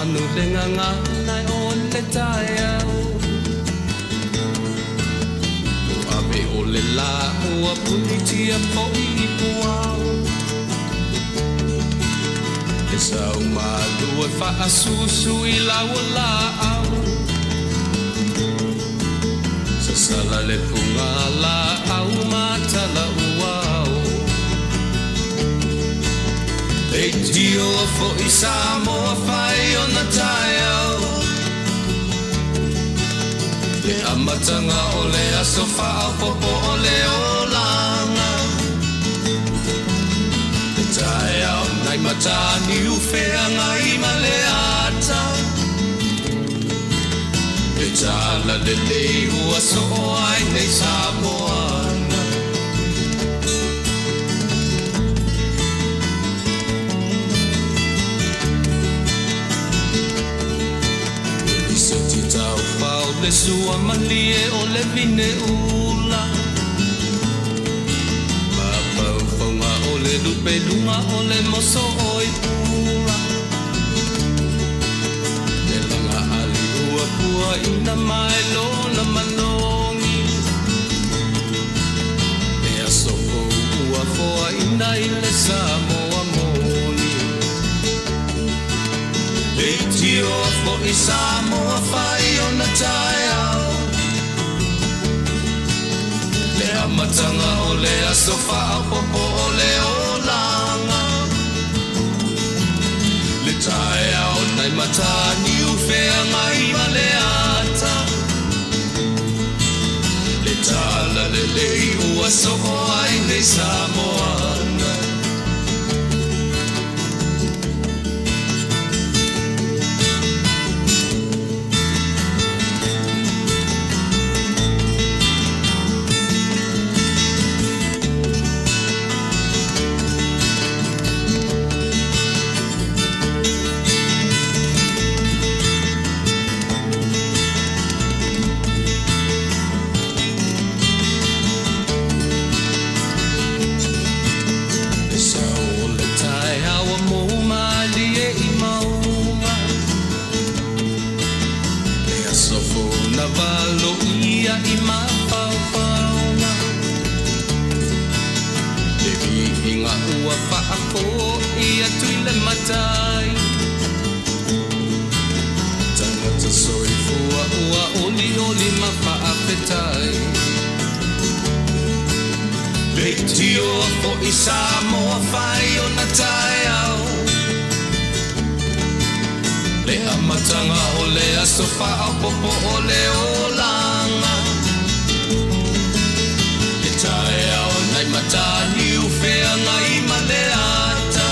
manu le gagana o le taeao. Ua ave o le lā ua punitia foi i puao. Le sau malu e faasusu i lau o laau. Sasala le puga laau ma tala uao. Leitio foi Samoa fai ona taeao. Le amataga o le aso faaopoopo o le olaga. Le taeao nai Mataniu Feagai ma le ata. Le tala lelei ua soo ai nei Samoana. Liseti taufao le sua malie o le vine ula. Mafaufauga o le lupeluga o le moso oi pula. Le laga ali ua puaina mai lona manogi. Le aso fou ua foaina i le Samoa moni. Leitio foi Samoa fai ona taeao. Le amataga o le aso faaopoopo o le olaga. Le taeao nai Mataniu Feagai ma le ata. Le tala lelei ua soo ai nei Samoana. Le sau o le taeao ua mou malie i mauga. Le aso fou na valoia i mafaufauga. Le viiga ua faafoi atu i le Matai. Tagata soifua ua olioli ma faafetai. Leitio foi Samoa fai ona taeao. Le amataga o le aso faaopoopo o le olaga. Le taeao nai Mataniu Feagai ma le ata.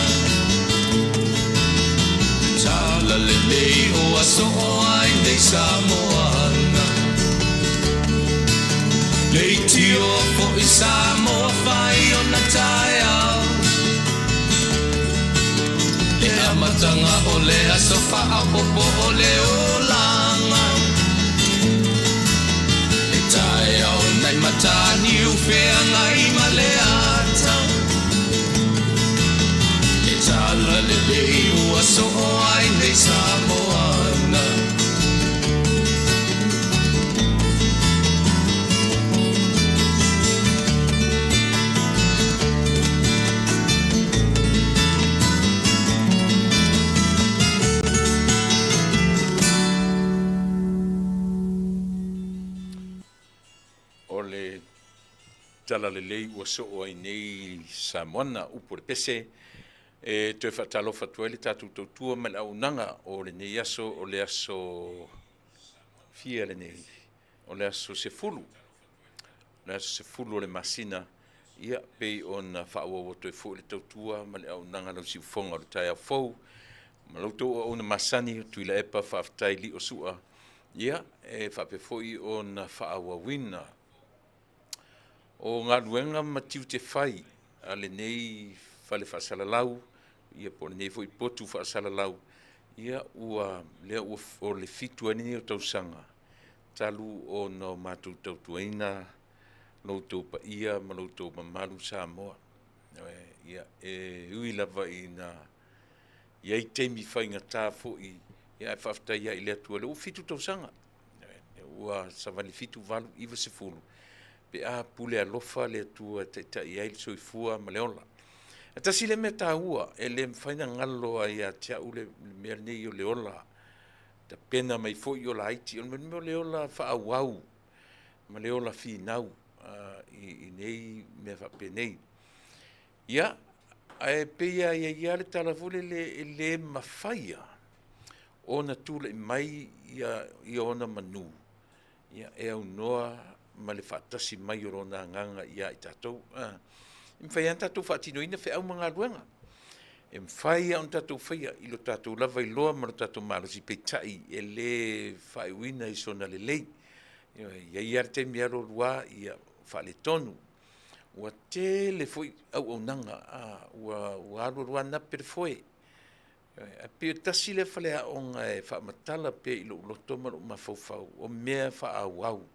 Le tala lelei ua soo ai nei Samoana. Leitio foi Samoa fai ona taeao. Le amataga o le aso faaopoopo o le olaga. Le taeao nai Mataniu Feagai ma le ata. Le tala lelei ua soo ai nei Samoana. O le tala lelei ua soo ai nei Samoana, upu o le pese, e toe faatalofa atu ai le tatou tautua ma le auaunaga o lenei aso, o le aso fia lenei, o le aso 10, le aso 10 o le masina, ia pei ona faaauau atu ai foi le tautua ma le auaunaga lau siufofoga o le taeao fou, ma la outou auauna masani o Tuilaepa, faafetai Lio Sua, ia e faapea foi ona faaauauina o galuega ma tiute fai a lenei fale faasalalau, ia po o lenei foi potu faasalalau, ia ua lea ua o le 7 ai lenei o tausaga talu ona o matou tautuaina lo outou paia ma lo outou mamalu Samoa. Ia, e ui lava ina i ai taimi faigata foi Ia ae faafetai lava i le Atua o lea ua 7 tausaga, ua savali 7, 8, 9, 10 pe a pule alofa le Atua e taitai ai le soifua ma le ola. E tasi lea mea taua e le mafai ona galo lava ia te au le mea lenei o le ola tapena mai foi o laiti, o le mea o le ola faaauau ma le ola finau i nei mea faapenei. Ia, ae pei lava e i ai lava le tala foi lele e le mafai lava ona tulai mai ia ona manu e aunoa ma le faatasi mai o Lona Agaga ia i tatou. E mafai lava ona tatou faatinoina feau ma galuega, e mafai lava ona tatou faia i lo tatou lava iloa ma lo tatou malosi, peitai e le faaiuina i sona lelei. E i ai lava le taimi e alu alu lava faaletonu. Ua tele foi auaunaga ua alu alu lava nape le foe. Ae pei e tasi lea faleaoga e faamatala pea i lou loto ma lou mafaufau, o mea faaauau,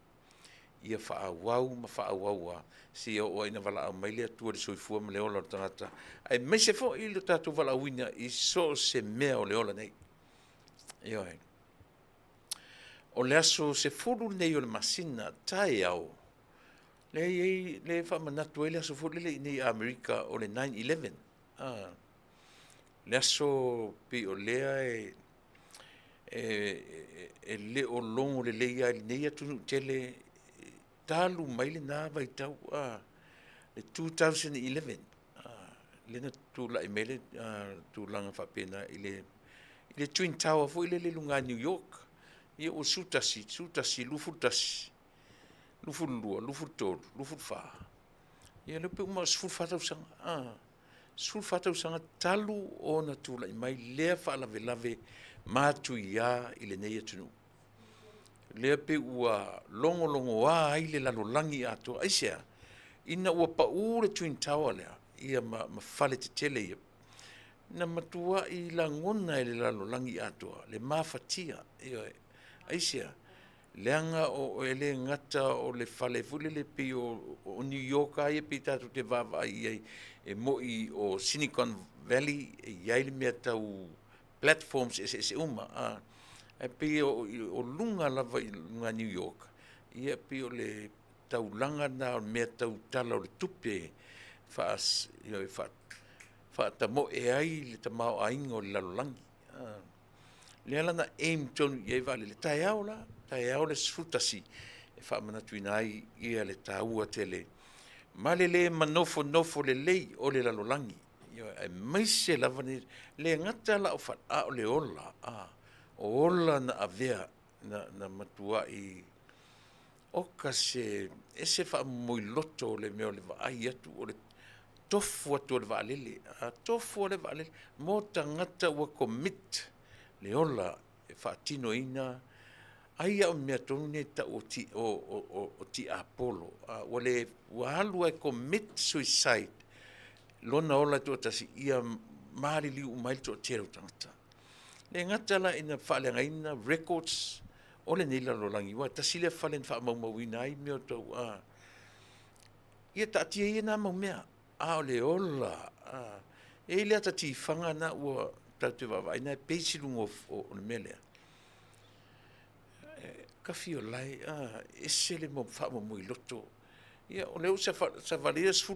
ia faaauau ma faaauau lava seia oo lava ina valaau mai le Atua i le soifua ma le ola o le tagata, aemaise foi lo tatou valaauina i so o se mea o le ola nei. Ioe. O le aso 10 lenei o le masina, taeao, lea e i ai, lea e faamanatu ai le aso foi lele i inei i Amerika o le 9/11. Le aso pei o lea e le o logo lelei lava i lenei atunuu tele talu mai lena vaitau, le 2011, lea na tulai mai ai le tulaga faapena i le Twin Tower foi lele i luga i New York. Ia ua 11, 11, 21, 22, 23, 24, ia lea pei ua 14 tausaga. 14 tausaga talu ona tulai mai lea faalavelave matuia i lenei atunuu. Lea pei ua logologoa ai le lalolagi atoa. Aisea? Ina ua pau le Twin Tower lea, ia ma fale tetele ia, na matuai lagona e le lalolagi atoa le mafatia. Ioe. Aisea? Leaga e le gata o le fale foi lele pei o New York lava ia pei tatou te vaavaai i ai, e moni o Silicon Valley e i ai le mea tau platforms eseese uma, ae pei o luga lava i luga o New York, ia pei o le taulaga lena o le mea tau tala o le tupe e faatamoe ai le tamaoaiga o le lalolagi. Lea la na aim tonu i ai vaalele, taeao la, taeao le 11 e faamanatuina ai ia le taua tele ma le le manofonofo lelei o le lalolagi, aemaise lava le gata la o fale, a o le ola, o ola na avea na matuai oka se ese faamomoiloto o le mea o le vaai atu o le tofu atu o le vaalele, a tofu o le vaalele mo tagata ua commit le ola e faatinoina ai au mea tonu nei tau o tiapolo, ua le ua alu e commit suicide lona ola e toatasi ia maliliu uma ai le toatele o tagata. Le gata la ina faaleagaina records o lenei lalolagi, aua e tasi lea fale na faamaumauina ai mea o tau ia taatia ia na mau mea, a o le ola, e i ai le ata tifaga na ua tatou te vaavaai na e page i luga o le mea lea. Kafi o lae, ese le faamomoiloto. Ia, o lea ua savalia le 13,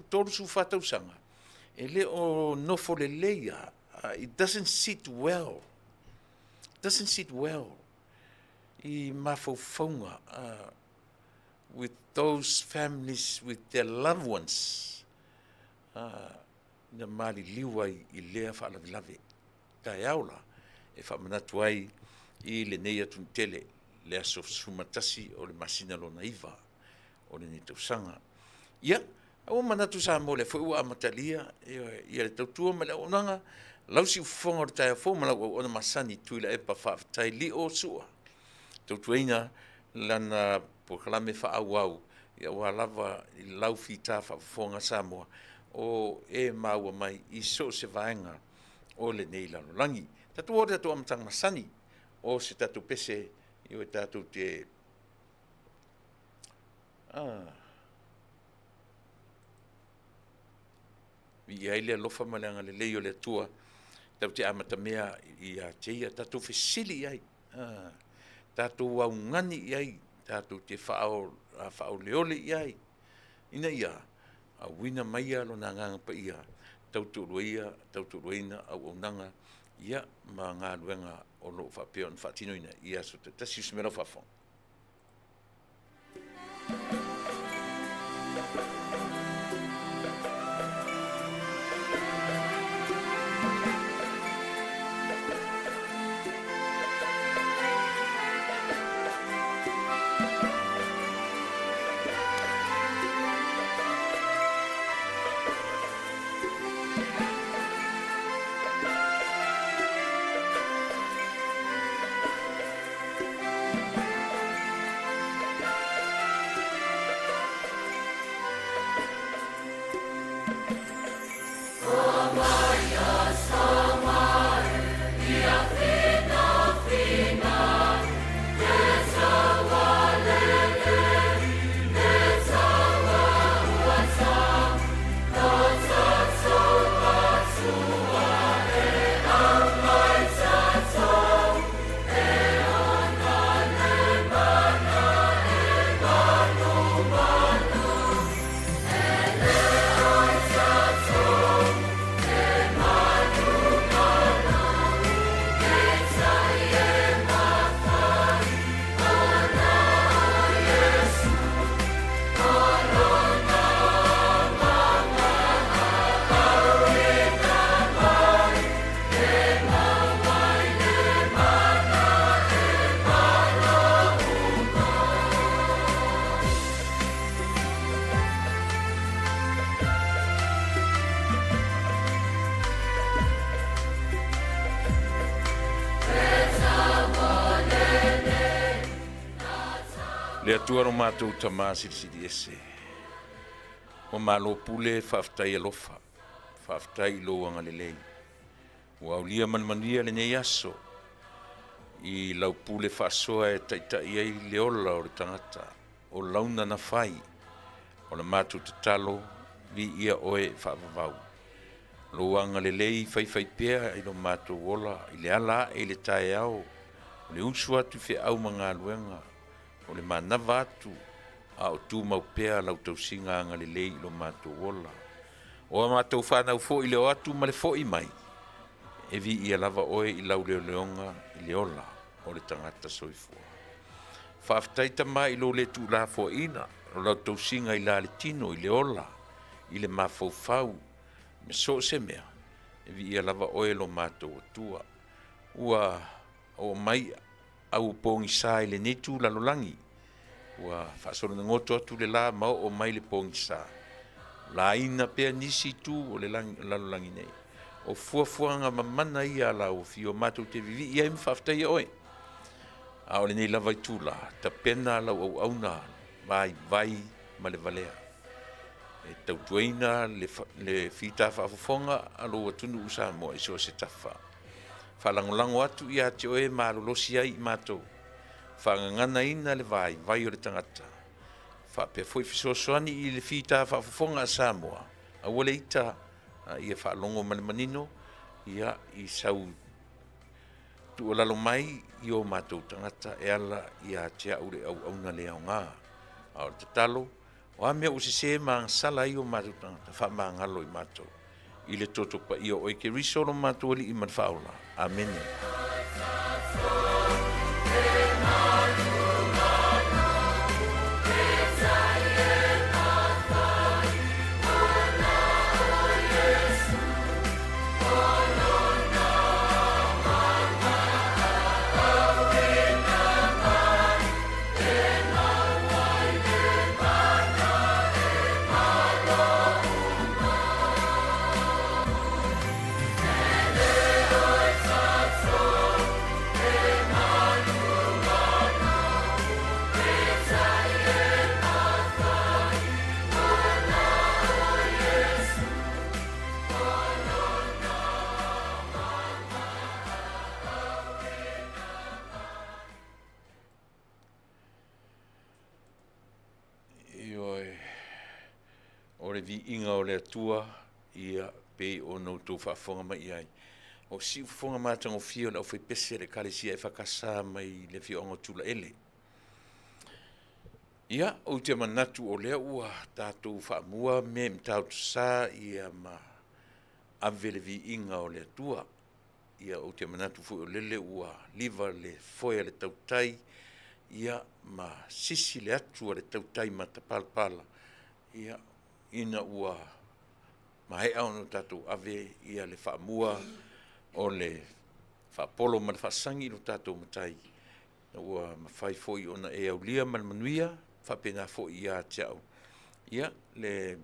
14 tausaga, e le o nofo lelei lava. It doesn't sit well. Doesn't sit well i mafaufauga with those families, with their loved ones, na maliliu ai i lea faalavelave. Taeao la e faamanatu ai i lenei atunuu tele le aso 11 o le masina lona 9 o lenei tausaga. Ia, ua manatu Samoa lea foi ua amatalia ia le tautua ma le auaunaga, lau siufofoga o le taeao fou ma lau auauna masani Tuilaepa Faafetai Lio Sua, tautuaina lana polokalame faaauau aua lava i lau fita faafofoga Samoa o e maua mai i so o se vaega o lenei lalolagi. Tatou o le tatou amataga masani o se tatou pese i o tatou te viia ai le alofa ma le agalelei o le Atua. Tatou te amatamea ia te ia, tatou fesili i ai, tatou augani i ai, tatou te faaoleole i ai, ina ia auina maia lona Agaga Paia, tautoaluaina auaunaga ia ma galuega o loo faapea ona faatinoina i aso taitasi. Usi mai lau faafofoga. Le Atua lo matou Tamā Silisili Ese, ua malo pule, faafetai alofa, faafetai i lou agalelei. Ua aulia ma le manuia lenei aso i lau pule faasoa e taitai ai le ola o le tagata, o launa na fai, o le matou tatalo, viia oe e faavavau. Lou agalelei faifaipea i lo matou ola i le ala ae i le taeao, o le usu atu i feau ma galuega, o le manava atu a o tumau pea lau tausiga agalelei i lo matou ola. O a matou fanau foi i le o atu ma le foi mai, e viia lava oe i lau leoleoga i le ola o le tagata soifua. Faafetai Tama i lou le tuulafoaiina o lau tausiga i la le tino, i le ola, i le mafaufau, ma so o se mea, e viia lava oe lo matou Atua. Ua oo mai au pogisa i lenei tu lalolagi, ua faasologoto atu le la ma oo mai le pogisa, laina pea nisi tu o le lalolagi nei. O fuafuaga mamana ia a lau afio matou te vivii ai ma faafetaia oe. A o lenei lava itula, tapena lau auauna vaivai ma le valea e tautuaina le fita faafofoga a lou atunuu Samoa i so o se tafa. Faalagolago atu ia te oe malolosi ai i matou, faagaganaina le vaivai o le tagata, faapea foi fesoasoani i le fita faafofoga a Samoa, aua le ita a ia faalogo ma le manino ia i sau tuualalo mai i o matou tagata e ala ia te au le auauna le aoga. A o le tatalo, o a mea ua sesē ma agasala ai o matou tagata, faamagalo i matou i le toto paia o oe Keriso lo matou Alii ma le Faaola. Amene. Ioe, o le viiga o le Atua ia pei ona outou faafofoga mai i ai. O siufofoga matagofie o le aufaipese a le Ekalesia EFKS mai le afioaga o Tulaele. Ia, ou te manatu o lea ua tatou faamua mea i Matautusa ia ma ave le viiga o le Atua. Ia, ou te manatu foi o lele ua liva le foe a le tautai, ia ma sisi le atu a le tautai matapalapala, ia, ina ua maea ona tatou ave ia le faamua o le faapolo ma le faasagi i lo tatou Matai, ua mafai foi ona e aulia ma le manuia, faapena foi ia te au, ia, le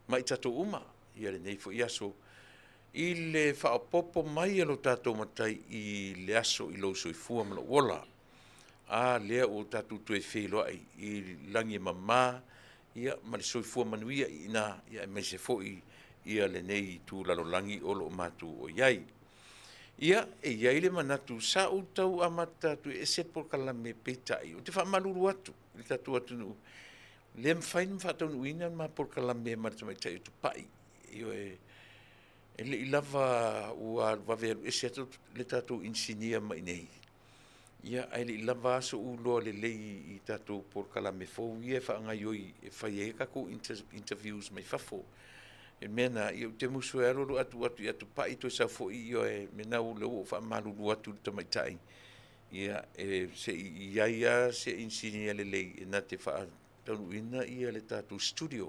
mai tatou uma, ia lenei foi aso, i le faaopoopo mai e lo tatou Matai i le aso i lou soifua ma lou ola. A lea ua tatou toe feiloai i lagi e mama, ia, ma le soifua manuia i ina, aemaise foi ia lenei itu lalolagi o lo o matou i ai. Ia, e i ai le manatu sa ou tau amata atu e ese le polokalame, peitai, ou te faamalulu atu i le tatou atunuu, le mafai ona faataunuuina le ma polokalame ma le tamaitai o Tupai. Ioe, e le i lava ua vave alu ese atu le tatou inisinia mai i inei, ia, ae le i lava so'u iloa lelei i tatou polokalame fou ia e faagaoioi e fai ai tatou interviews mai fafo. E mea na, ia ou te musu e alu alu atu atu ia Tupai toe sau foi, ioe, mea na lea ua ou faamalulu atu i le tamaitai, ia, e se i i ai lava se inisinia lelei e na te faataunuuina le tatou studio.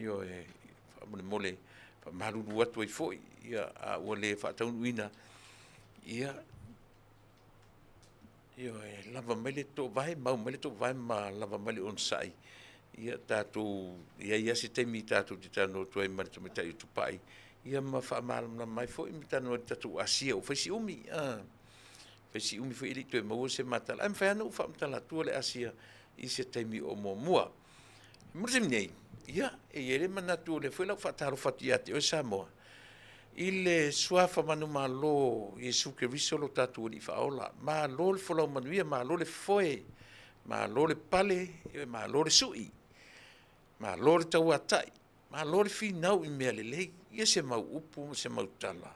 Ioe, faamolemole, faamalulu atu ai foi, ia, a ua le faataunuuina, ia, ioe, lava mai le toovae, mau mai le toovae ma lava mai le onosai, ia tatou, e i ai lava se taimi tatou te talanoa atu ai ma le tamaitai o Tupai, ia ma faamalamalama ai foi ma talanoa i le tatou asia ua fai si umi, fai si umi foi e le i toe maua se ma tala, ae mafai lava ona ou faamatala atua le asia i se taimi o muamua. Mo le taimi nei, ia, e i ai le manatu o lea foi o le a ou faatalofa atu ia te oe Samoa, i le suafa manumalo o Iesu Keriso lo tatou Alii Faaola. Malo le folau manuia, malo le foe, malo le pale, malo le sui, malo le tauatai, malo le finau i mea lelei. Ia se mau upu ma se mau tala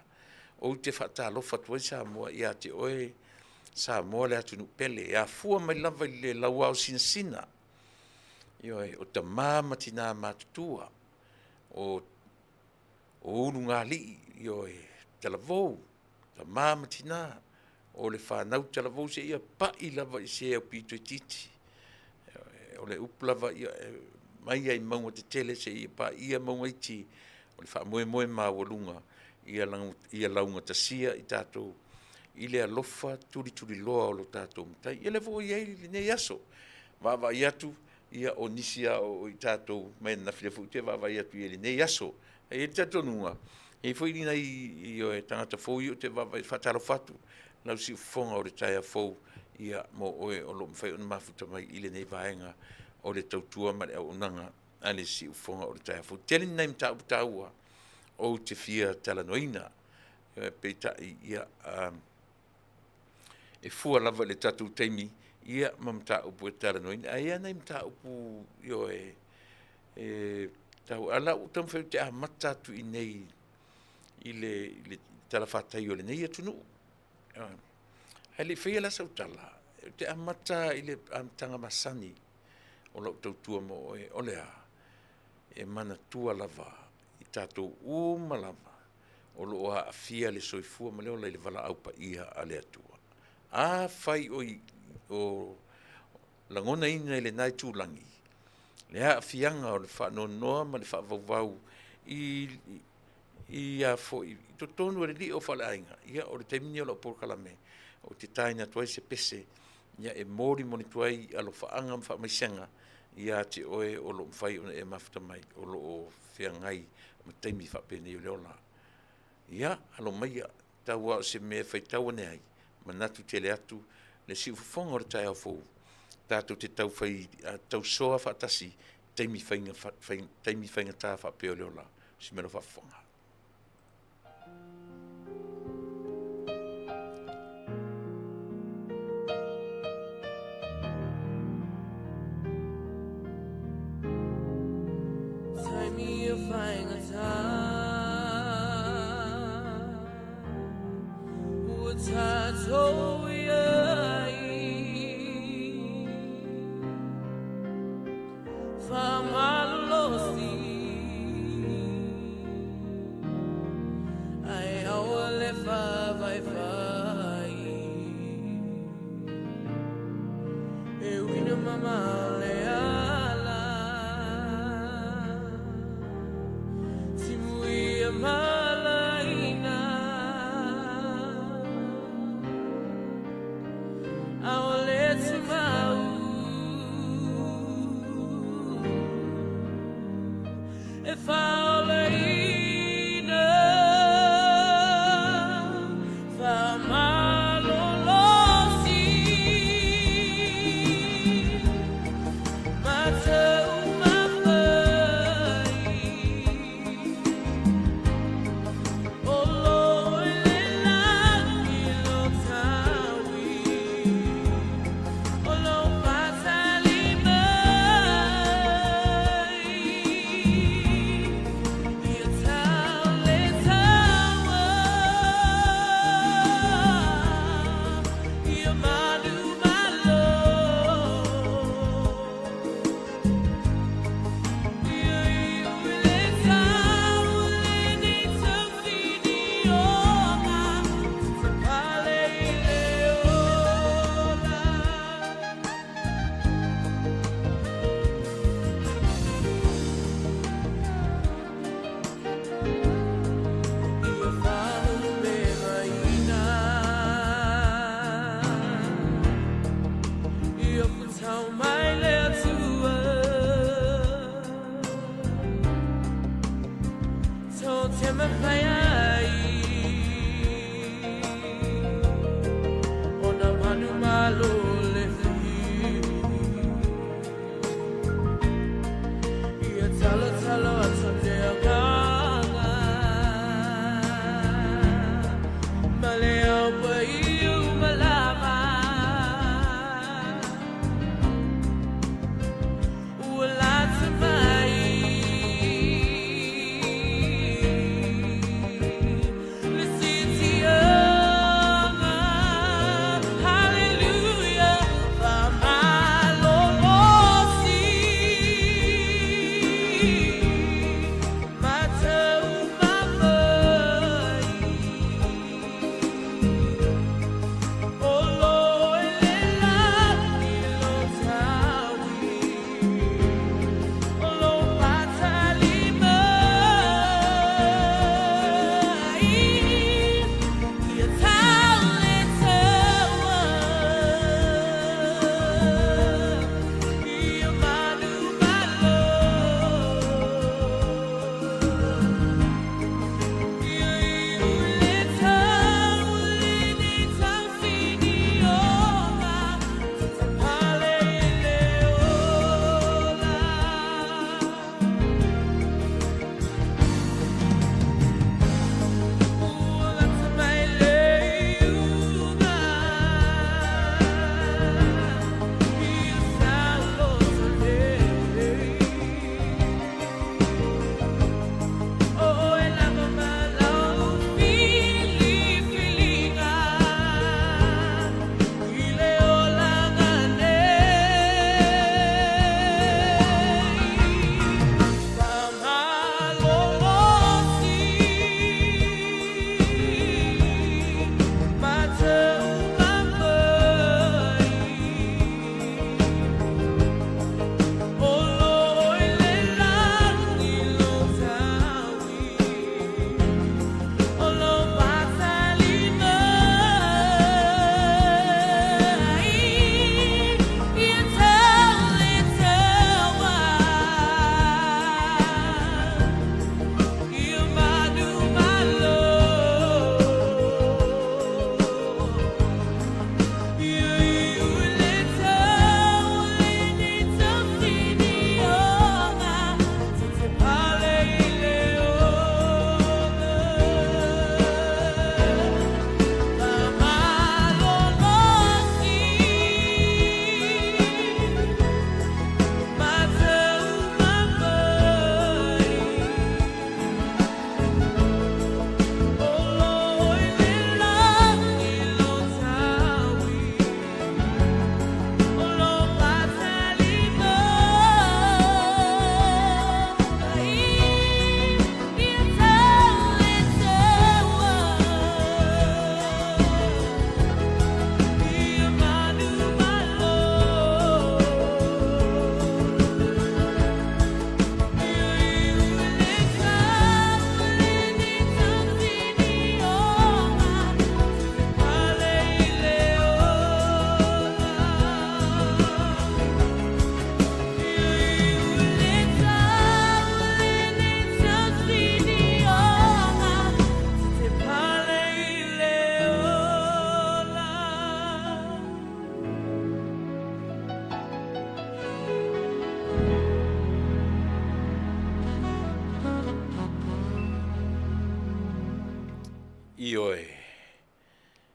ou te faatalofa atu ai Samoa ia te oe Samoa le atunuu pele, e afua mai lava i le lauao sinasina. Ioe, o tama ma tina matutua, o ulugalii, ioe, talavou, tama ma tina, o le fanau talavou seia pai lava i se aupito itiiti. O le upu lava ia, mai lava i mauga tetele seia paia mauga iti, o le faamoemoe maualuga ia laugatasia i tatou i le alofa tulituliloa o lo tatou Matai. Ia lea foi ua i ai lenei aso, vaavaai atu, ia o nisi lava o i tatou mai ananafi lea foi ou te vaavaai atu i lenei aso. E i ai le talitonuga, e i ai foi nai, ioe, tagata fou ia ou te vaavaai, faatalofa atu lau siufofoga o le taeao fou, ia, mo oe o lo o mafai ona mafuta mai i lenei vaega o le tautua ma le auaunaga a le siufofoga o le taeao fou. Tele ni nai mataupu taua ou te fia talanoaina, peitai, ia, e fua lava i le tatou taimi, ia, ma mataupu e talanoaina. Ae i ai lava nai mataupu, ioe, e tau, a o la ua taumafai ou te amata atu i inei i le talafatai o lenei atunuu. Ae le i faia la sau tala, ou te amata i le amataga masani o lau tautua mo oe, o le a? E manatua lava i tatou uma lava o lo o aafia le soifua ma le ola i le valaau paia a le Atua. Afai o lagonaina i lena itulagi le aafiaga o le faanoanoa ma le faavauvau i a foi i totonu o le lio faaleaiga, ia o le taimi lenei o lau polokalame ou te taina atu ai se pese, ia, e molimoli atu ai alofaaga ma faamaisega ia te oe o lo o mafai ona e mafuta mai o lo o feagai ma taimi faapenei o le ola. Ia, alo maia, tau lava o se mea e faitau ane ai, manatu tele atu le siufofoga o le taeao fou, tatou te taufai tausoa faatasi taimi faiga, taimi faigata faapea o le ola. Si mea lau faafofoga. Tatou iai Fa'amalolosi Ae aua le fa'avaivai E uiga mamao le ala Timuia malaina Aole tumau E fa'aolaina Fa'amalolosi Matau mafai O lo i le lagi lo taui O lo fatali mai Ia tau le taua Ia manu malo Ia iu i le tau lenei taufinioga Te pale i le ola. Ia faalupegaina Ia futau mai le Atua Tō te mawhai ai Ona manu malo le whihi Ia talo talo atu te akanga Ma le au pa i u malama Ua lata mai Le sitiaga. Hallelujah.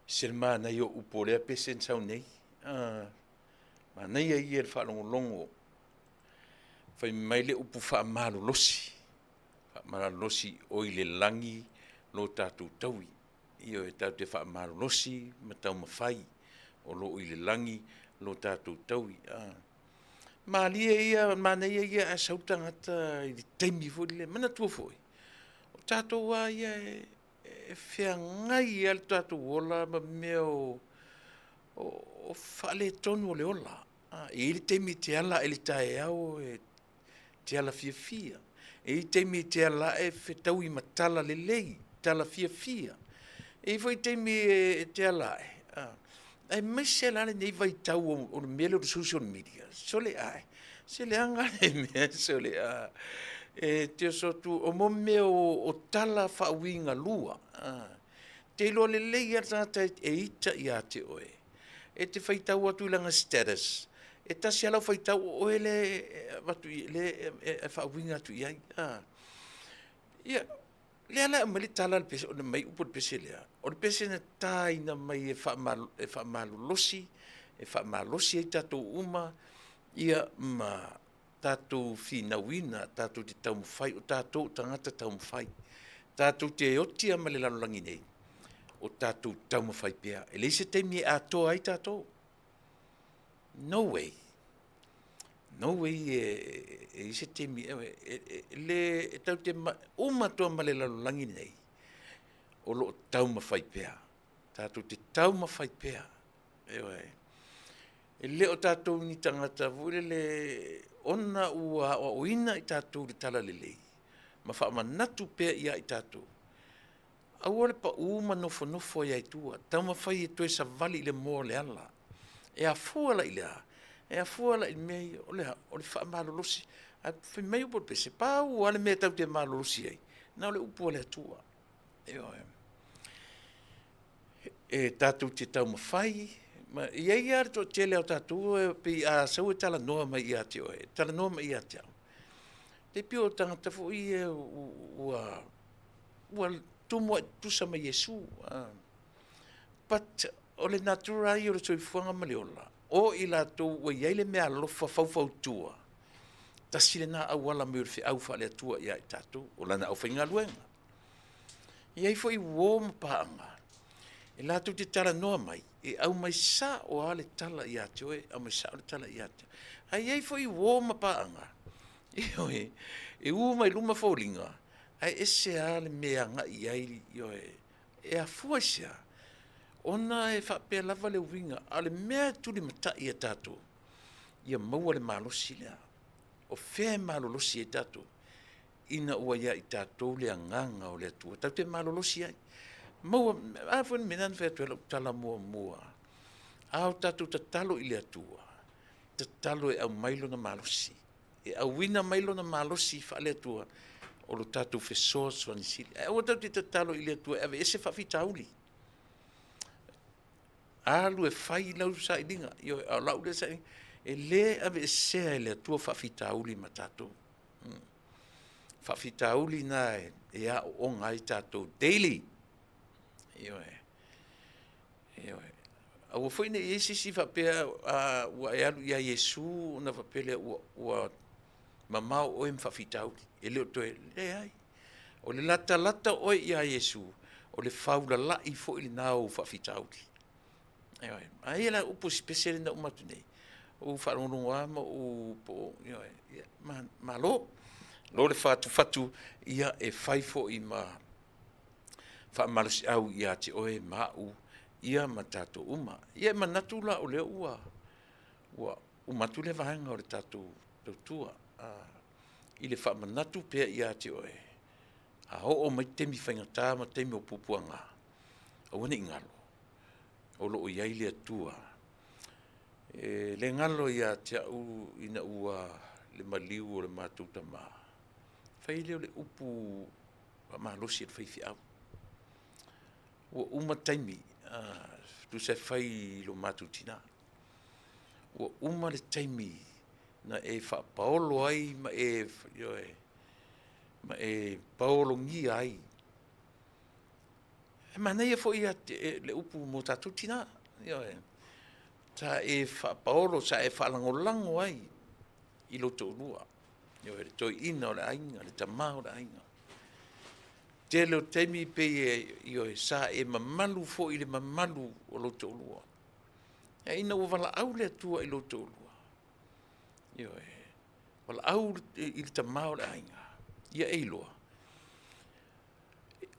Se le manaia o upu o lea pese na sau nei. Ah, manaia ia le faalogologo. Fai mai le upu faamalolosi, faamalolosi o i le lagi lo tatou taui. Ioe, tatou te faamalolosi ma taumafai o lo o i le lagi lo tatou taui. Ah. Malie ia, manaia ia ae sau le tagata i le taimi foi lele. Manatua foi, o tatou lava ia e, e feagai lava le tatou ola ma mea o, o, o faaletonu o le ola. Ah, e i ai le taimi e te ala ai i le taeao e te ala fiafia. E i ai taimi e te ala ae fetaui ma tala lelei, tala fiafia. E i ai foi taimi e te ala ae, aemaise la lenei vaitau o le mea lea o le social media, sole ae, se leaga le mea sole a. E te oso atu, o mo mea o tala faauigalua, te iloa lelei lava le tagata e ita ia te oe. E te faitau atu i lana status, e tasi lava lau faitau o oe lea e avatu i, lea e faauiga atu i ai. Ia, lea la e aumai le tala a le pese, mai upu o le pese lea, o le pese na taina mai e e faamalolosi, e faamalosi ai tatou uma, ia ma tatou finauina, tatou te taumafai, o tatou o tagata taumafai. Tatou te oti lava ma le lalolagi nei, o tatou taumafai pea. E leai se taimi e atoa ai tatou. No way. No way e i ai se taimi, e le, e tatou te uma atu lava ma le lalolagi lenei, o lo o taumafai pea. Tatou te taumafai pea. Ioe. E le o tatou ni tagata foi lele ona ua aoaoina i tatou i le talalelei ma faamanatu pea ia i tatou, aua le pau ma nofonofo ai lava i tua, taumafai e toe savali i le moa o le ala. E afua la i le a? E afua la i le mea ia, o le a? O le faamalolosi. Ae fai mai upu o le pese, pau lava le mea tatou te malolosi ai, na o le upu a le Atua. Ioe. E tatou te taumafai, ma e i ai lava le toatele o tatou e pei a sau e talanoa mai ia te oe, talanoa mai ia te au, e pei o tagata foi ia ua ua tumu ae tutusa ma Iesu. But o le natura ia o le soifuaga ma le ola, o i latou ua i ai le meaalofa faufautua, tasi lena auala mai o le feau faale-Atua ia i tatou, o lana aufaigaluega. E i ai foi uo ma paaga e latou te talanoa mai, e aumai sao lava le tala ia te oe, aumai sao le tala ia te oe. Ae i ai foi uo ma paaga, ioe, e u mai luma foliga, ae ese lava le mea e agai i ai, ioe, e afua i se a? Ona e faapea lava le uiga, a o le mea e tulimatai ia tatou, ia maua le malosi lea. O fea e malolosi ai tatou? Ina ua ia i tatou le agaga o le Atua, tatou te malolosi ai. Maua, a foi le mea lena na fai atu ai lau tala muamua, a o tatou tatalo i le Atua, tatalo e aumai lona malosi, e auina mai lona malosi faale-Atua o lo tatou fesoasoani sili. Ae aua tatou te tatalo i le Atua e aveese faafitauli. Alu e fai lau sailiga, ioe, a o lau lea sailiga, e le aveesea e le Atua faafitauli ma tatou. Faafitauli na e aooga ai tatou daily. Ioe. Ioe. Aua foi ne i i ai se isi faapea ua e alu ia Iesu ona faapea lea ua, ua mamao oe ma faafitauli. E le o toe, leai. O le latalata oe ia Iesu, o le faulalai foi lena o ou faafitauli. Ioe. Aia la upu sipese lena uma atu nei. Ou faalogologo lava ma ou po, ioe, ia, malo. Lo le fatufatu, ia e fai foi ma faamalosiau ia te oe ma au, ia ma tatou uma. Ia e manatu la o lea ua, ua uma atu lea vaega o le tatou tautua, i le faamanatu pea ia te oe, a oo mai taimi faigata ma taimi o puapuaga, aua ne i galo, o lo o i ai le Atua. E le galo ia te au ina ua le maliu o le matou tama, fai lea o le upu faamalosi a le faifeau. Ua uma taimi, tusa e fai i lo matou tina. Ua uma le taimi na e faapaolo ai ma e, ioe, ma e paologia ai. E manaia foi ia te, le upu mo tatou tinā. Ioe. Sa e faapaolo, sa e faalagolago ai i lou toalua. Ioe, le toeaina o le aiga, le tama o le aiga. Tele o taimi pei e, ioe, sa e mamalu foi i le mamalu o lou toalua. Ae ina ua valaau le Atua i lou toalua, ioe, valaau i le tama o le aiga, ia e iloa,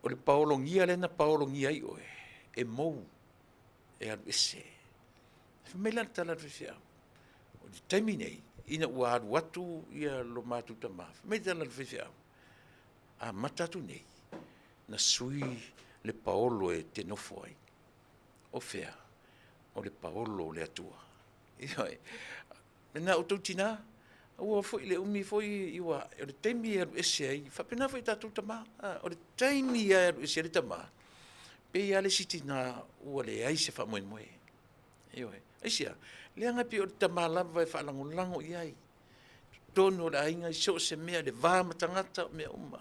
o le paologia lea na paologia ai oe, e mou, e alu ese. Fai mai la le tala a le faifeau, o le taimi nei, ina ua alu atu ia lo matou tama, fai mai le tala a le faifeau, amata atu nei, na sui le paolo e te nofo ai. O fea? O le paolo o le Atua. Ioe. Na outou tinā, aua foi le umi foi, ua, o le taimi e alu ese ai, faapena foi i tatou tama, o le taimi e alu ese ai le tama, pei lava le isi tinā ua leai se faamoemoe. Ioe. Aisea? Leaga e pei o le tama lava e faalagolago i ai, totonu o le aiga i so o se mea, le va ma tagata, o mea uma.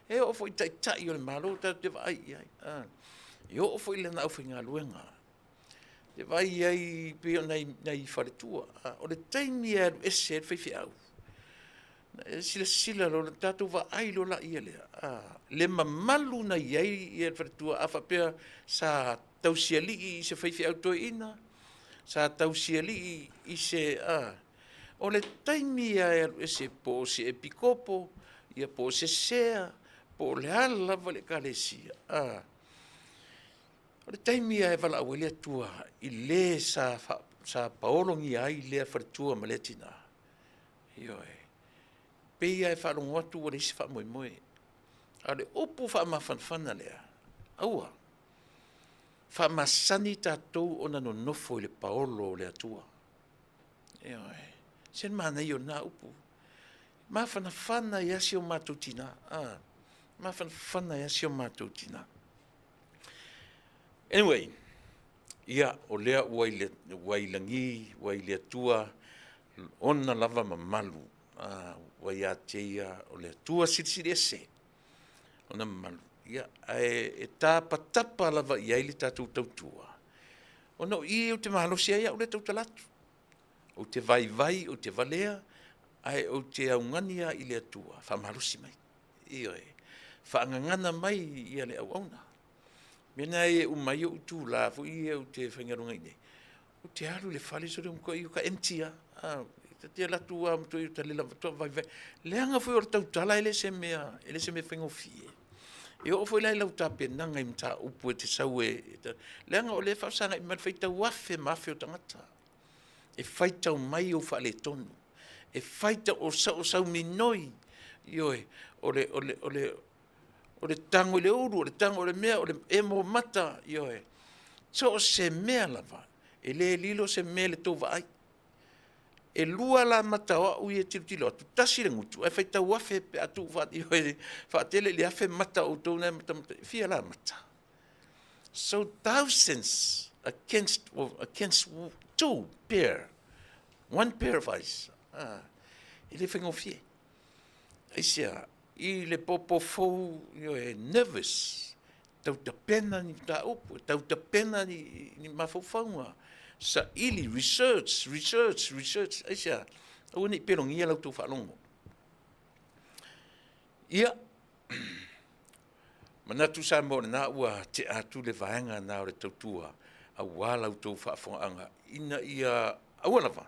E oo foi i taitai o le Malo tatou te vaai i ai. E oo foi i lana aufaigaluega, te vaai i ai pei o nai faletua. O le taimi e alu ese ai le faifeau, e silasila loa, tatou vaai loa laia lea, le mamalu na i ai le faletua, a faapea sa tausialii i se faifeau toeaina, sa tausialii i se, o le taimi lava e alu ese po o se epikopo, ia po o se sea, po o le a lava le ekalesia, o le taimi lava e valaau ai le Atua i le sa, sa paologia ai lea faletua ma lea tinā, ioe, pei lava e faalogo atu ua leai se faamoemoe. A o le upu faamafanafana lea, aua, faamasani tatou ona nonofo i le paolo o le Atua. Ioe. Se le manaia o lena upu. Mafanafana ai lava si o matou tinā. Mafanafana ai lava si o matou tinā. Anyway, ia, o lea ua i le, ua i lagi, ua i le Atua, ona lava mamalu, ua ia te ia o le Atua Silisili Ese, ona mamalu. Ia, ae e tapatapa lava i ai le tatou tautua, ona o i ou te malosi ai au lea e tautala atu. Ou te vaivai, ou te valea, ae ou te augani lava i le Atua, faamalosi mai. Ioe. Faagagana mai ia le auauna. Mea e uma ai ou itulā foi ia ou te faigaluega ai nei, ou te alu i le fale sole matuai ka empty lava. Ta te alu atu lava matuai ou talela matua vaivai. Leaga foi o le tautala e le se mea, e le se mea faigofie. E oo foi la i lau tapenaga i mataupu e te sau e, leaga o lea e faafesagai ma le faitau afe ma afe o tagata. E faitau mai ou faaletonu. E faitau, o sau minoi, ioe, o le, o le, o le, o le tago i le ulu, o le tago i le mea, o le emo mata, ioe. So o se mea lava, e le lilo se mea i le tou vaai. E lua la mata o au ia e tilotilo atu, tasi le gutu, ae faitau afe pe a tuu ioe, faatele i le afe mata o outou na e matamata, e fia la mata? So thousands against, against two pair, one pair of eyes. Ah, e le faigofie. Aisea, i le popo fou, ioe, nervous, tau tapena ni mataupu, tau tapena ni, ni mafaufauga, saili, research, research, research, aisea, aua ne i pelogia la outou faalogo. Ia, manatu Samoa o lena ua tea atu le vaega na o le tautua aua la outou faafofogaaga ina ia aua lava,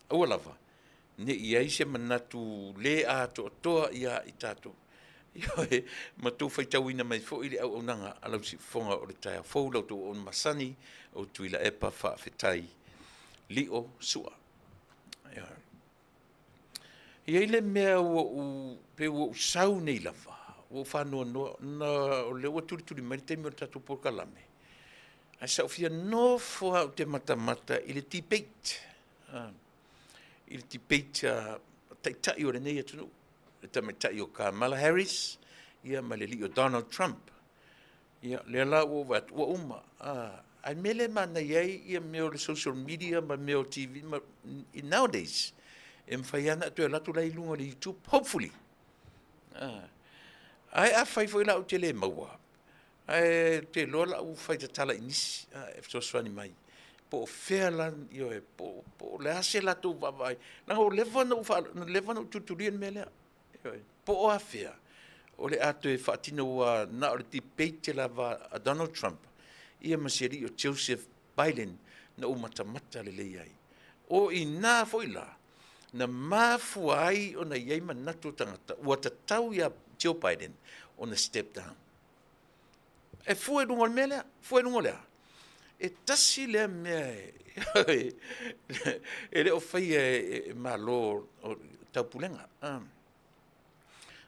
aua lava ne i i ai se manatu le atoatoa ia i tatou. Ioe, ma tou faitauina mai foi le auaunaga a lau siufofoga o le taeao fou, la outou auauna masani o Tuilaepa Faafetai Lio Sua. Ioe. E i ai le mea ua ou, pei ua ou sau nei lava, ua ou faanoanoa, ona o lea ua tulituli mai le taimi o le tatou polokalame, ae sa ou fia nofo lava ou te matamata i le debate, i le debate a taitai o lenei atunuu, le tamaitai o Kamala Harris ia ma le alii o Donald Trump. Ia, lea la ua ou vaai atu, ua uma. Ae mea lea e manaia ai ia mea o le social media ma mea o TV ma, nowadays, e mafai lava ona toe alu atu la i luga o le YouTube, hopefully. Ae afai foi la ou te le maua, Ae ou te iloa o le a ou fai tatala i nisi e fesoasoani mai po o fea la, ioe, po o le a se latou vaavaai, leaga ua leva ona ou tulitulia le mea lea, ioe, po o afea o le a toe faatino aua na o le debate lava a Donald Trump ia ma si alii o Joseph Biden na ou matamata lelei ai. O i ina foi la na mafua ai ona i ai manatu o tagata ua tatau ia Joe Biden ona step down. E fua i luga o le mea lea, fua i luga o le a? E tasi lea mea e le o faia e Malo o Taupulega.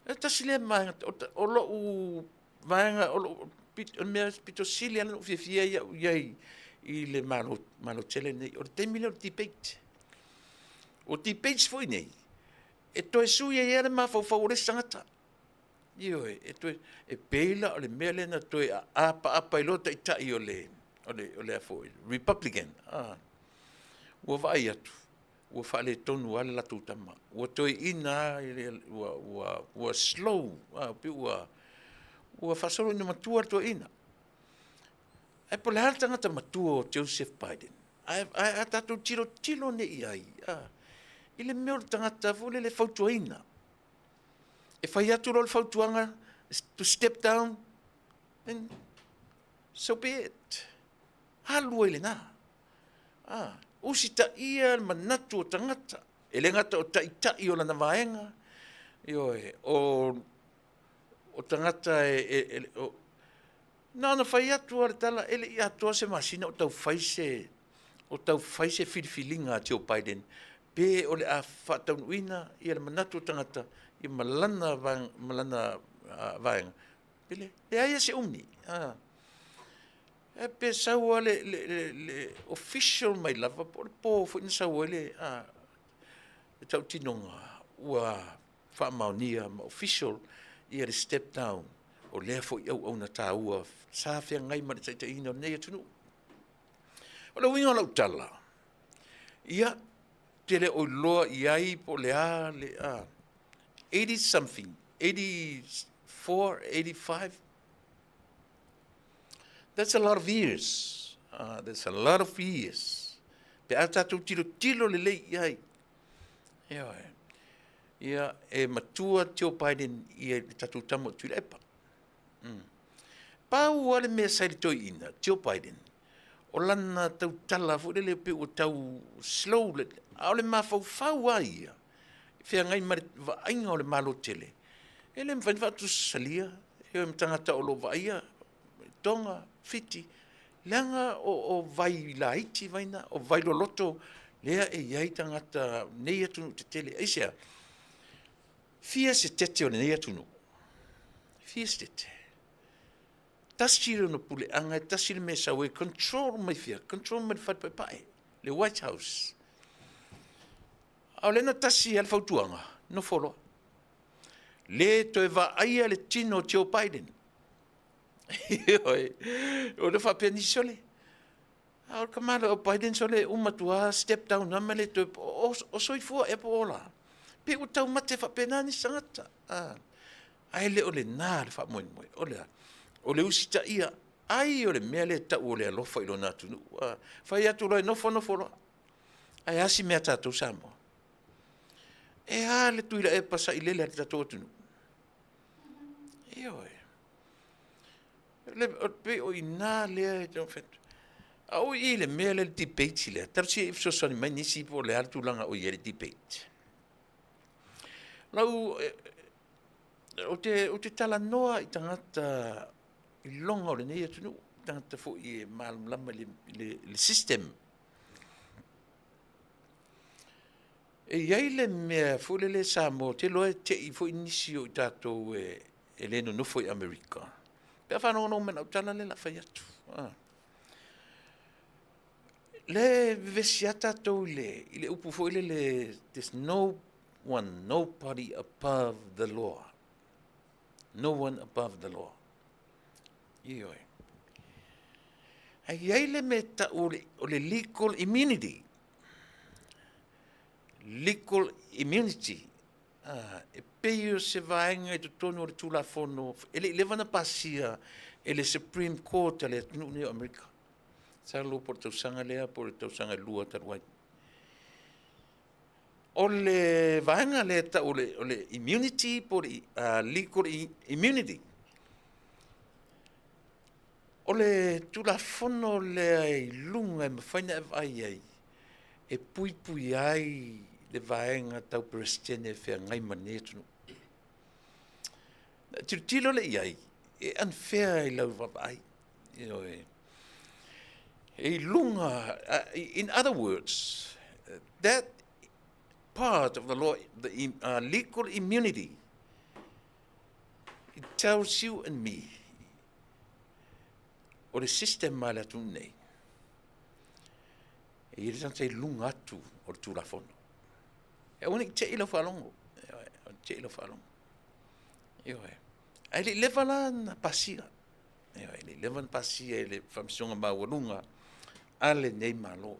E tasi lea vaega, o lou vaega, o le mea pito sili lava ona ou fiafia ai au i ai i le Malo tele lenei, o le taimi lea o le debate. O debates foi nei, e toe sui ai lava le mafaufau o le isi tagata. Ioe, e toe, e pei la o le mea lea na toe apaapa ai loa taitai o le, o le, o le a foi, Republican, ua vaai atu, ua faaletonu lava le latou tama. Ua toeaina lava, ua slow, pei ua faasolo ina matua le toeaina. Ae po o le a le tagata matua o Joseph Biden? Ae a tatou tilotilo nei i ai, i le mea o le tagata foi lele e fautuaina. E fai atu loa le fautuaga to step down, then so be it. Alu ai lena. Usitaia le manatu o tagata. E le gata o taitai o lana vaega, ioe, o tagata na ona fai atu lava le tala, e le i atoa se masina o taufai se, o taufai se filifiliga a Joe Biden, pe o le a faataunuuina le manatu o tagata ia ma lana vaega, pe leai lava se umi. Pe sau lava le official mai lava, po o le po foi na sau ai le tautinoga ua faamaonia ma official ia le step down o lea foi auauna taua sa feagai ma le taitaiina o lenei atunuu. O le uiga o lau tala, ia, ou te le o iloa i ai po o le a le 80 something, 84, 85, that's a lot of years. That's a lot of years. Pe a tatou tilotilo lelei i ai, ioe, ia, e matua Joe Biden i le tatou tama o Tuilaepa. Pau lava le mea sa i le toeaina, Joe Biden, o lana tautala foi lele pei ua tau slow, a o le mafaufau lava ia, e feagai ma le vaaiga o le Malo tele, e le mafai ona faatusasalia ma tagata o lo o vaaia Toga, Fiti, leaga o vai laiti vai na, o vai loloto lea e i ai tagata nei atunuu tetele. Aisea? Fia se tete o lenei atunuu? Fia se tete? Tasi lona puleaga, e tasi le mea e sau ai, control mai fia, control mai le fale paepae, le White House. A o lea na tasi lava le fautuaga, nofo loa. Le toe vaaia le tino o Joe Biden. Ioe, o le faapea nisi sole. A o le tamaloa o Biden sole e uma atu lava step down lava ma le toe, o soifua ea po o ola. Pei ua taumate faapena nisi tagata. Ae le o lena le faamoemoe. O le a? O le usitaia ai o le mea lea e tau o le alofa i lona atunuu. Fai atu loa e nofo, nofo loa. Ae a si mea a tatou Samoa? E a le Tuilaepa sailele a le tatou atunuu? Ioe. Pei o i ina lea e taumafai atu. A o i le mea lea le debate lea, talosia ia fesoasoani mai nisi po o le a le tulaga o i ai le debate. Lau, ou te talanoa i tagata iloga o lenei atunuu, tagata foi e malamalama i le system. E i ai le mea foi lele Samoa, ou te iloa e te i foi nisi o i tatou e le nonofo i Amerika, pe a faalogologo mai i lau tala lea o le a fai atu. Le vevesi lava tatou i le upu foi lele, there's no one, nobody above the law. No one above the law. Ioe. Ae i ai le mea e tau o le legal immunity. Legal immunity. E pei o se vaega i totonu o le Tulafono, e le i leva ona pasia e le Supreme Court a le atunuu nei o Amerika. Masalo po o le tausaga lea po o le tausaga e 2 talu ai. O le vaega lea e tau o le immunity po o le legal immunity. O le Tulafono lea i luga e mafai ona e vaai ai e puipui ai le vaega tau Peresetene e feagai ma lenei atunuu. Na tilotilo lea i ai, e unfair i lau vaavaai. Ioe. E i luga, in other words, that part of the law, the legal immunity, it tells you and me, o le system a le atunuu nei, e i ai le tagata i luga atu o le Tulafono. E aua ne i te i lau faalogo. Ioe, te i lau faalogo. Ioe. Ae le i leva la na pasia. Ioe, e le i leva na pasia e le Faamasinoga Maualuga a lenei Malo.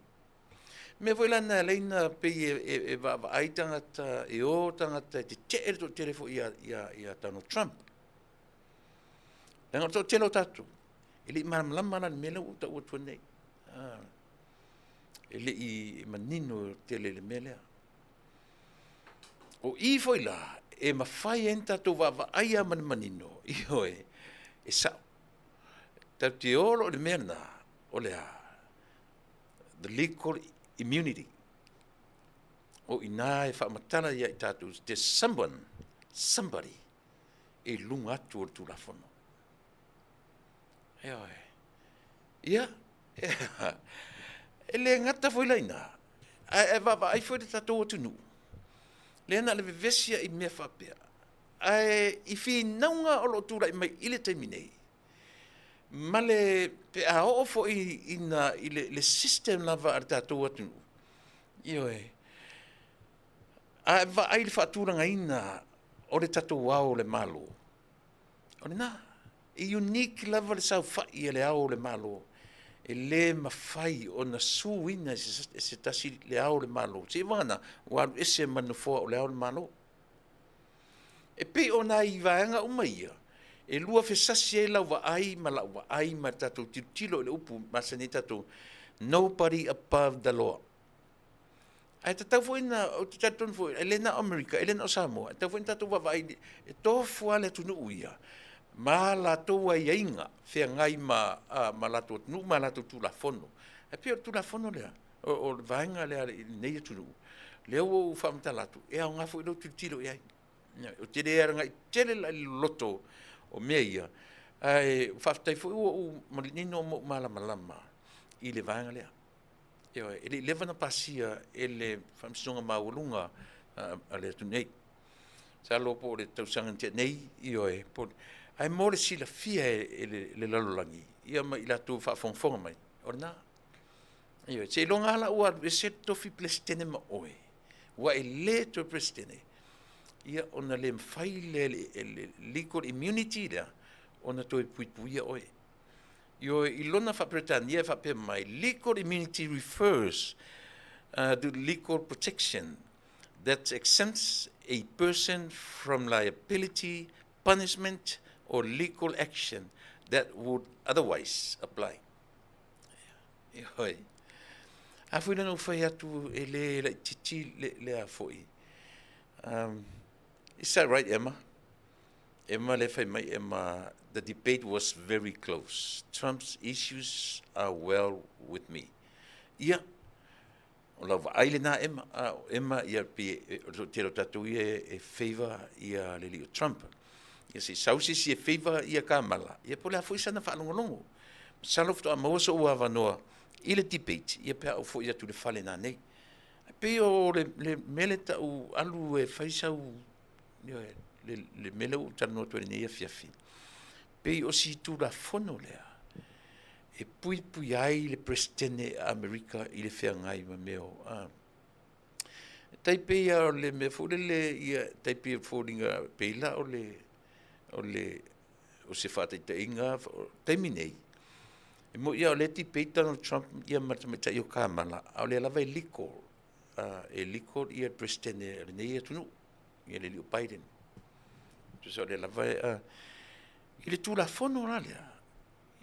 Mea foi la na ala ai na pei e vaavaai tagata, e o tagata e tetee le toatele foi ia Donald Trump. Leaga o le toatele o tatou, e le i malamalama la i le mea lea ua ou taua atua nei. E le i manino tele i le mea lea. O i foi la, e mafai ai ona tatou vaavaai lava ma le manino, ioe, e sao. Tatou te o loa i le mea lena, o le a? The legal immunity. O i ina e faamatala ia i tatou, there's someone, somebody, e i luga atu o le Tulafono. Ioe. Ia, e le gata foi la i ina, ae vaavaai foi le tatou atunuu, lea na o le vevesi i mea faapea, ae i finauga o lo o tulai mai i le taimi nei, ma le pe a oo foi ina i le system lava a le tatou atunuu, ioe, a e vaai i le faatulagaina o le tatou ao o le Malo, o lena, e unique lava le saofai a le ao o le Malo, e le mafai ona suina e se tasi le ao o le Malo, seiavagana ua alu ese ma le nofoa o le ao o le Malo. E pei o nai vaega uma ia, e lua fesasi ai lau vaai ma lau vaai ma le tatou tilotilo i le upu masani ai tatou, nobody above the law. Ae tatau foi na, ou te talitonu foi, e le na o Amerika, e le na o Samoa, e tatau foi na tatou vaavaai, e tofu lava le atunuu ia, ma latou aiaiga feagai ma latou atunuu ma latou Tulafono. Ae pei o le Tulafono lea, o le vaega lea i lenei atunuu, lea ua ou faamatala atu, e aoga foi lou tilotilo i ai. Ou te le alagai tele la i le loloto o mea ia, ae faafetai foi ua ou manino ma ou malamalama i le vaega lea. Ioe, e le i leva ona pasia e le Faamasinoga Maualuga a le atunuu nei. Masalo po o le tausaga na tea nei, ioe, po ae mo le silafia e le lalolagi, ia ma i latou faafogafoga mai, o lena. Ioe, seiloga lava la ua alu ese le tofi Peresetene ma oe, ua e le toe Peresetene, ia ona le mafai lea e le legal immunity lea ona toe puipuia oe. Ioe, i lona faa-Peretania e faapea mai, legal immunity refers to legal protection that exempts a person from liability, punishment or legal action that would otherwise apply. Ioe. A foi lana ua fai atu e le laitiiti le a foi. Is that right, Emma? Emma le fai mai, Emma, the debate was very close. Trump's issues are well with me. Ia, o lau vaai lena, Emma. A, o Emma, ia, pe, o le toatele o tatou ia e favor ia le alii o Trump. Ia se i sau se isi e favor ia Kamala, ia po o le a foi sana faalogologo. Masalo faatoa maua sou avanoa i le debate, ia pe a ou foi atu i le fale nanei. Ae pei o le mea lea tau alu e fai sau, ioe, le mea lea ua ou talanoa atu ai i lenei afiafi, pei o si Tulafono lea e puipui ai le Peresetene a Amerika i le feagai ma mea o e tai pei lava o le mea foi lele, ia, tai pei o foliga pei la o se faataitaiga taimi nei, e moni lava o lea e debate Donald Trump ia ma le tamaitai o Kamala, a o lea lava e legal, e legal ia le Peresetene o lenei atunuu, ia le alii o Biden. Tusa o lea lava e, i le Tulafono la lea,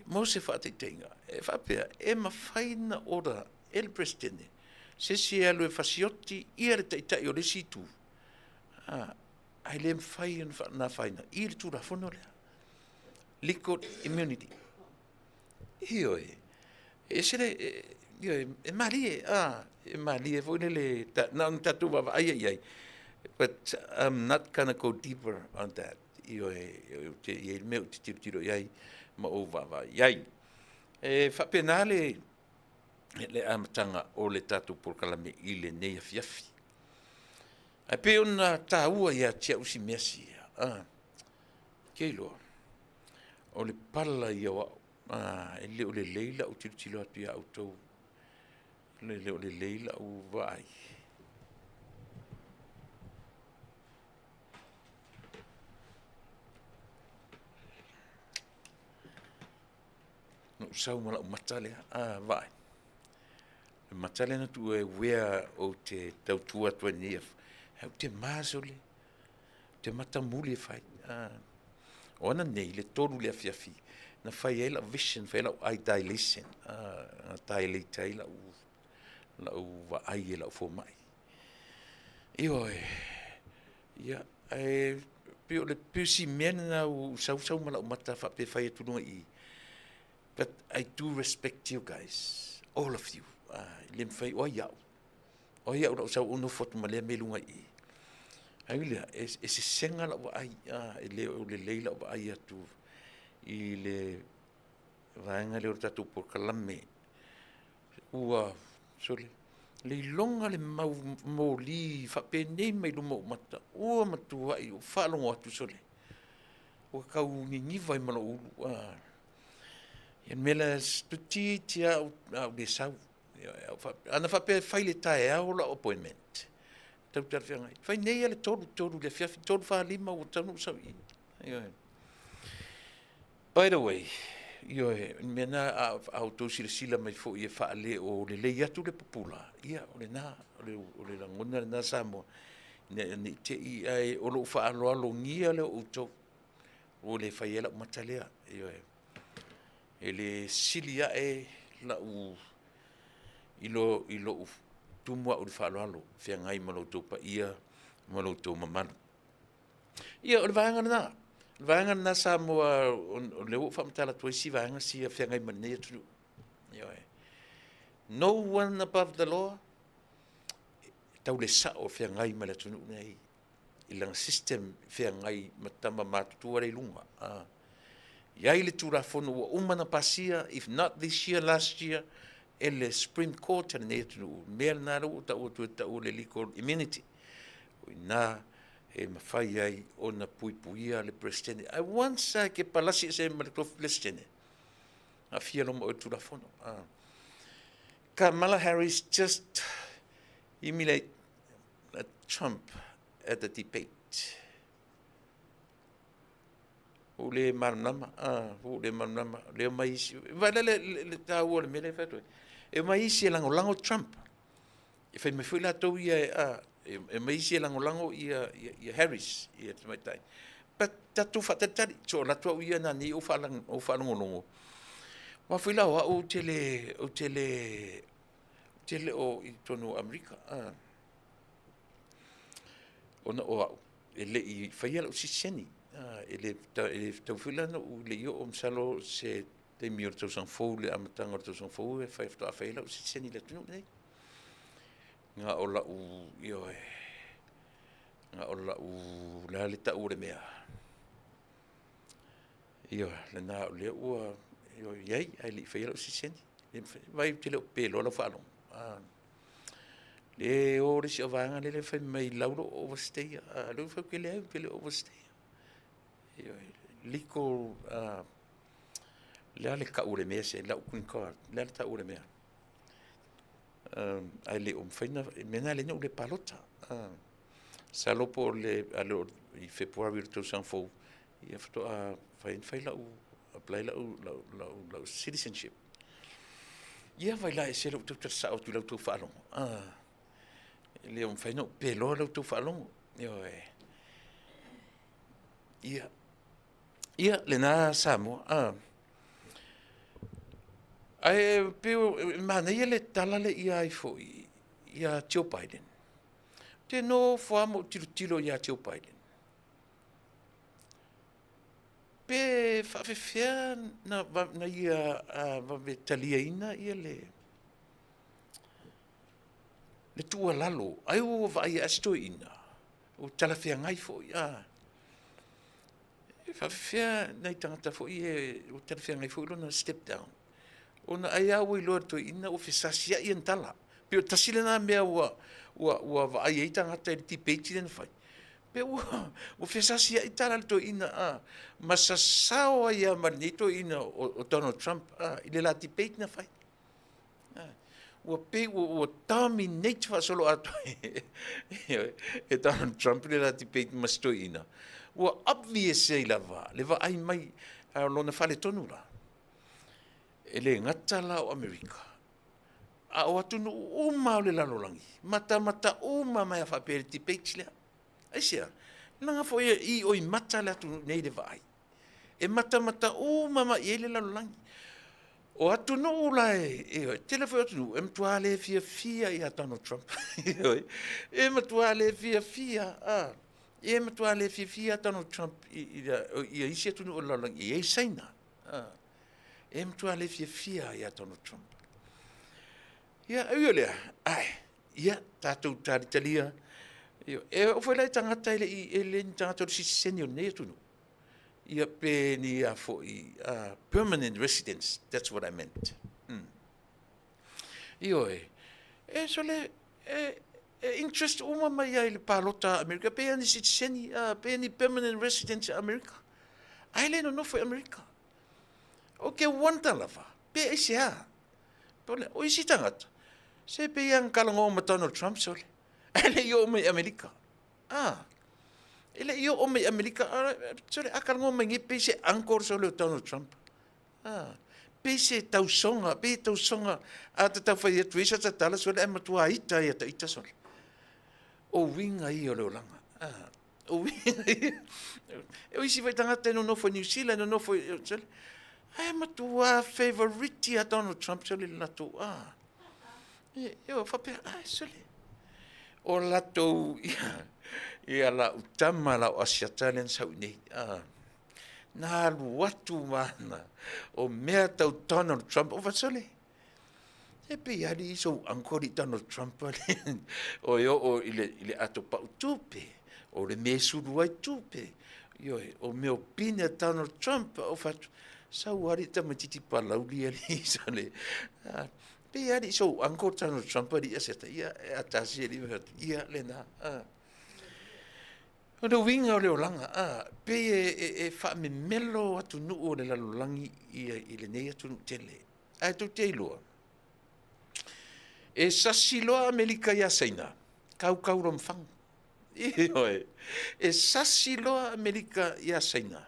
Mo se faataitaiga, e faapea, e mafai ona order e le Peresetene se isi e alu e fasioti ia le Taitai o le isi itu, ae le mafai ona afaina i le Tulafono lea. Legal immunity. Ioe, e ese le, ioe, e malie, e malie foi lele, na ona tatou vaavaai i ai, but I'm not gonna go deeper on that. Ioe, ou te i ai le mea ou te tilotilo i ai ma ou vaavaai i ai. E faapena le amataga o le tatou polokalame i lenei afiafi. Ae pei ona taua ia te au si mea sia, ke iloa, o le pala ia o au, e le o lelei lau tilotilo atu ia outou, e le o lelei lau vaai. Na ou sau ma lau mata lea, vaai. Le mata lea na tuu e uea ou te tautua atu ai nei, ou te maso le, ou te matamuli e fai. O ananei i le 3 i le afiafi na fai ai lau vision, fai ai lau eye dilation, na dilate ai lau vaai e lau fomai. Ioe, ia, ae pei o le si mea lena ua ou sau sau ma lau mata faapea e fai atu i luga i i. But I do respect you guys, all of you. E le mafai, o ai au? O ai au na ou sau ou nofo atu ma lea mea i luga i i? Ae ui i lea, e sesega lau vaai, e le o lelei lau vaai atu i le vaega lea o le tatou polokalame. Ua, sole, le iloga le mau moli faapenei mai luma o ou mata, ua matuai ou faalogo atu, sole, ua tau niniva ai ma lou ulu. Ia le mea lea, toeitiiti lava a ou le sau. Ana faapea e fai i le taeao lau appointment, e tau talafeagai. Fai nei lava le 3, 3 i le afiafi, 3, 4, 5 ua tatau ona ou sau i i. By the way, ioe, o le mea lena a outou silasila mai foi e faale o lelei atu le pupula, ia o lena, o le lagona lena Samoa, ina ne i te i ae o lou faaaloalogia lea o outou, ua le fai ai lau mata lea. Ioe, e le sili ae lau i lou tumu au i le faaaloalo, feagai ma lo outou paia ma lo outou mamalu. Ia, o le vaega lena. O le vaega lena Samoa, o lea ua ou faamatala atu ai isi vaega sia feagai ma lenei atunuu. Ioe. No one above the law, e tau le sao feagai ma le atunuu nei i lana system feagai ma tama matutua lea i luga. I ai le Tulafono ua uma ona pasia, if not this year, last year, e le Supreme Court a lenei atunuu. Mea lena lea ua ou taua atu e tau o le legal immunity. O i ina e mafai ai ona puipuia le Peresetene. Ae once lava e te palasi ese ma le tofi Peresetene, aafia loa ma oe i le Tulafono. Kamala Harris just emulate Trump at the debate. Ua ou le malamalama, ua ou le malamalama. Lea omai isi, vaai la le taua o le mea lea e fai atu ai. E omai isi e lagolago Trump. E fai mai foi latou ia, e omai isi e lagolago ia Harris, ia tamaitai. But tatou faatalitali, so o alu atu au ia nanei ou faalogologo. Aua foi la o au ou te le, ou te le, ou te le o i totonu o Amerika. Ona o au, e le i faia lau sitiseni. E le tatau foi la ona ou le i oo, masalo se taimi o le tausaga fou, le amataga o le tausaga fou e faatoa fai ai lau sitiseni i le atunuu lenei. Na o lau, ioe, na o lau, o le a le tau o le mea? Ioe, lena o lea ua i ai, ae le i faia lau sitiseni. Vaai ou te le o peloa lau faalogo. Le o le isi vaega lea fai mai lau lou overstay. Lea ua fai atu, leai ou te le o overstay. Ioe, legal, le a le tau o le mea se lau green card, le a le tau o le mea? Ae le o mafai ona, mea lena e ala ai ona ou le palota. Masalo po o le i Fepuari o le tausaga fou, ia faatoa mafai ona fai lau, apply lau citizenship. Ia vaai la e ese lou tautala sao atu i la outou faalogo. E le o mafai ona ou peloa la outou faalogo. Ioe. Ia, ia lena Samoa. Ae pei e manaia le tala lea ia ai foi ia Joe Biden. Ou te nofo lava ma ou tilotilo ia Joe Biden. Pe faafefea na ia vave taliaina ia le tuualalo, ai ua vaai lava se toeaina ua talafeagai foi, a. E faafefea nai tagata foi ia ua talafeagai foi lona step down, ona ai lava ua iloa e le toeaina ua fesasiai ana tala. Pei o le tasi lena mea ua vaai ai tagata i le debate lea na fai, pei ua fesasiai tala a le toeaina a, ma sasao ai lava ma lenei toeaina o Donald Trump i le la debate na fai. Ua pei ua dominate faasoloatoa e Donald Trump le la debate ma si toeaina. Ua obvious ai lava le vaai mai a o lona faaletonu la. E le gata la o Amerika, a o atunuu uma o le lalolagi, matamata uma mai a faapea i le debate lea. Aisea? Leaga foi e ioi mata le atunuu nei i le vaai. E matamata uma mai i ai le lalolagi. O atunuu la e tele foi atunuu e matua le fiafia ia Donald Trump. E matua le fiafia, e matua le fiafia Donald Trump i isi atunuu o le lalolagi, e i ai Saina. E matua le fiafia ia Donald Trump. Ia, e ui o lea, ae, ia, tatou talitalia, e oo foi la i tagata e le ni tagata o le sitiseni o lenei atunuu, ia pe ni a foi permanent residents, that's what I meant. Ioe, e sole, e interest uma mai ai i le palota a Amerika, pe ni sitiseni, pe ni permanent residents a Amerika, ae le nonofo i Amerika. O ke wonder lava, pe aisea? O isi tagata, se pei lava na talanoa ma Donald Trump sole, ae le i oo mai i Amerika. Ah, e le i oo mai i Amerika, sole, a talanoa mai nei pei se uncle sole o Donald Trump. Ah, pei se tausoga, pei e tausoga, a ta taufai atu ai sa tatala sole, ae matua ita ia ta ita sole. O uiga ia o le olaga. Ah, o uiga ia. O isi foi tagata e nonofo i New Zealand, nonofo i Australia, ae matua favorite ia Donald Trump sole le latou, ah. E, e faapea, ah, sole. O latou, ia, ia lau tama, lau asiata lea na sau i nei. Ah. Na alu atu ma ana, o mea tau Donald Trump, o sole. E pei ali i sou uncle i Donald Trump ale, o e oo i le ato pau tupe, o le mea e sulu ai tupe, ioe, o mea o pine a Donald Trump, o fatu, sau ali tamaititi palauli ali, sole, pei ali i sou uncle Donald Trump ali aseta, ia, e atasi ali, ia, lena, O le uiga o le olaga, a, pei e faamemelo atunuu o le lalolagi i lenei atunuu tele. Ae tou te iloa, e sasi loa Amerika iā Saina, kaukau loa ma fagu. Ioe, e sasi loa Amerika iā Saina,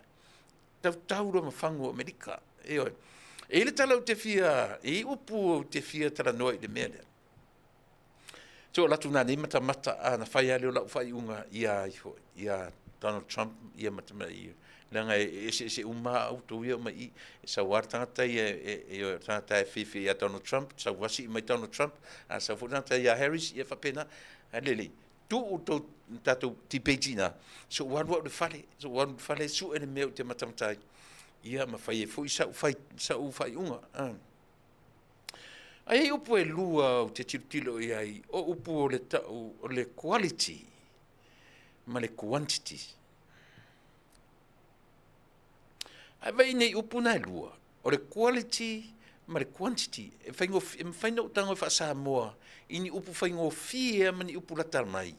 tautau loa ma fagu o Amerika. Ioe, e i ai le tala ou te fia, e i ai upu ou te fia talanoa i le mea lea. So o latou nā nei matamata a na fai lava lea o lau faaiuga ia ifo ia Donald Trump ia ma ia leaga e eseese uma lava outou ia uma i i. E sau lava le tagata ia e o le tagata e fiafia ia Donald Trump, sau lava sii mai Donald Trump, a sau foi le tagata ia Harris, ia faapena. Ae lelei, tuu tou tatou debate i ina, se i ou alu au i le fale, se i ou alu i le fale e sue le mea ou te matamata ai, ia ma fai ai foi sau faaiuga. Ae i ai upu e lua ou te tilotilo i ai, o upu o le tau o le quality ma le quantity. Ae vaai nei upu na e lua, o le quality ma le quantity. E faigofie, e mafai ona ou tago e faa-Samoa i ni upu faigofie ma ni upu lata mai,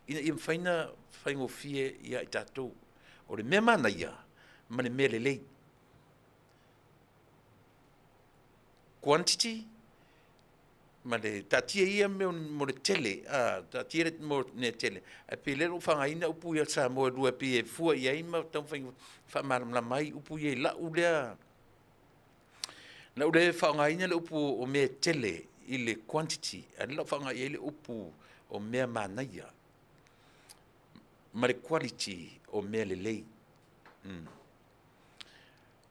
ina ia mafai ona faigofie ia i tatou. O le mea manaia ma le mea lelei. Quantity ma le taatia ia mea mo le tele, a, taatia le mo mea tele, ae pei o lea ua ou faaaogaina upu ia Samoa e lua e pei e fua i ai ma taumafai e faamalamalama ai upu ia i lau lea, lau lea faaaogaina le upu o mea e tele i le quantity, a o lea o le a ou faaaoga i ai le upu o mea manaia ma le quality o mea lelei.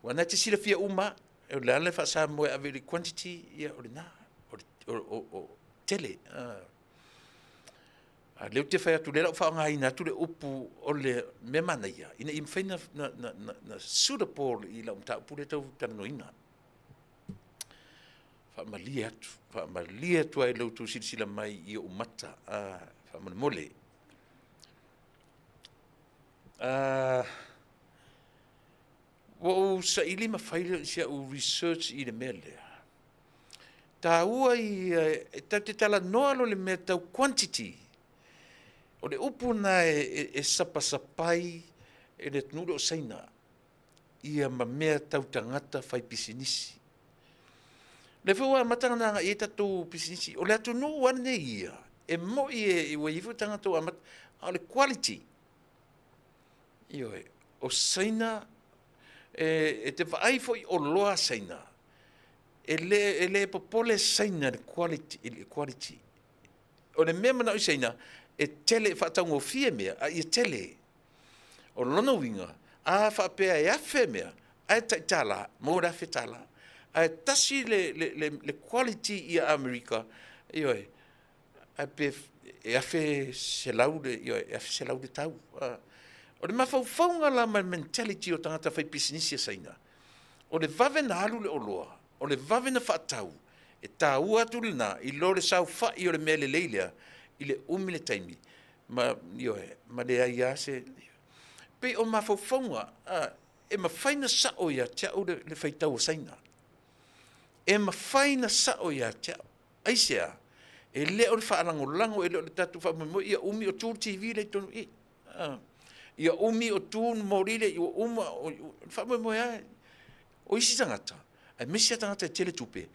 Aua na te silafia uma, O le a le faa-Samoa e ave i le quantity, ia o lena, o le o tele. A o lea ou te fai atu, o lea o le a ou faaaogaina atu le upu o le mea manaia, ina ia mafai ona suitable i lau mataupu lea e tau talanoaina. Faamalie atu, faamalie atu lava i lo outou silasila mai i ou mata faamolemole. Ua ou saili ma fai si au research i le mea lea. Taua ia, e tatou te talanoa loa i le mea tau quantity, o le upu lena e sapasapai e le atunuu lea o Saina ia ma mea tau tagata faipisinisi. O lea foi ua amata ona agai i ai tatou pisinisi. O le atunuu lava lenei ia, e moni ua i ai foi tagata ua amata, a o le quality. Ioe, o Saina e te vaai foi i oloa a Saina, e le popole Saina i le quality. O le mea e manao ai Saina, e tele, e faataugofie mea, a ia tele. O lona uiga, a faapea e 1000 mea, ae tai $1, maua le $1000. Ae tasi le quality ia Amerika, ioe, ae pe e $1100 le, ioe, e $1100 le tau. O le mafaufauga la ma le mentality o tagata faipisinisi a Saina, o le vave na alu le oloa, o le vave na faatau, e taua atu lena i lo le saofai o le mea lelei lea i le umi le taimi ma, ioe, ma leai lava se... Pei o mafaufauga e mafai ona sao ia te au le faitau a Saina. E mafai ona sao ia te au. Aisea? E le o le faalagolago, e le o le tatou faamoemoe ia umi o tu le TV lea i totonu i i. Ia umi o tu le moli lea, ua uma, o le faamoemoe lava o isi tagata, aemaise lava tagata e tele tupe,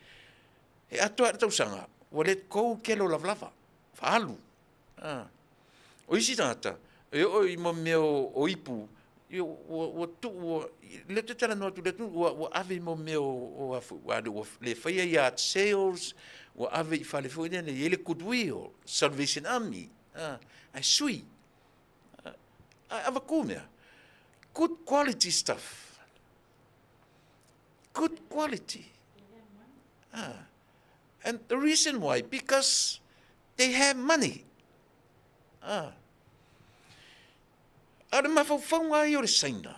e atoa lava le tausaga ua let go le tele o lavalava, faaalu. O isi tagata, e oo i mea o ipu, ua tuu, lea ou te talanoa atu i le atunuu, ua ave i mea o ua le faia yard sales, ua ave i fale foi lele e i ai le Goodwill, Salvation Army, ae sui. Ae avatu mea, good quality stuff, good quality. And the reason why, because they have money. A o le mafaufauga lava ia o le Saina,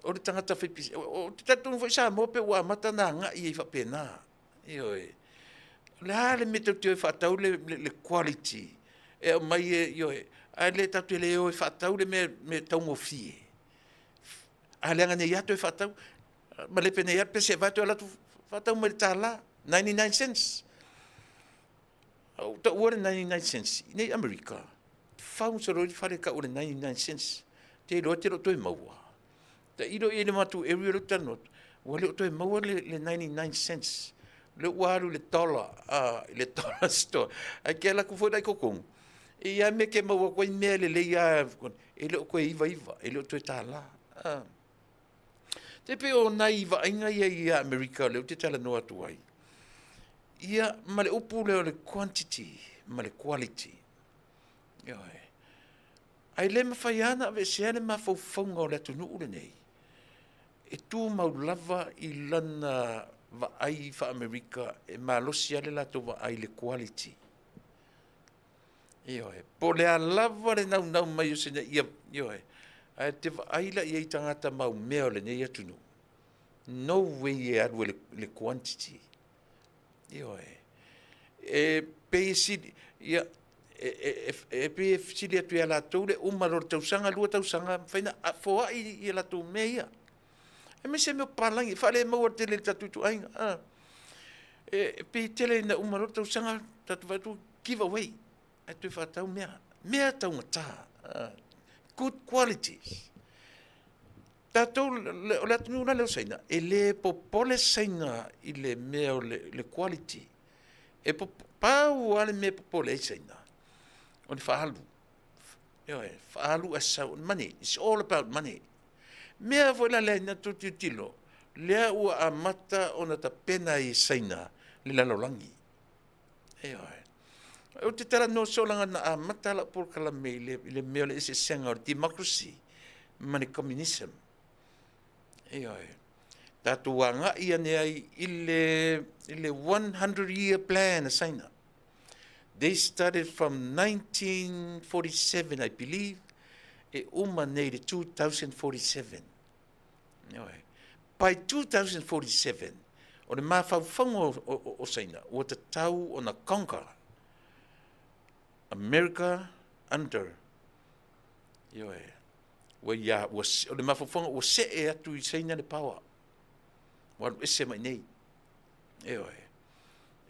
o le tagata faipisinisi, ou te talitonu foi Samoa pei ua amata ona agai ai faapena. Ioe. O le a le mea tatou te o ai e faatau le quality e aumai e, ioe, ae le tatou te le o e faatau le mea taugofie. A leaga nei lava toe faatau, malepe nei lava le pese e avatu alu atu faatau mai i le $1, 99 cents. Ua ou taua le 99 cents, i nei Amerika, fau solo ai le fale e tau o le 99 cents. Te iloa e te le o toe maua. Tailo i ai i le matou area lea ou te talanoa atu, ua le o toe maua le 99 cents. O lea ua alu i le dollar, i le dollar store. Ae te alu atu foi la i totonu, e i ai lava mea e te maua atu ai mea lelei lava, e le o toe 99, e le o toe $1. E pei o nai vaaiga ia i Amerika lea ou te talanoa atu ai, ia ma le upu lea o le quantity ma le quality. Ioe. Ae le mafai lava ona aveesea le mafaufauga o le atunuu lenei e tumau lava i lana vaai faa-Amerika e malosi lava le latou vaai i le quality. Ioe, po o le a lava le naunau mai o sina ia, ioe, ae te vaai la i ai i tagata maumea o lenei atunuu, no way e alu e le quantity. Ioe, e pei e sili, ia, e pei e sili atu ia latou le uma loa o le tausaga, 2 tausaga, mafai ona foai ia latou mea ia. Aemaise mea o papalagi, e faale maua tele i le tatou ituaiga. E pei e tele ina uma loa le tausaga, tatou vaai atu give away, ae toe faatau mea, mea taugata, good qualities. Tatou, o le atunuu la lea o Saina, e le popole Saina i le mea o le quality. E pau lava le mea e popole ai Saina, o le faaalu. Ioe, faaalu ae sau, money, it's all about money. Mea foi la lea ina tou tilotilo, lea ua amata ona tapena ai e Saina le lalolagi. Ioe. Ou te talanoa soo leaga na amata lau polokalame i le mea o le eseesega o le democracy ma le communism. Ioe. Tatou agai ane ai i le, i le 100 year plan a Saina. They started from 1947, I believe, e uma nei le 2047. Ioe. By 2047, o le mafaufauga o, o, o Saina, ua tatau ona conquer America under. Ioe. Ua ia, ua, o le mafaufauga ua see atu i Saina le power. Ua alu ese mai nei. Ioe.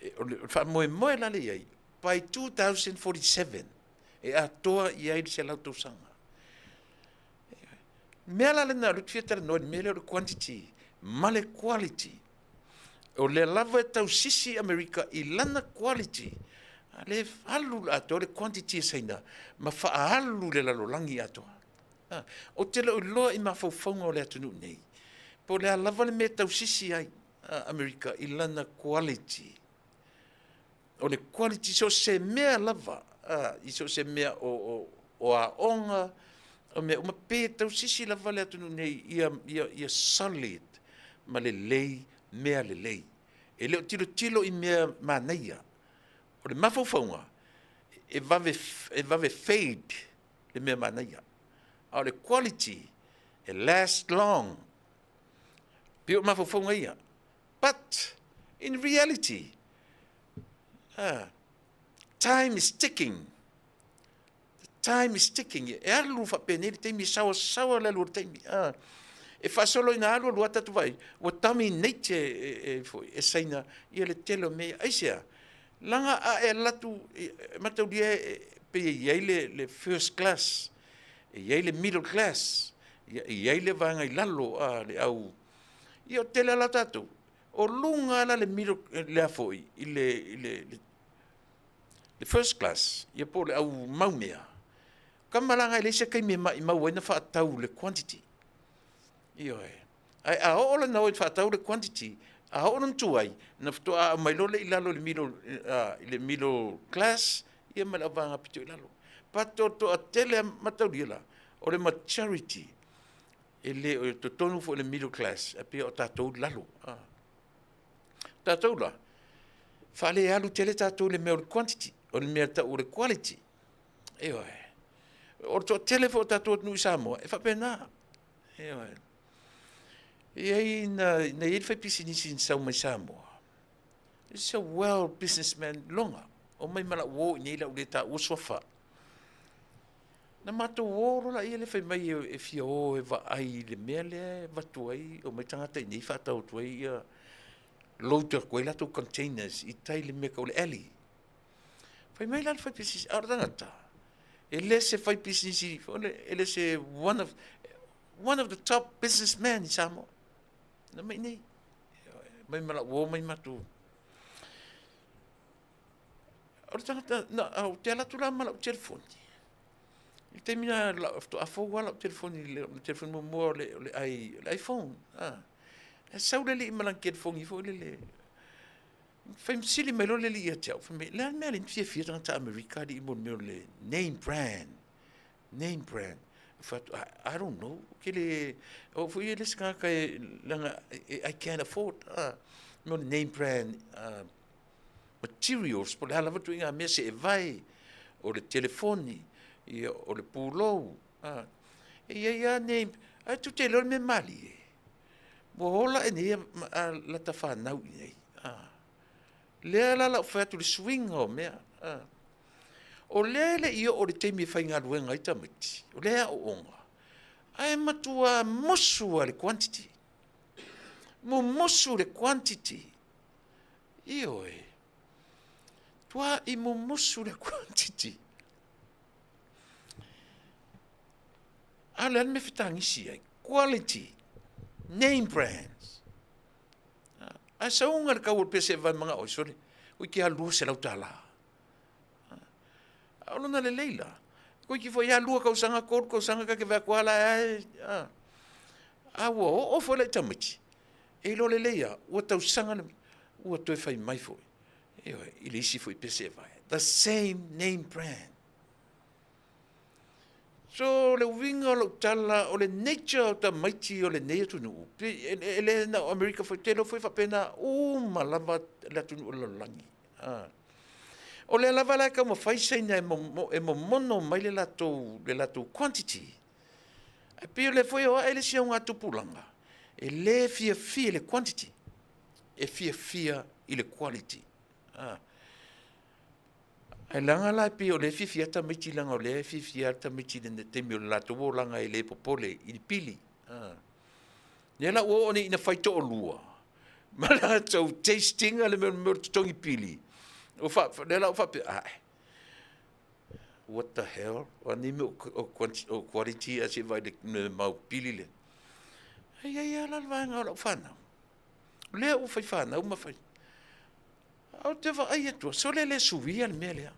E, o le faamoemoe la le i ai, by 2047, e atoa i ai le 100 tausaga. Mea la lena, o le fia talanoa i le mea lea o le quantity ma le quality. O lea lava e tausisi Amerika i lana quality, a le alu le atoa le quantity e Saina ma faaalu le lalolagi atoa. Ou te le o iloa i mafaufauga o le atunuu nei, po o le a lava le mea e tausisi ai Amerika i lana quality. O le quality so se mea lava, i so se mea o, o, o aoga, o mea uma, pe tausisi lava le atunuu nei ia, ia, ia solid ma lelei mea lelei. E le o tilotilo i mea manaia. O le mafaufauga, e vave, e vave fade le mea manaia. A o le quality, e last long. Pei o mafaufauga ia. But in reality, time is ticking. The time is ticking. E alu faapenei le taimi, e saoasaoa le alu o le taimi. E faasolo ina alu alu ata atu vai, ua dominate e, e, e, foi, e Saina ia le tele o mea. Aisea, laga a e alu atu, e, mataulia e, pei e i ai le, le first class, e i ai le middle class, e i ai le vaega i lalo a le au Ia o tele ala tatou, o luga la le middle, lea foi, i le, i le, le, le first class, ia po o le au maumea, kama laga e leai se taimi e maimau ai na faatau le quantity. Ioe. Ae a oo la na o e faatau le quantity, a oo lona tuai, na faatoa aumai loa lea i lalo i le middle, i le middle class, ia ma le au vaega pito i lalo. But o toatele mataulia la, o le majority, e le o totonu foi le middle class, e pei o tatou i lalo. Ah. Tatou la, faale alu tele tatou i le mea o le quantity, o le mea tau o le quality. Ioe. O le toatele foi o tatou atunuu i Samoa, e faapena. Ioe. E i ai na, na i ai le faipisinisi na sau mai Samoa. It's a well businessman loga. O mai ma lau o i nei lau le taua suafa. Na matou o loa laia lea fai mai e fia o e vaai i le mea lea e avatu ai, omai tagata i inei faatau atu ai ia load atu ai latou containers i tai i le mea tau le alley. Fai mai la le faipisinisi, a o le tagata, e le se faipisinisi, e le se one of, one of the top businessmen i Samoa. Na mai nei, mai ma lau o mai matou. O le tagata, na, ou te alu atu la ma lau telefoni. I le taimi na, faatoa fou lava lau telefoni, le telefoni muamua o le, o le, i, o le iPhone. Ah. E sau le alii ma lana telefoni foi lele. Fai sili mai loa le alii ia te au. Fai mai, le a le mea alii fiafia tagata Amerika alii mo le mea o le name brand. Name brand. Fai atu, I don't know. Ke le, o foi e le isi tagata e, leaga, I can't afford. Ah, mo le name brand. Ah, materials, po o le a lava ituaiga mea seevae, o le telefoni, ia, o le pulou, a, e i ai lava nei, ae tou te iloa le mea malie, ua ola ae nei a lata fanau i inei, a. Lea la la ou fai atu i le suiga o mea, a. O lea e le i oo i le taimi e faigaluega ai tamaiti, o lea e aooga, ae matua musu lava i le quantity, mumusu le quantity. Ioe. Tua'i mumusu le quantity. A o le a le mea fetagisi ai? Quality. Name brands. Ae sauga le tau o le pese e vae mana'o ai, sole, oi ke alu $200. A o lona lelei la. Koiki foi a 2 tausaga, 3 tausaga ta te vaai atu a la e a. A ua oo foi lai tamaiti. E iloa lelei a, ua tausaga le, ua toe fai mai foi. Ioe, i le isi foi pese e vae. The same name brand. So o le uiga o lau tala, o le nature o tamaiti o lenei atunuu, e le na o Amerika foi, tele foi faapena uma lava le atunuu o le lalolagi. O lea lava la e taumafai Saina e momono mai le latou quantity. Ae pei o lea foi e o ae le isi augatupulaga, e le fiafia i le quantity, e fiafia i le quality. Ae leaga la e pei o lea e fiafia tamaiti leaga o lea e fiafia tamaiti i le taimi o le latou olaga e le popole i le pili. Lea la ua oo nei ina fai toalua ma latou taste ina le mea o le totogi pili. O lea la ua faapea, ae, what the hell, o a nei mea o quality ae se i vaai i le mau pili lea. E i ai lava la le vaega o lau fanau, o lea ua fai fanau ma fai. Ae ou te vaai atu, sole le suia le mea lea.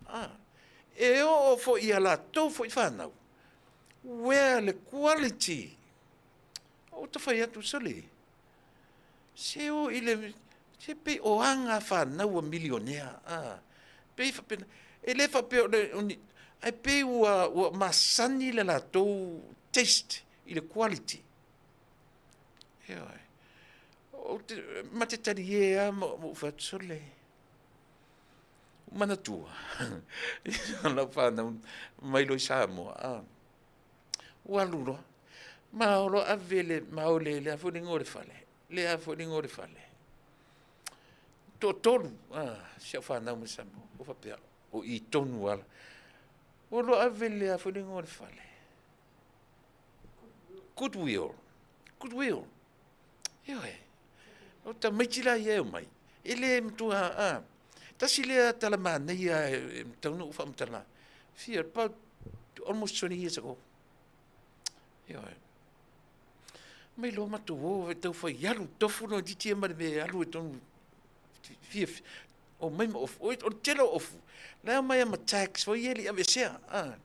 E oo foi ia latou foi fanau, where le quality. Ou te fai atu, sole, se o i le, se pei o aga fanau a milionea. Pei faapena, e le faapea o ni, ae pei ua masani le latou taste i le quality. Ioe. Ou te, ma te talie lava ma ou fai atu, sole, manatua, lau fanau mai loa i Samoa, ua alu loa, ma o loa ave le, ma o le, le a foi le igoa o le fale, le a foi le igoa o le fale, toatolu, si au fanau mai Samoa, ou faapea, o i tonu lava. Ua alu ave le a foi le igoa o le fale, Goodwill, Goodwill. Ioe, o tamaiti la ia e omai, e le matua, a, tasi lea tala manaia e tatau ona ou faamatala, fia, about almost 20 years ago. Ioe. Mai loa matou o e tau fai alu tofu le tamaitiiti ia ma le mea e alu e tonu fia, omai ma ofu, o le tele o ofu, la e omai lava ma tags foi ia e le i aveesea, a.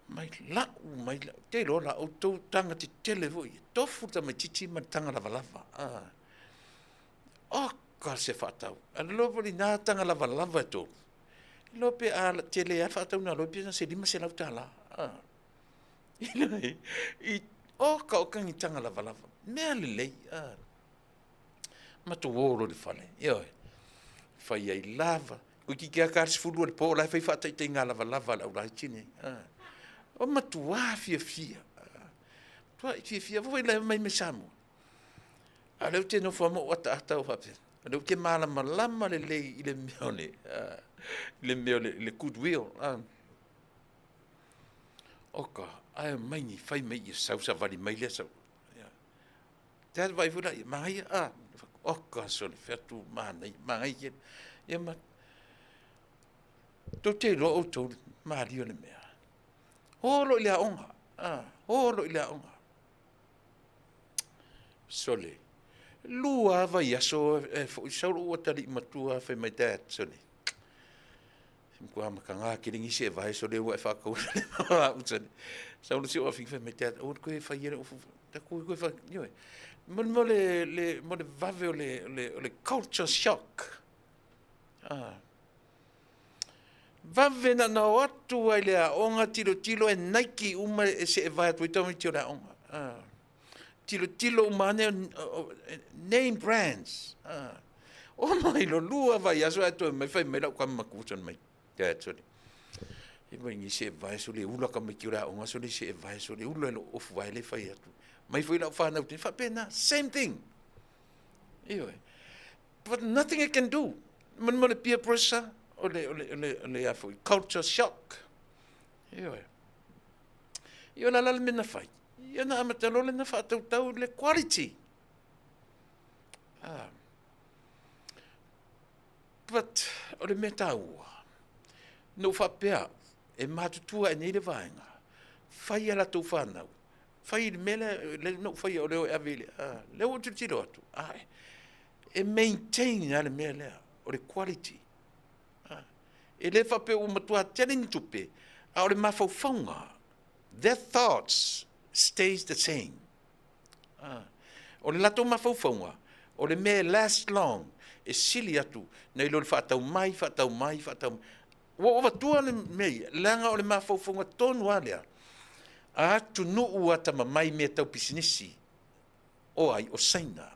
Mai lau mai lau, te iloa la outou taga tetele foi, tofu le tamaitiiti ma le taga lavalava. Oka se faatau. Ae iloa foi lena taga lavalava e tolu, iloa pe a tele lava le faatauga a loa pe na se $500. Oka oka ni taga lavalava, mea lelei. Matou o loa i le fale, ioe, fai ai lava, toeitiiti lava ta le 12 o le po o la e fai faataitaiga lavalava a le au laiti nei. Ua matua fiafia, matuai fiafia foi la e omai mai Samoa. A o lea ou te nofo lava ma ou ataata ou faapea, o lea ou te malamalama lelei i le mea o le, i le mea o le goodwill. Oka, ae omai nei fai mai ia sau savali mai lea sau. Te alu vaai foi la, manaia, a, oka sole, fai atu, manaia, manaia tele. Ia ma, tou te iloa outou le malie o le mea. O loa i le aoga, a, o loa i le aoga. Sole, 2 lava vaiaso e foi, sau lou atalii matua fai mai, Dad, sole, se matua mataga tele nisi e vae sole ua e faatauina le au sole. Sau le si ou afine fai mai, Dad, aua le toe faia le ofu, tatou toe fai, ioe. Mo le, le, mo le vave o le culture shock. Ah. Vave na ona o atu ai le aoga tilotilo e Nike uma e seevae atu ai tamaiti o le aoga. Ah. Tilotilo uma ane name brands. Ah. O mai lo lua vaiaso ae toe mai fai mai lau tama matua sona mai. Dad sole. E mai ni seevae sole ula tamaiti o le aoga sole seevae sole ula i lou ofu vae le fai atu. Mai foi lau fanau te faapena. Same thing. Ioe. But nothing I can do. Mo le peer pressure, o le, o le, o le, o le a foi, culture shock. Ioe. Ia o le a la le mea na fai? Ia na amata loa lena faatautau le quality. Ah. But o le mea taua, na ou faapea au, e matutua ae nei le vaega, fai a latou fanau, fai le mea lea, lea na ou faia o lea e ave i le, ah, lea ua ou tilotilo atu, ah, e maintain lava le mea lea, o le quality. Ah, e le faapea ua matua tele ni tupe, a o le mafaufauga, their thoughts stays the same. Ah, o le latou mafaufauga, o le mea e last long, e sili atu nai lo le faatau mai, faatau mai, faatau mai. Ua ou avatua le mea ia, leaga o le mafaufauga tonu lava lea. Atunuu atamamai i mea tau pisinisi, o ai? O Saina.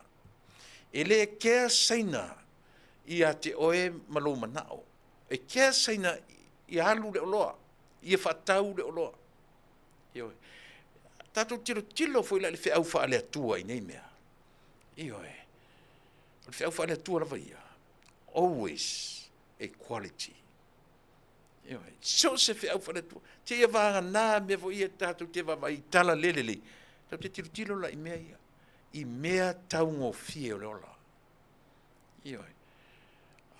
E le kea Saina ia te oe ma lou manao. E kea Saina ia alu le oloa, ia faatau le oloa. Ioe. Tatou tilotilo foi la i le feau faale-Atua i nei mea. Ioe. O le feau faale-Atua lava ia, always a quality. Ioe. So o se feau faale-Atua. Seia vagana mea foi ia tatou te vaavaai i tala le lelei. Tatou te tilotilo la i mea ia. I mea taugofie o le ola. Ioe.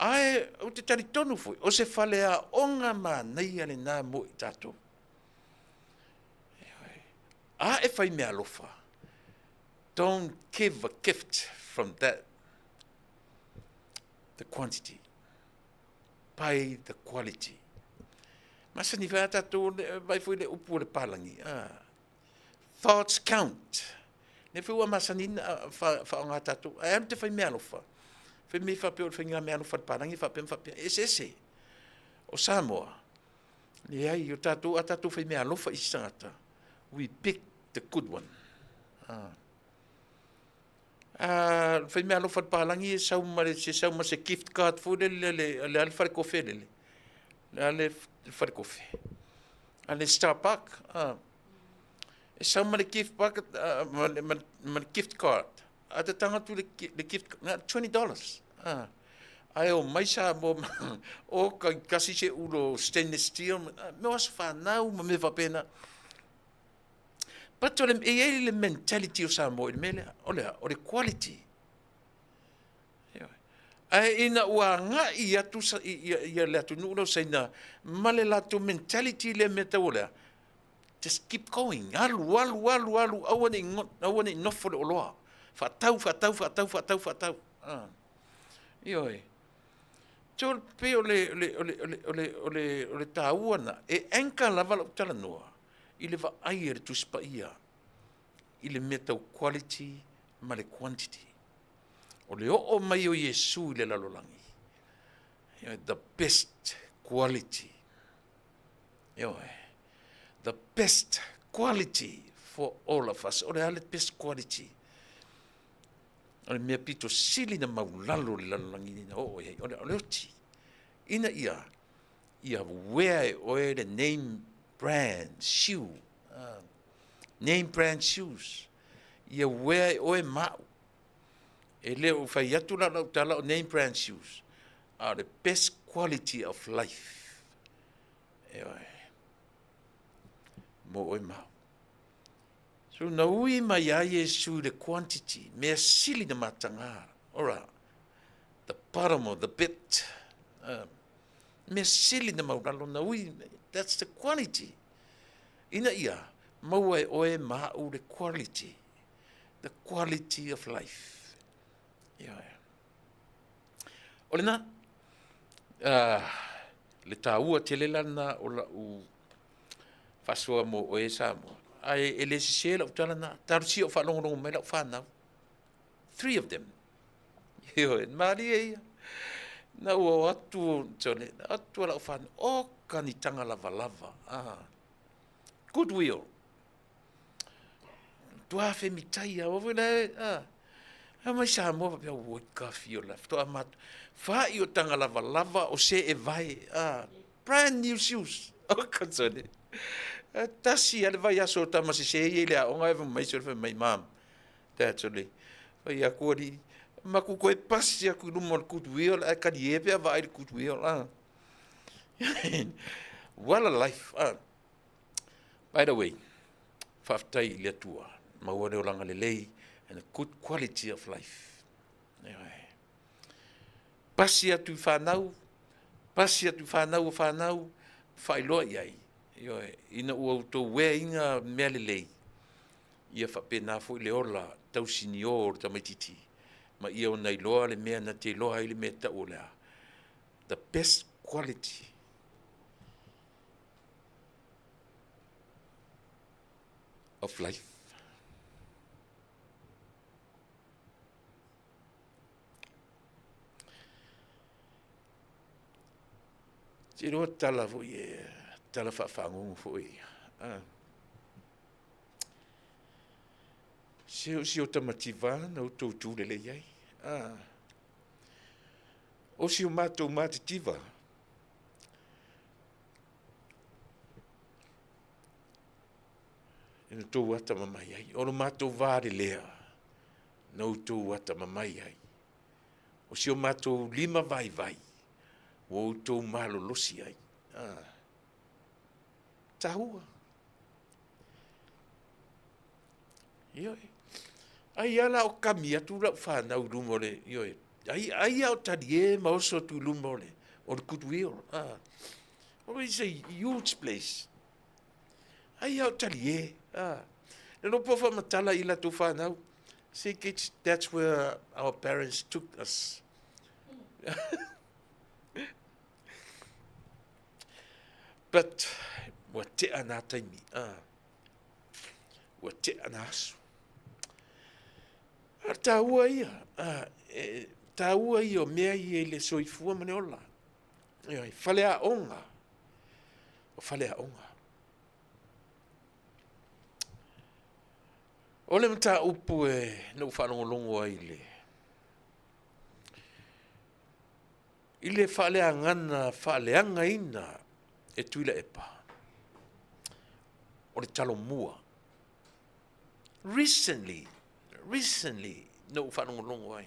Ae ou te talitonu foi, o se faleaoga manaia lena mo i tatou. Ioe. A e fai meaalofa, don't give a gift from that, the quantity. Buy the quality. Masani foi a tatou, vai foi le upu o le palagi. Ah. Thoughts count. Lea foi ua masani na faaaoga tatou. Ae alu te fai meaalofa. Fai mai faapea o le faiga meaalofa a le palagi faapea ma faapea. E eseese. O Samoa, leai, o tatou, a tatou fai meaalofa i isi tagata, we pick the good one. Ah. Ah, fai meaalofa a le palagi e sau ma le, se sau ma se gift card foi lele le, le, le fale kofe lele. Le le fale kofe. A le Starbucks. Ah. E sau ma le gift bucket, ma, ma, ma le gift card. A te tanga tu le, le gift, na, $20. Ah. Ae o mai sa mo, o ka kasi se ulo stainless steel, me o aso whanau ma me whapena. But o le, e iai le mentality o Samoa i le mea lea, o le a, o le quality. Ae ina ua agai atu ia le atunuu lea o Saina ma le latou mentality lea mea tau o le a, just keep going, alu, alu, alu, alu, aua ne i, aua ne i nofo le oloa. Faatau, faatau, faatau, faatau, faatau. Ah. Ioe. So, pei o le, o le, o le, o le, o le, o le, o le taua na, e anchor lava lau talanoa i le vaai a le Tusi Paia i le mea tau quality ma le quantity. O le oo mai o Iesu i le lalolagi, the best quality. Ioe. The best quality for all of us. O le a le best quality? O le mea pito sili na maulalo le lalolagi nei na oo i ai. O le, o le oti. Ina ia, ia wear e oe le name brand shoe. Name brand shoes. Ia wear e oe ma'u. E le o fai atu la lau tala o name brand shoes. A o le best quality of life. Ioe. Mo oe ma'u. So na ui mai a Iesu i le quantity, mea sili na matagā. Ora, the bottom of the bit. Mea sili na maulalo na ui, that's the quality. Ina ia, maua e oe ma a'u le quality. The quality of life. Ioe. O lena, le taua tele lana o la'u faasoa mo oe Samoa. Ae e le sese lau tala na. Talosia o faalogologo mai lau whanau. Three of them. Ioe, malie ia. Na ua o atu, tole, atu lau whanau. O kanitanga lava lava. Ah. Goodwill. Tua femitai a o le ah. A mai Samoa faapea oi ka fio la faatoa matou fa'i o taga lavalava o se e vae ah brand new shoes o ka sone tasi a le vaiaso o tama sese ia i le aoga ae fai mai sole fai mai mom dad sole fai atu alii maku koe pasi atu i luma o le goodwill ae kalie pe a vaai le goodwill ah what a life ah By the way, faafetai i le Atua, maua le olaga lelei and a good quality of life. Ioe. Pasi atu i whanau, pasi atu i whanau o whanau, whailoa i ai. Ioe, ina ua outou weaina mea lelei, ia faapena foi le ola tausinio o le tamaitiiti, ma ia ona iloa le mea na te iloa ai le mea tau o le a. The best quality of life. Te iloa tala foi e tala faafagogo foi. Ah. Se o si o ta mativa na outou tu lelei ai. O si o matou matitiva. E na tou atamamai ai. O lo matou valelea na outou atamamai ai. O si o matou lima vaivai ua outou malolosi ai. Taua. Ioe. Ai ala o kami atu lau whanau luma o le, ioe. Ai, ai au talie ma oso atu luma o le, o le Goodwill. Oh, it's a huge place. Ai au talie. Le lopo whamatala i la tō whanau. See, kids, that's where our parents took us. But, ua tea nā taimi. Ua tea nā aso. A tāua ia, e, tāua ia o mea ia i le soifua ma le ola. Ia, whale a onga. O whale a onga. O le mataupu e na ou faalogologo ai le i le faaleagana faaleagaina e Tuilaepa o le Talomua. Recently, recently na ou faalogologo ai.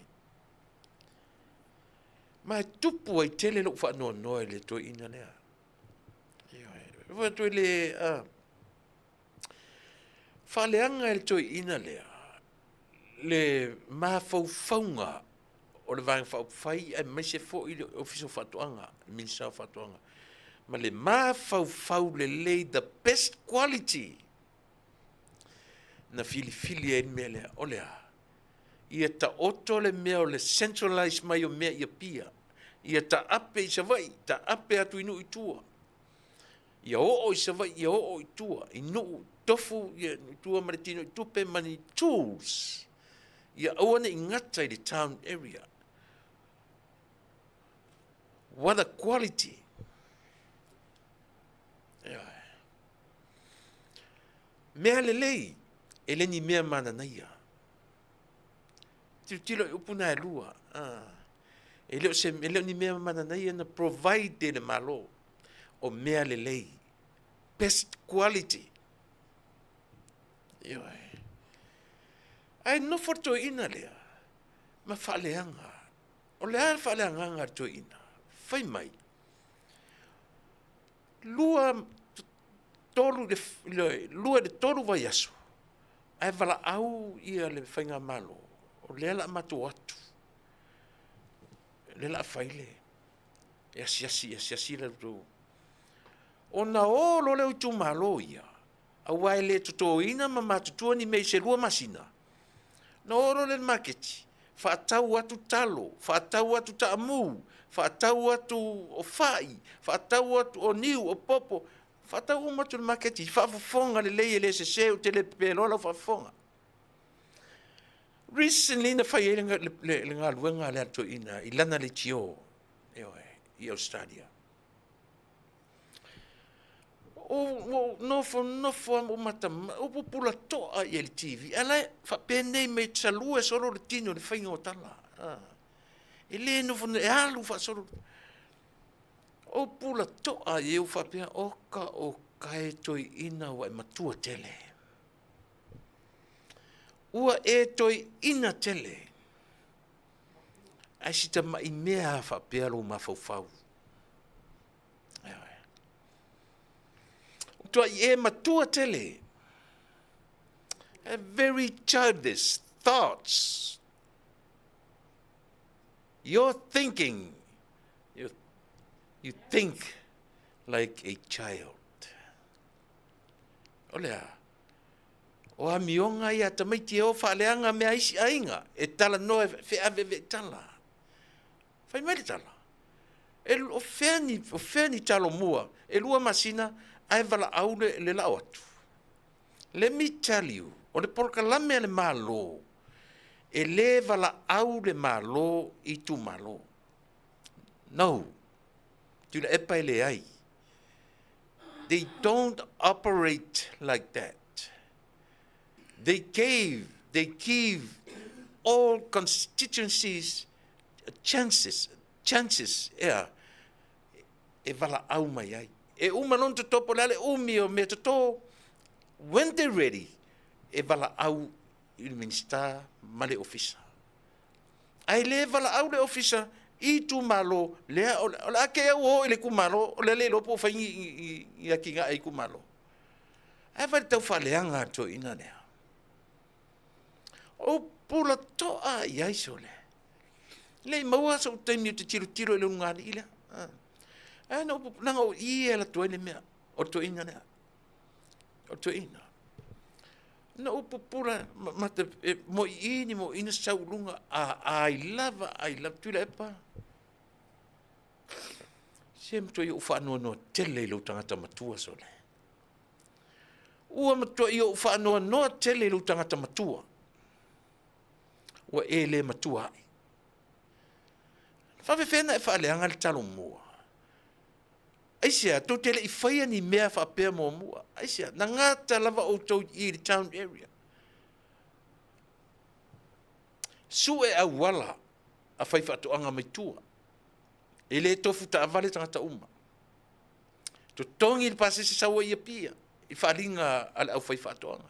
Ma e tupu ai tele lou faanoanoa i le toeaina lea. Ioe, toe le faaleaga e le toeaina lea le mafaufauga o le Vaega Faaupufai aemaise foi le Ofisa o Faatoaga, le Minisita o Faatoaga, ma le mafaufau lelei, the best quality na filifili ai le mea lea. O le a? Ia taoto le mea o le centralize mai o mea i Apia, ia taape i Savaii, taape atu i nuu i tua. Ia oo i Savaii, ia oo i tua, i nuu, tofu ia i tua ma le tino i tupe ma ni tools. Ia aua ne i gata i le town area. What a quality. Ia. Mea lelei, e le ni mea mananaia. Tilotilo i upu na e lua. E le o se, e le o ni mea mananaia na provide e le Malo. O mea lelei. Best quality. Ioe. Ae nofo le toeaina lea ma faaleaga. O le a le faaleagaga a le toeaina? Fai mai, 2, 3, 2 i le 3 vaiaso, ae valaau ia le faigamalo, o lea la matou atu, lea la fai le, e asiasi, asiasi le tou. Ona o loa lea o itumalo ia, aua e le totoina ma matutua ni mea i se 2 masina. Na o loa lea i le maketi, faatau atu talo, faatau atu taamu, faatau atu o fai, faatau atu o niu, o popo, faatau uma atu i le maketi, faafofoga lelei e le sese, ou te le pepeloa lau faafofoga. Recently na fai ai le galuega a le toeaina i lana leitio, ioe, i Australia. O nofo nofo a mata o pupula toa i le TV. Ala faapenei mai salue solo le tino le faiga o tala. E le nofo e alu faasolo. O pula toa i eu faapea oka o kae toeaina ua e matua tele. Ua e toeaina tele. Ae si tamai mea faapea lou mafaufau. Tua i e matua tele. A very childish thoughts. You're thinking, you think like a child. O lea, o amioga ia tamaiti e o faaleaga mea isi aiga, e tala noa e feaveve tala. Fai mai le tala. E o fea ni talo mua, e 2 masina, ae valaau le lao atu. Let me tell you, o le polokalame a le Malo, e le valaau le Malo i itumalo. No. Tuilaepa e leai. They don't operate like that. They gave They give all constituencies chances, chances, ea, e valaau mai ai. E uma lona toto po o le a le umi o mea toto, when they ready, e valaau i le Minisita ma le Ofisa. Ae le valaau le Ofisa i itumalo, lea o le a te au o i le itumalo, o le a le iloa po o fai ni atinae i itumalo. Ae vaai i le tau faaleaga a le toeaina lea. O pula toa i ai sole. Le i maua sou taimi ou te tilotilo i le ulugalii lea. Ae na ou, leaga o i e alu atu ai le mea, o le toeaina lea. O le toeaina. Na ou pupula, ma te, e moi'i ni moi'i na sau i luga, a ai lava, ai lava, Tuilaepa, se matuai ou faanoanoa tele i lou tagata matua sole. Ua matuai ou faanoanoa tele i lou tagata matua. Ua e le matua ai. Faafefea na e faaleaga le talo mua? Aisea, tou te le i faia ni mea faapea muamua? Aisea, na gata lava outou i le town area. Sue auala a faifaatoaga mai tua. E le tofu taavale tagata uma. Totogi le pasese sau ai i Apia i faaaliga a le aufaifaatoaga.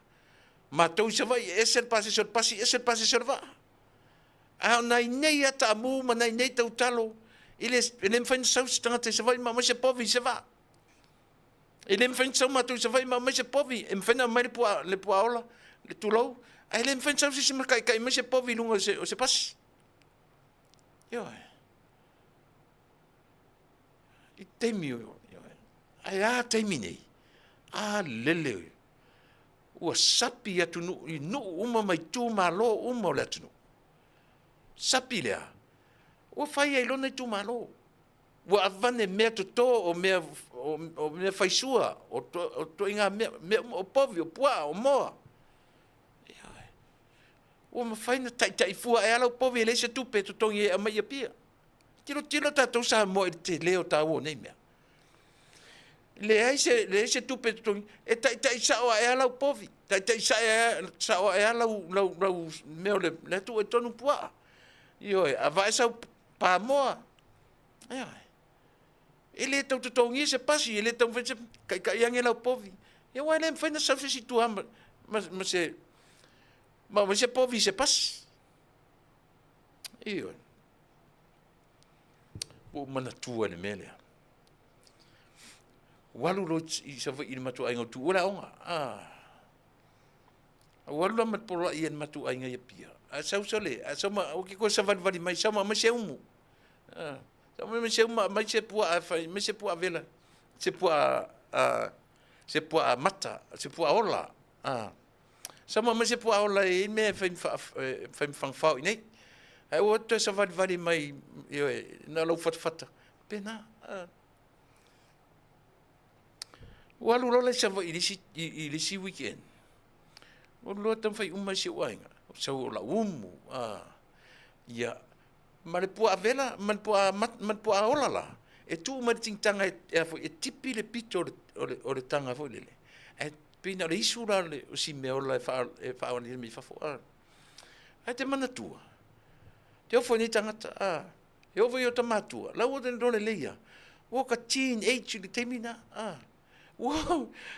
Matou i Savaii, e ese le pasese o le pasi, ese le pasese o le vaa. A o nai nei lava taamu ma nai nei tautalo, e le, e le mafai ona sau se tagata i Savaii ma aumai se povi i se vaa. E le mafai ona sau matou i Savaii ma aumai se povi, e mafai ona aumai le puaa, le puaaola, le tulou, ae le mafai ona sau se isi ma taitai mai se povi i luga o se, o se pasi. Ioe. I taimi o, ae a taimi nei? A lele, ua sapi atunuu i nuu uma ma itumalo uma o le atunuu. Sapi lea, ua fai ai lona itumalo. Ua avane mea toto o mea, o, o mea faisua, o, to, o toiga mea, mea uma, o povi, o puaa, o moa. Ua mafai na taitai fua e ala povi e leai se tupe e totogi e aumai i Apia. Tilotilo tatou Samoa i le tele o taua o nei mea. Leai se, leai se tupe e totogi, e taitai sao ae lava lau povi, taitai sao ae lava lau, lau, lau mea o le, le atu e tonu puaa. Ioe, avae sau pamoa. Ioe. E le tau totogia se pasi, e le tau mafai se kaikai ane lau povi. Ia aua e le mafai ona sau se isi tua ma, ma, ma se ma, ma se povi i se pasi. Ioe. Ua ou manatua i le mea lea. Ua alu loa i Savaii i le matou aiga o tuua le aoga. Ah. Ua alu la ma le poloai e le matou aiga i Apia. Ae sau sole, ae sau ma, ua ke koe savalivali mai, sau ma aumai se umu. Ah. Sau mai se umu, aumai se puaa e fai, mai se puaa vela, se puaa, se puaa mata, se puaa ola. Ah. Sama mai se puaola e i mea e fai ma fagafao i nei. Ae ua toe savalivali mai, ioe, na lou fatafata. Pena. Ua alu loa la i Savaii i le isi, i le isi weekend. Ua alu loa taumafai uma i si ou aiga. Sau o lau umu. Ia, ma le puaa vela, ma le puaa, ma le puaa ola la, e tuu mai le tingitaga e, e, e tipi le pito o le, o le, o le taga foi lele. Ae pei na o le isu la o si mea ola e, faa, e faaonia mai fafo. A. Ae te manatua, te ofo nei tagata, a, e oo foi i ota matua, la ua te lole leia, ua ka teen age i le taimi na, a, ua,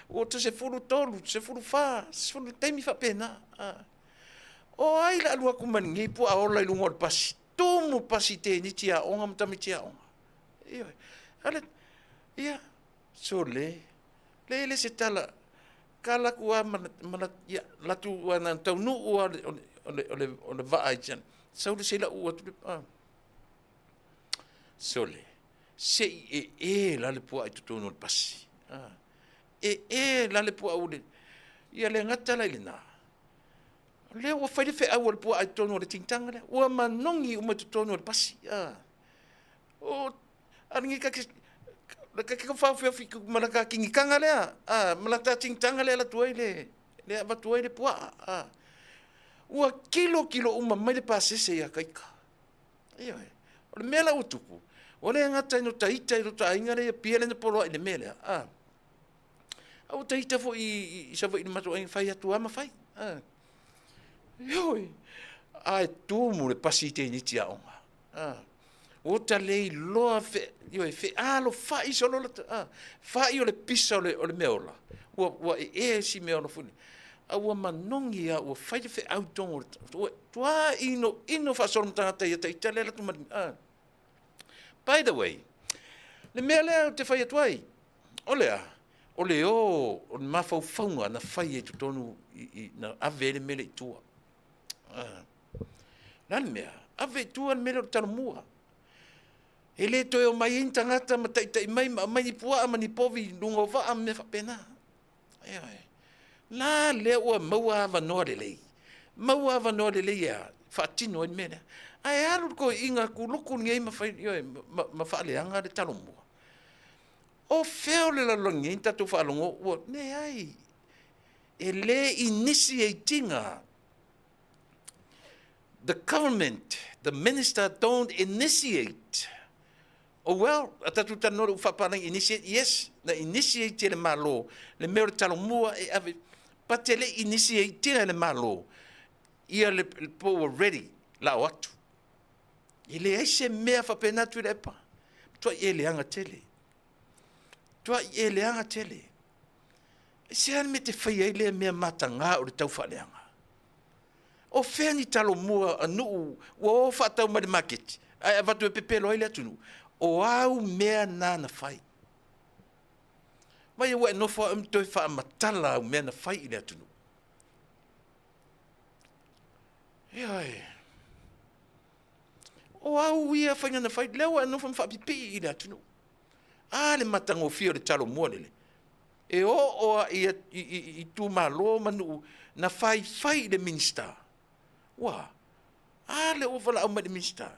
ua te 13, 14, 10, taimi faapena, a. O ai le alu atu ma lenei puaa ola i luga o le pasi, tumu pasi teniti aoga ma tamaiti aoga. Ioe, ale, ia, sole, le le se tala, ka laku a ma, ma ia, latu a na taunuu a o le, o le, o le, o le vaa i tiana, sau le seila u atu le, ah. Sole, se i e e la le puaa i totonu o le pasi. Ah. E e la le puaa ule, ia le gata la i lena. O lea ua fai le feau a le puaa i totonu o le tingtanga lea, ua manogi uma i totonu o le pasi. Ah. O, a lenei ka ke, la ka ke whaofeofi ma la ka kingitanga lea, a, ma la ta tingtanga lea la tuai le, le avatu ai le puaa. A. Ua kilo kilo uma mai le pasese ia kaika. Ioe. O le mea la ua tupu, ua le gata i no taita i lo aiga lea pia le na poloai le mea lea. A. A ua taita foi i, i Savaii i le matou aiga fai atu lava ma fai. A. Ioe, ae tumu le pasi i teiniti aoga. Ua ta le iloa fe, ioe, fealofai solo la, fa'i o le pisa o le, o le meaola, ua, ua ee si meaola foi lea. A ua manogi lava, ua fai le feau i totonu o le, ua matua inoino faasolo ma tagata ia ita lea e alu atu ma le, a. By the way, le mea lea ou te fai atu ai, o le a? O le o, o le mafaufauga na fai ai i totonu, i, i, na ave ai le mea lea i tua. A. O le a le mea? Ave i tua le mea lea o le Talomua. E le toe omai ai ni tagata ma taitai mai ma aumai ni puaa ma ni povi i luga o vaa ma mea faapena. Ioe. La lea ua maua avanoa lelei, maua avanoa lelei e a? Faatino ai le mea lea. Ae alu le toeaina kuluku lenei ma fai, ioe, ma, ma faaleaga le Talomua. O fea o le lalolagi nei na tatou faalogo ua, leai, e le initiate ina. The government, the minister don't initiate. Oh well, a tatou talanoa i le upu faapalagi initiate, yes, na initiate e le Malo le mea o le Talomua e ave, but e le i initiate ina e le Malo ia le po ua ready la o atu. E leai se mea faapena Tuilaepa. Matuai e leaga tele. Matuai e leaga tele. Se a le mea e te faia ai lea mea mataga o le taufaaleaga? O fea ni talomua a nuu ua o faatau mai le maketi ae avatu e pepelo ai le atunuu? O au mea na na fai. Vaai ua e nofo lava oe ma toe faamatala au mea na fai i le atunuu. Ioe. O au ia faiga na fai, lea ua e nofo ma faapipii i le atunuu. A le matagofie o le talomua lele. E oo lava i itumalo ma nuu na faifai i le Minisita. Ua a? A lea ua valaau mai i le Minisita,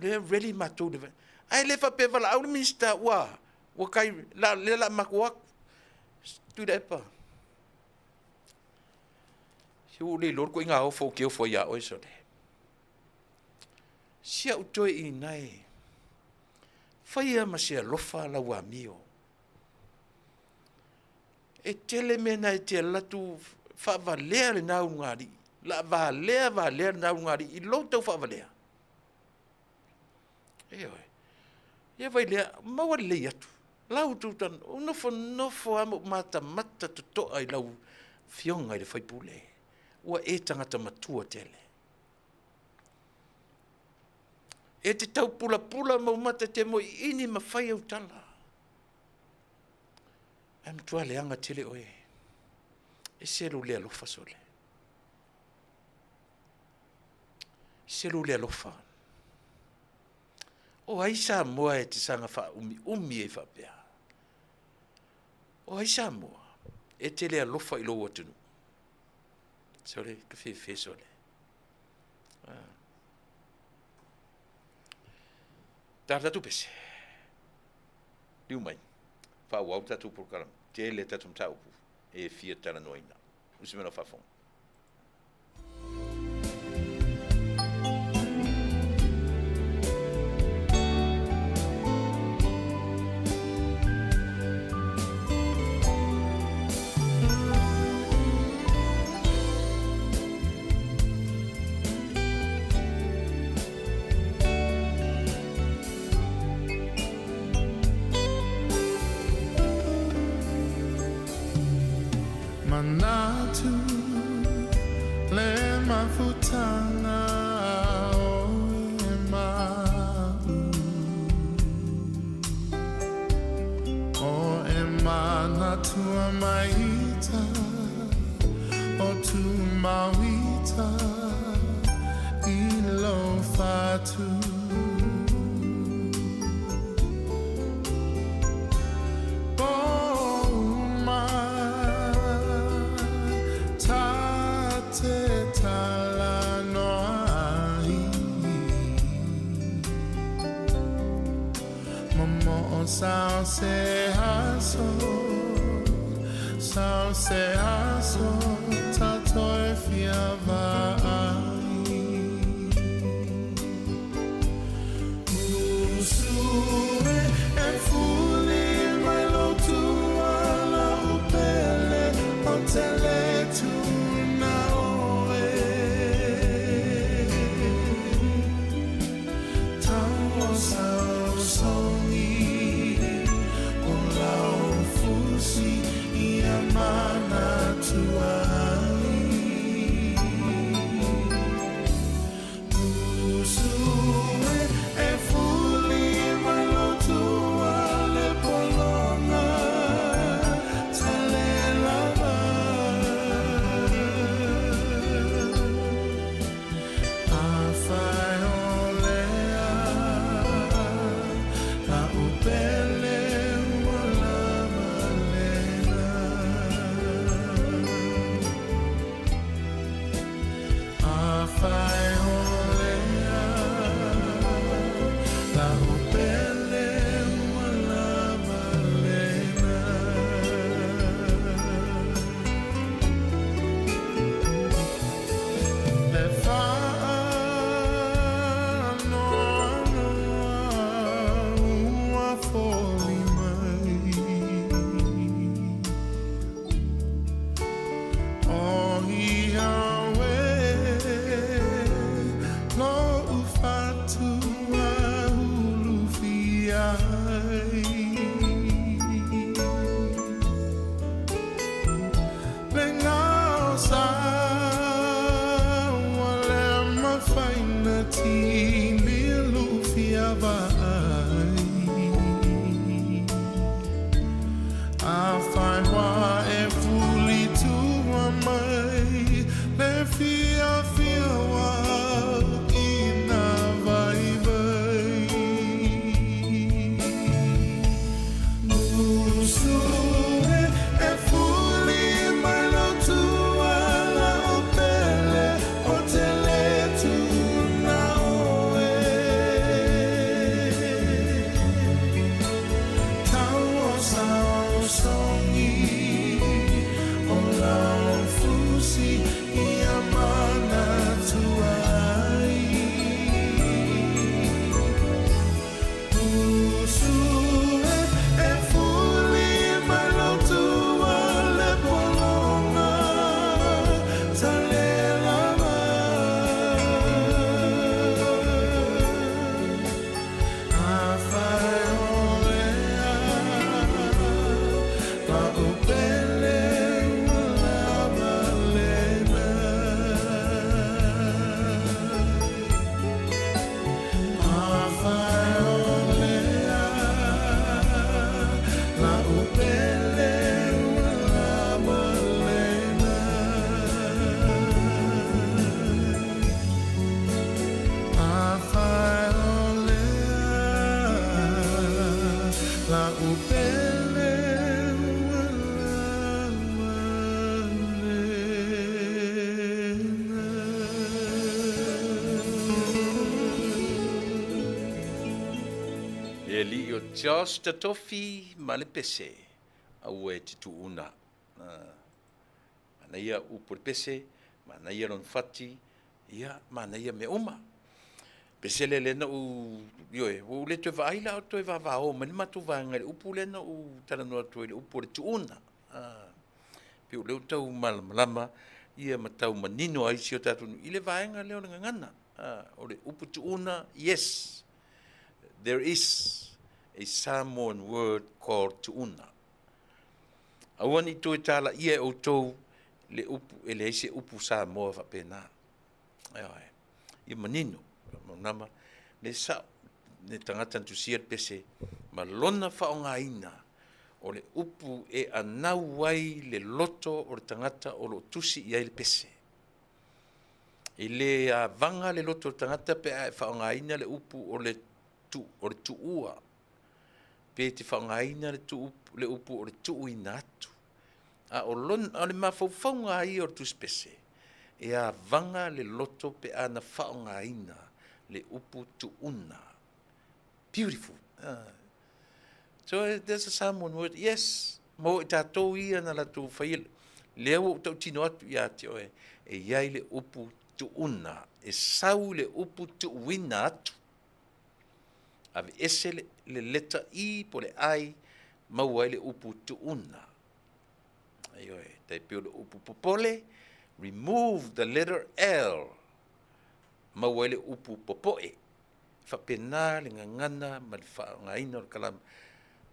lea e ready matou i le Ae le faapea e valaau le Minisita, ua a? Ua tai, lea o le a matou o atu. Tuilaepa, se ua ou le iloa le ituaiga ofo ou te ofo ai ia oe sole. Si au toeaina e, faia ma se alofa lau amio. E tele mea na e te alu atu faavalea lena ulugalii, la valea valea lena ulugalii i lou tau faavalea. Ioe. Ia vai lea, maua lelei atu. Lau tu tan, o nofo nofo lava ma ou matamata totoa i lau afioga i le sui usufono. Ua e tagata matua tele. E te tau pulapula ma ou mata te moiini ma fai au tala. Ae matua leaga tele oe. E se lou le alofa sole. Se lou le alofa. O ai Samoa e te saga faaumiumi ai faapea? O ai Samoa e te le alofa i lou atunuu? Sole, ka fefe sole. Ah. Tala tatou pese. Liu mai. Faaauau le tatou polokalame. Tele a tatou mataupu e fia talanoaina. Usi mai lau faafofoga. Manatu le mafutanga o e ma'u O e manatua maita o Tumauita i lou whatu. Pouma ta te talanoa ai. Momoo sao se aso, sao se aso tatou e fia vaai. Usu e e fuli mai lou tuala u pele o te le tuna oe. La'u pele ua lava lena. Afai o lea la'u pele ua lava lena. Afai o lea la'u pele ua lava lena. Le alii o Josh Tatofi ma le pese, aua e te tuuna. Manaia upu o le pese, manaia lona fati, ia, manaia mea uma. Pese lea lea na ou, ioe, ua ou le toe vaai la o toe vavao mai le matou vaega i le upu lea na ou talanoa atu ai i le upu o le tuuna. Pei o lea ua tau malamalama ia ma tau manino ai si o tatou nuu i le vaega lea o le gagana. O le upu tuuna, yes, there is a Samoan word called tuuna. Aua ne i toe talaia e outou le upu, e leai se upu Samoa faapena. Ioe. Ia manino, faamalamalama le sao le tagata na tusia le pese ma lona faaaogaina o le upu e anau ai le loto o le tagata o lo o tusi i ai le pese. E le avaga le loto o le tagata pe a e faaaogaina le upu o le tuua, pe te faaaogaina le upu o le tuuina atu. A o le mafaufauga lava ia o le tusipese, e avaga le loto pe a na faaaogaina le upu tuuna. Beautiful. So there's a Samoan word, yes, mo i tatou ia na latou faia, lea ua ou tautino atu ia te oe, e i ai le upu tuuna, e sau i le upu tuuina atu. Aveese le leta I po o le I, maua ai le upu tuuna. Ioe, tai pei o le upu popole, remove the letter L, maua ai le upu popoe. E faapena le gagana ma le faaaogaina o le kalama.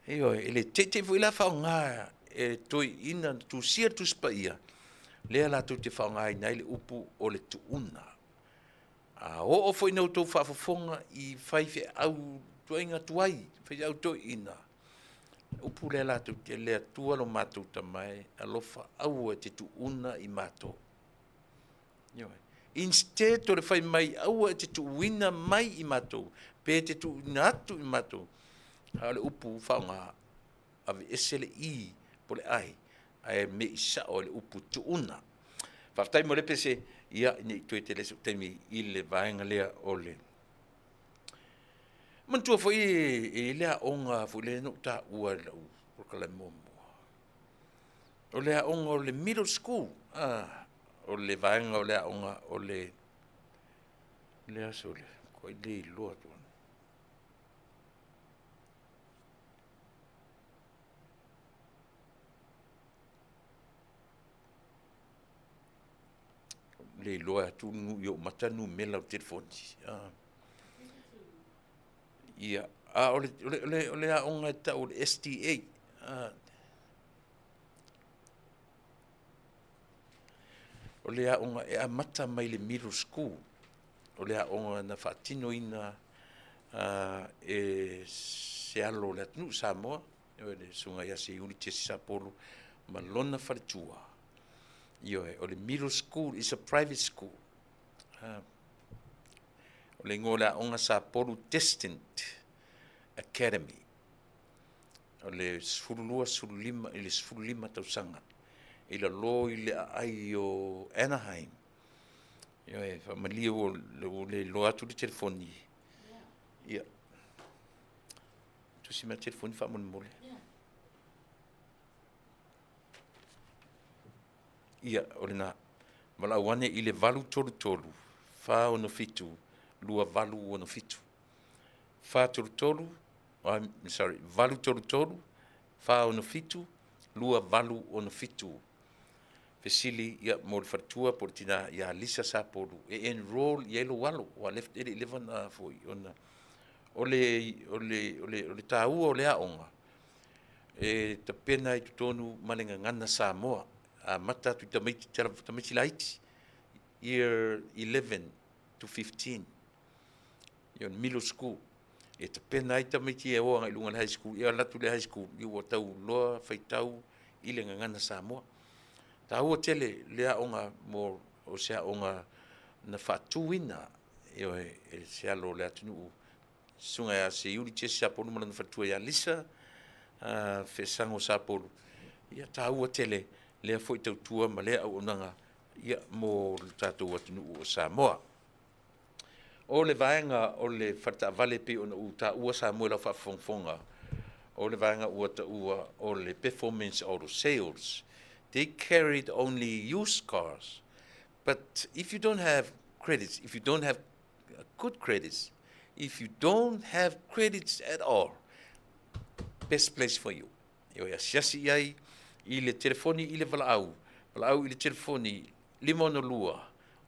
Ioe, e le teitei foi la faaaoga e toeaiina na tusia le Tusi Paia, lea latou te faaaogaina ai le upu o le tuuna. A oo foi ina outou faafofoga i faifeau ituaiga tuai, faifeau toeaiina, upu lea latou te, le Atua lo matou Tama e, alofa aua e te tuuna i matou. Ioe. Instead o le fai mai aua e te tuuina mai i matou, pe te tuuina atu i matou, a o le upu faaaoga, aveese le I po o le I, ae mei sao i le upu tuuna. Faafetai mo le pese, ia ne i toe tele sou taimi i le vaega lea o le manatua foi e i le aoga foi lea na ou taua i lau polokalame muamua. O le aoga o le middle school, o le vaega o le aoga o le le aso le koe le iloa atu. Le iloa atu i ou mata le numera o le telefoni. Ia, a o le aoga e tau o le SDA. O le aoga e amata mai le middle school. O le aoga na faatinoina e se alo o le atunuu Samoa, le susuga ia Seiuli Jesse Sapolu ma lona faletua. Ioe, o le middle school is a private school. O le igoa o le aoga Sapolu Destined Academy. O le 12, 15 i le 15 tausaga i lalo i le aai o Anaheim. Ioe, faamalie ua le iloa atu le telefoni. Ia. Tusi mai le telefoni faamolemole. Ia, o lena. Valaau ane i le 833 467 2867. 433, I'm sorry, 833 467 2867. Fesili ia mo le faletua po o le tina ia Lisa Sapolu e enroll i ai lou alo, ua left e le i leva ona foi ona o le taua o le aoga. E tapena ai totonu ma le gagana Samoa, amata atu i tamaiti, tamaiti laiti, year 11 to 15, ia middle school. E tapena ai tamaiti e o agai i luga i le high school, ia alu atu i le high school, ia ua tau loa faitau i le gagana Samoa. Taua tele le aoga mo o se aoga na faatuina, ioe, e se alo o le atunuu, susuga ia Seiuli Jesse Sapolu ma lona faletua ia Lisa Feesago Sapolu. Ia taua tele lea foi tautua ma lea auaunaga ia mo le tatou atunuu o Samoa. O le vaega o le faletaavale pei ona ou taua Samoa i lau faafogafoga, o le vaega ua taua o le Performance Auto Sales. They carried only used cars. But if you don't have credits, if you don't have good credits, if you don't have credits at all, best place for you. Ioe, asiasi i ai i le telefoni i le valaau, valaau i le telefoni 562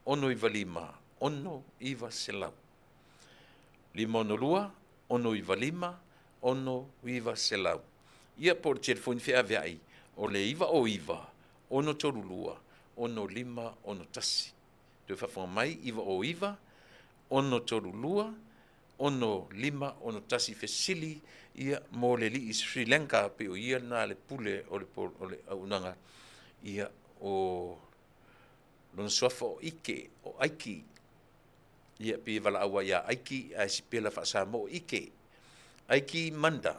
695 6900. 562 695 6900. Ia po o le telefoni feaveai o le 909 632 6561. Toe faafofoga mai, 909 632 6561. Fesili ia mo le alii Sri Lanka, pei o ia lena le pule o le, o le auaunaga ia o lona suafa o Ike, o Aiki. Ia pei e valaau ai ia Aiki ae sipela faa-Samoa o Ike. Aiki Manda,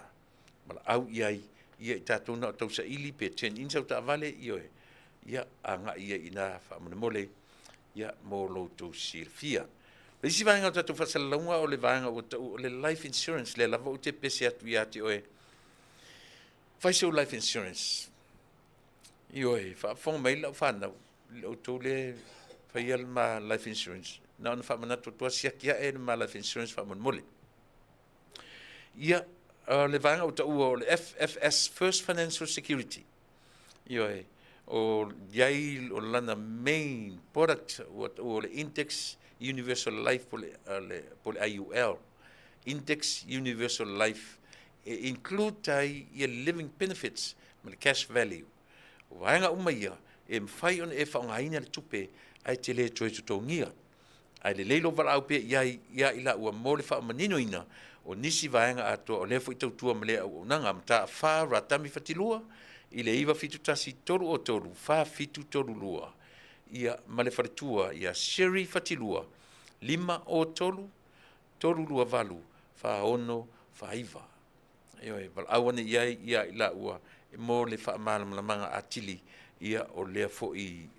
valaau i ai ia i tatou na o tausaili pe turn in sau taavale, ioe, ia agai ia i ina faamolemole ia mo lo outou silafia. O le isi vaega o tatou faasalalauga o le vaega ua tau o le life insurance, lea lava ou te pese atu ia te oe. Fai sou life insurance. Ioe, faafofoga mai lau fanau, le outou le faia le ma life insurance. Na ona faamanatu atu, siaki ae le ma life insurance faamolemole. Ia, le vaega ua taua o le FFS, First Financial Security. Ioe, o iai o lana main product ua taua o le Index Universal Life po le, po le IUL. Index Universal Life e include ai ia living benefits ma le cash value. O vaega uma ia e mafai ona e faaaogaina le tupe ae te le toe totogia. Ae lelei lou valaau pea i ai ia i laua mo le faamaninoina o nisi vaega atoa o lea foi tautua ma lea auaunaga. Mataafa Ratami Fatilua i le 971 303 4732 ia ma le faletua ia Sherry Fatilua 503 328 4649. Ioe, valaau ane i ai ia i laua mo le faamalamalamaga atili ia o lea foi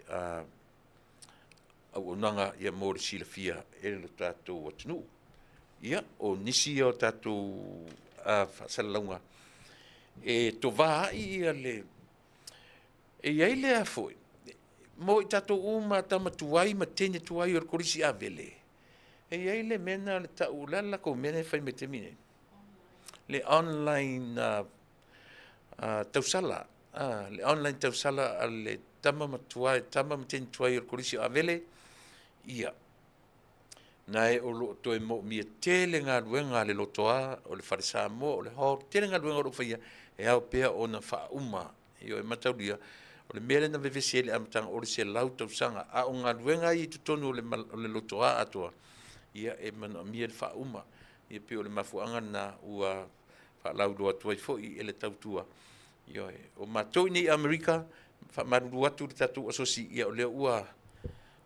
auaunaga ia mo le silafia e lo tatou atunuu. Ia, o nisi ia o tatou faasalalauga e tovā ai ia le e i ai lea foi mo i tatou uma tama tuai ma teine tuai o le Kolisi Avele. E i ai le mea lena o le tau, o le a le latou mea lea e fai mai taimi nei? Le online tausala, le online tausala a le tama matua, tama ma teine tuai o le Kolisi o Avele, ia, na e o loo toe moomia tele galuega a le lotoa, o le Fale Samoa, o le hall, tele galuega o loo faia, e ao pea ona faauma. Ioe, mataulia, o le mea lea na vevesi ai le amataga o le 100 tausaga, a o galuega ia i totonu o le lotoa atoa, ia e manaomia le faauma. Ia pei o le mafuaaga lena ua faalauiloa atu ai foi e le tautua. Ioe, o matou i nei Amerika, faamalulu atu le tatou asosi, ia o lea ua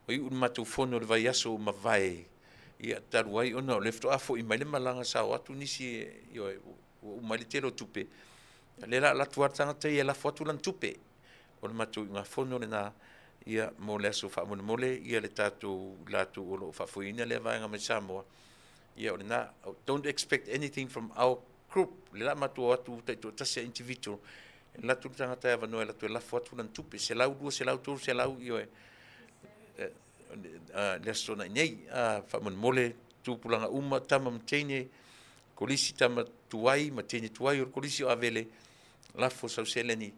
iu le matou fono i le vaiaso ua mavae, ia talu ai ona o lea faatoa foi mai le malaga sa o atu nisi, ioe, ua uma ai le tele o tupe. O lea la alu atu lava le tagata ia e lafo atu lana tupe. O le matou iugafono lena ia mo le aso faamolemole ia le tatou latou o lo o faafoeina lea vaega mai Samoa. Ia o lena, don't expect anything from our group. Le la matou o atu taitoatasi a individual. E alu atu le tagata e avanoa e alu atu e lafo atu lana tupe, 100, 200, 300, ioe, le aso na i nei. Faamolemole tupulaga uma, tama ma teine, kolisi tama tuai ma teine tuai o le Kolisi o Avele, lafo sau seleni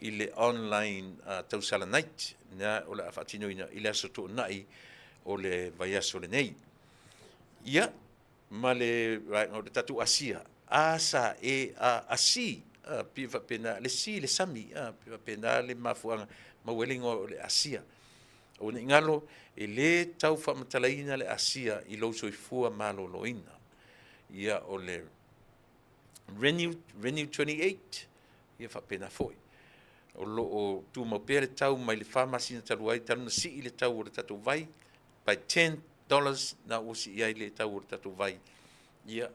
i le online tausala night na o le a faatinoina i le aso Toonai o le vaiaso lenei. Ia, ma le vaega o le tatou Asia, A sa E A asi. A, pei e faapena, le sea, le sami, a, pei e faapena le mafuaaga maua ai le igoa o le Asia. Aua ne i galo, e le tau faamatalaina le Asia i lou soifua maloloina. Ia, o le Renew, Renew 28, ia faapena foi. O lo o tumau pea le tau mai le 4 masina talu ai, talu ona sii le tau o le tatou vai by $10 na ua sii ai le tau o le tatou vai. Ia,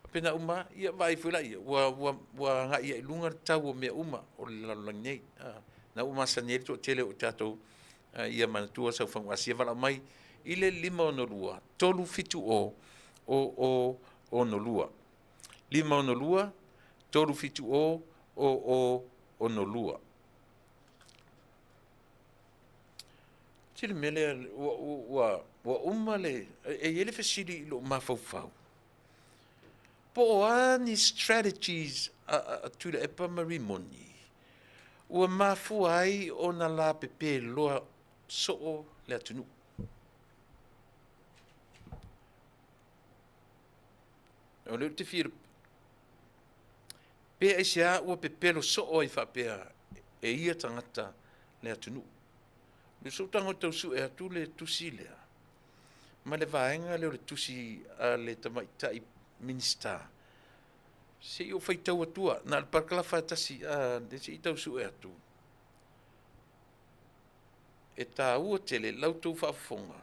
faapena uma, ia vaai foi laia, ua, ua, ua agai ai i luga le tau o mea uma o le lalolagi nei. Na ua masani ai le toatele o tatou, ia manatua saufagu Asia valaau mai i le 562 370 0062. 562 370 0062. Se le mea lea ua, ua, ua uma le, e i ai le fesili i lou mafaufau, po o a ni strategies a, a, a Tuilaepa ma Rimoni ua mafua ai ona lapepe loa soo le atunuu. O lea ou te fia pe aisea ua pepelo soo ai faapea e ia tagata le atunuu. O sou tago e tau sue atu le tusi lea, ma le vaega lea o le tusi a le tamaitai Minisita, se i ou faitau atua, na o le parakalafa lava e tasi, se i tau sue atu. E taua tele la outou faafofoga,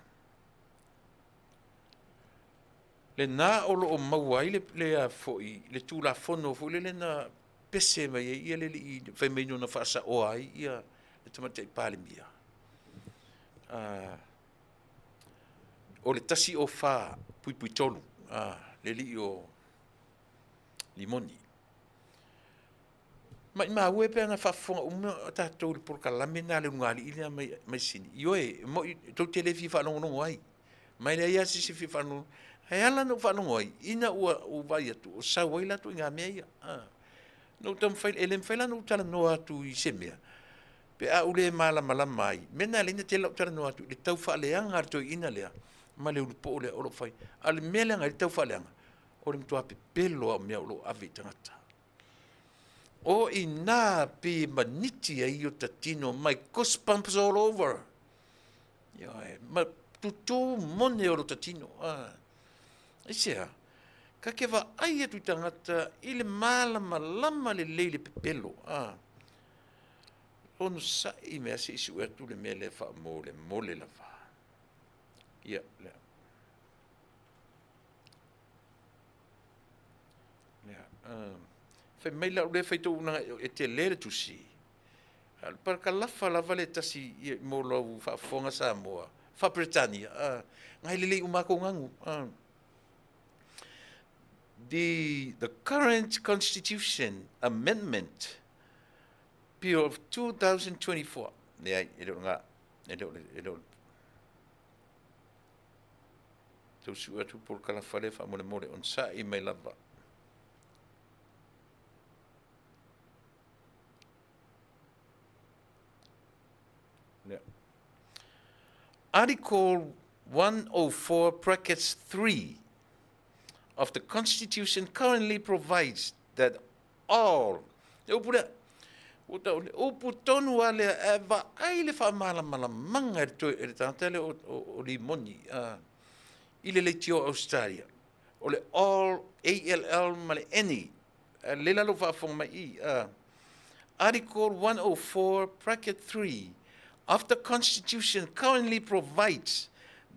lena o lo o maua ai le, le, a foi, le Tulafono foi lele na pese mai ai ia le alii fai mai na faasaoa ai ia le Tamaitai Palemia. O le 104.3, le alii o Rimoni. Maimau e pe ana faafofoga uma tatou i le polokalame lena a le ulugalii lea mai, mai Sini. Ioe, e moi, tou te le fia faalogologo ai. Ma e leai lava se isi e fia faalogologo. Ae ala ona ou faalogo ai, ina ua ou vaai atu o sau ai la ituaiga mea ia. Na ou taumafai, e le mafai la ona ou talanoa atu i se mea pe a ou le malamalama ai. O le mea lena e ala ai ona tele lau talanoa atu i le tau faaleaga a le toeaina lea ma le ulupoo lea o lo o fai. A o le mea leaga ai le tau faaleaga, o le matua pepelo lava o mea o lo o ave i tagata. O i ina pei e maniti ai ota tino, my goosebumps all over. Ioe, ma tutū mone o lota tino. Aisea? Ka te vaai atu i tagata i le malamalama lelei le pepelo. Onosai mea se i sue atu le mea lea faamolemole lava. Ia, lea. Lea. Fai mai lau lea faitau e tele le tusi. A o le parakalafa lava le tasi mo lau faafofoga Samoa, faa-Peretania, ngai lelei uma lava kou gagu. The current Constitution Amendment Bill of 2024. Leai, e le o lena, e le o le, e le o le. Tau sue atu polokalafa lea faamolemole, onosai mai lava. Article 104 brackets 3 of the Constitution currently provides that all, le upu lea, ua tau le upu tonu lava lea, e vaai le faamalamalamaga e le, toe, e le tagata lea o, o, o Limoni i le leitio o Australia, o le all, ALL ma le any, lea la lou faafofoga mai i, Article 104 bracket 3 of the Constitution currently provides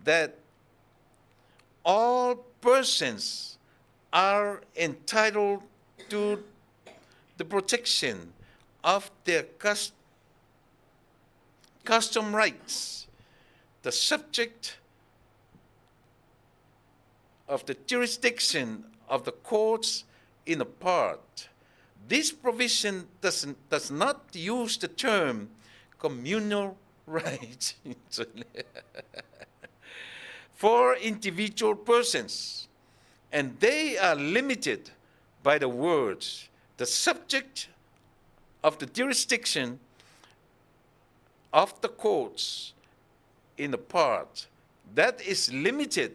that all persons are entitled to the protection of their custom rights, the subject of the jurisdiction of the courts in a part. This provision does not use the term communal rights for individual persons, and they are limited by the words, the subject of the jurisdiction of the courts in the part that is limited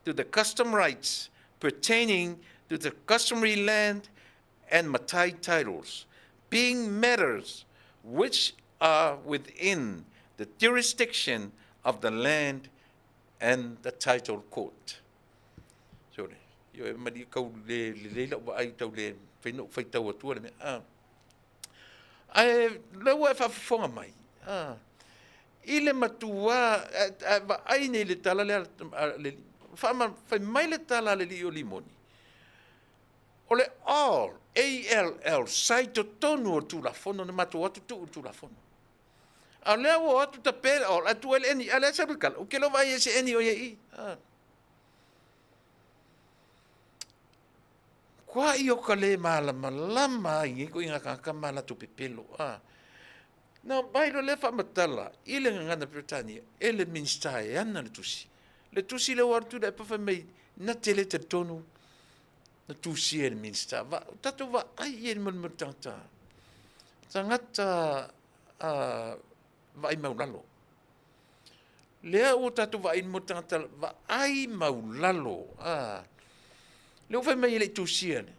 to the custom rights pertaining to the customary land and matai titles, being matters which are within the jurisdiction of the land and the title court. Sorry. Io e mali kau le lelei lau vaai tau le fai noʻu faitau atua le mea. Ah. Ae lea ua e faafofoga mai, ah, i le matuā, a vaai nei i le tala lea a le alii, fai mai le tala a le alii o Limoni, o le all, A-L-L, sa i totonu o le Tulafono na matou o atu tuu i le Tulafono. A o lea ua o atu tape le all, ae tuu ai le any, a o lea e sau le tala, ou te le o vaai i ai i se any o i ai i i. Ah. Kuaʻi o ka lē malamalama ai nei ituaiga tagata ma latou pepelo, a. Na aumai loa lea faamatala i le gagana Peretania e le Minisita e ana le tusi. Le tusi lea ua alu Tuilaepa fai mai na te le talitonu na tusia e le Minisita. Va, tatou vaai i ai i le molimoli tagata, tagata a, vaai maulalo. Lea ua tatou vaai mo tagata vaai maulalo. Ah. Lea ua fai mai e le i tusia le.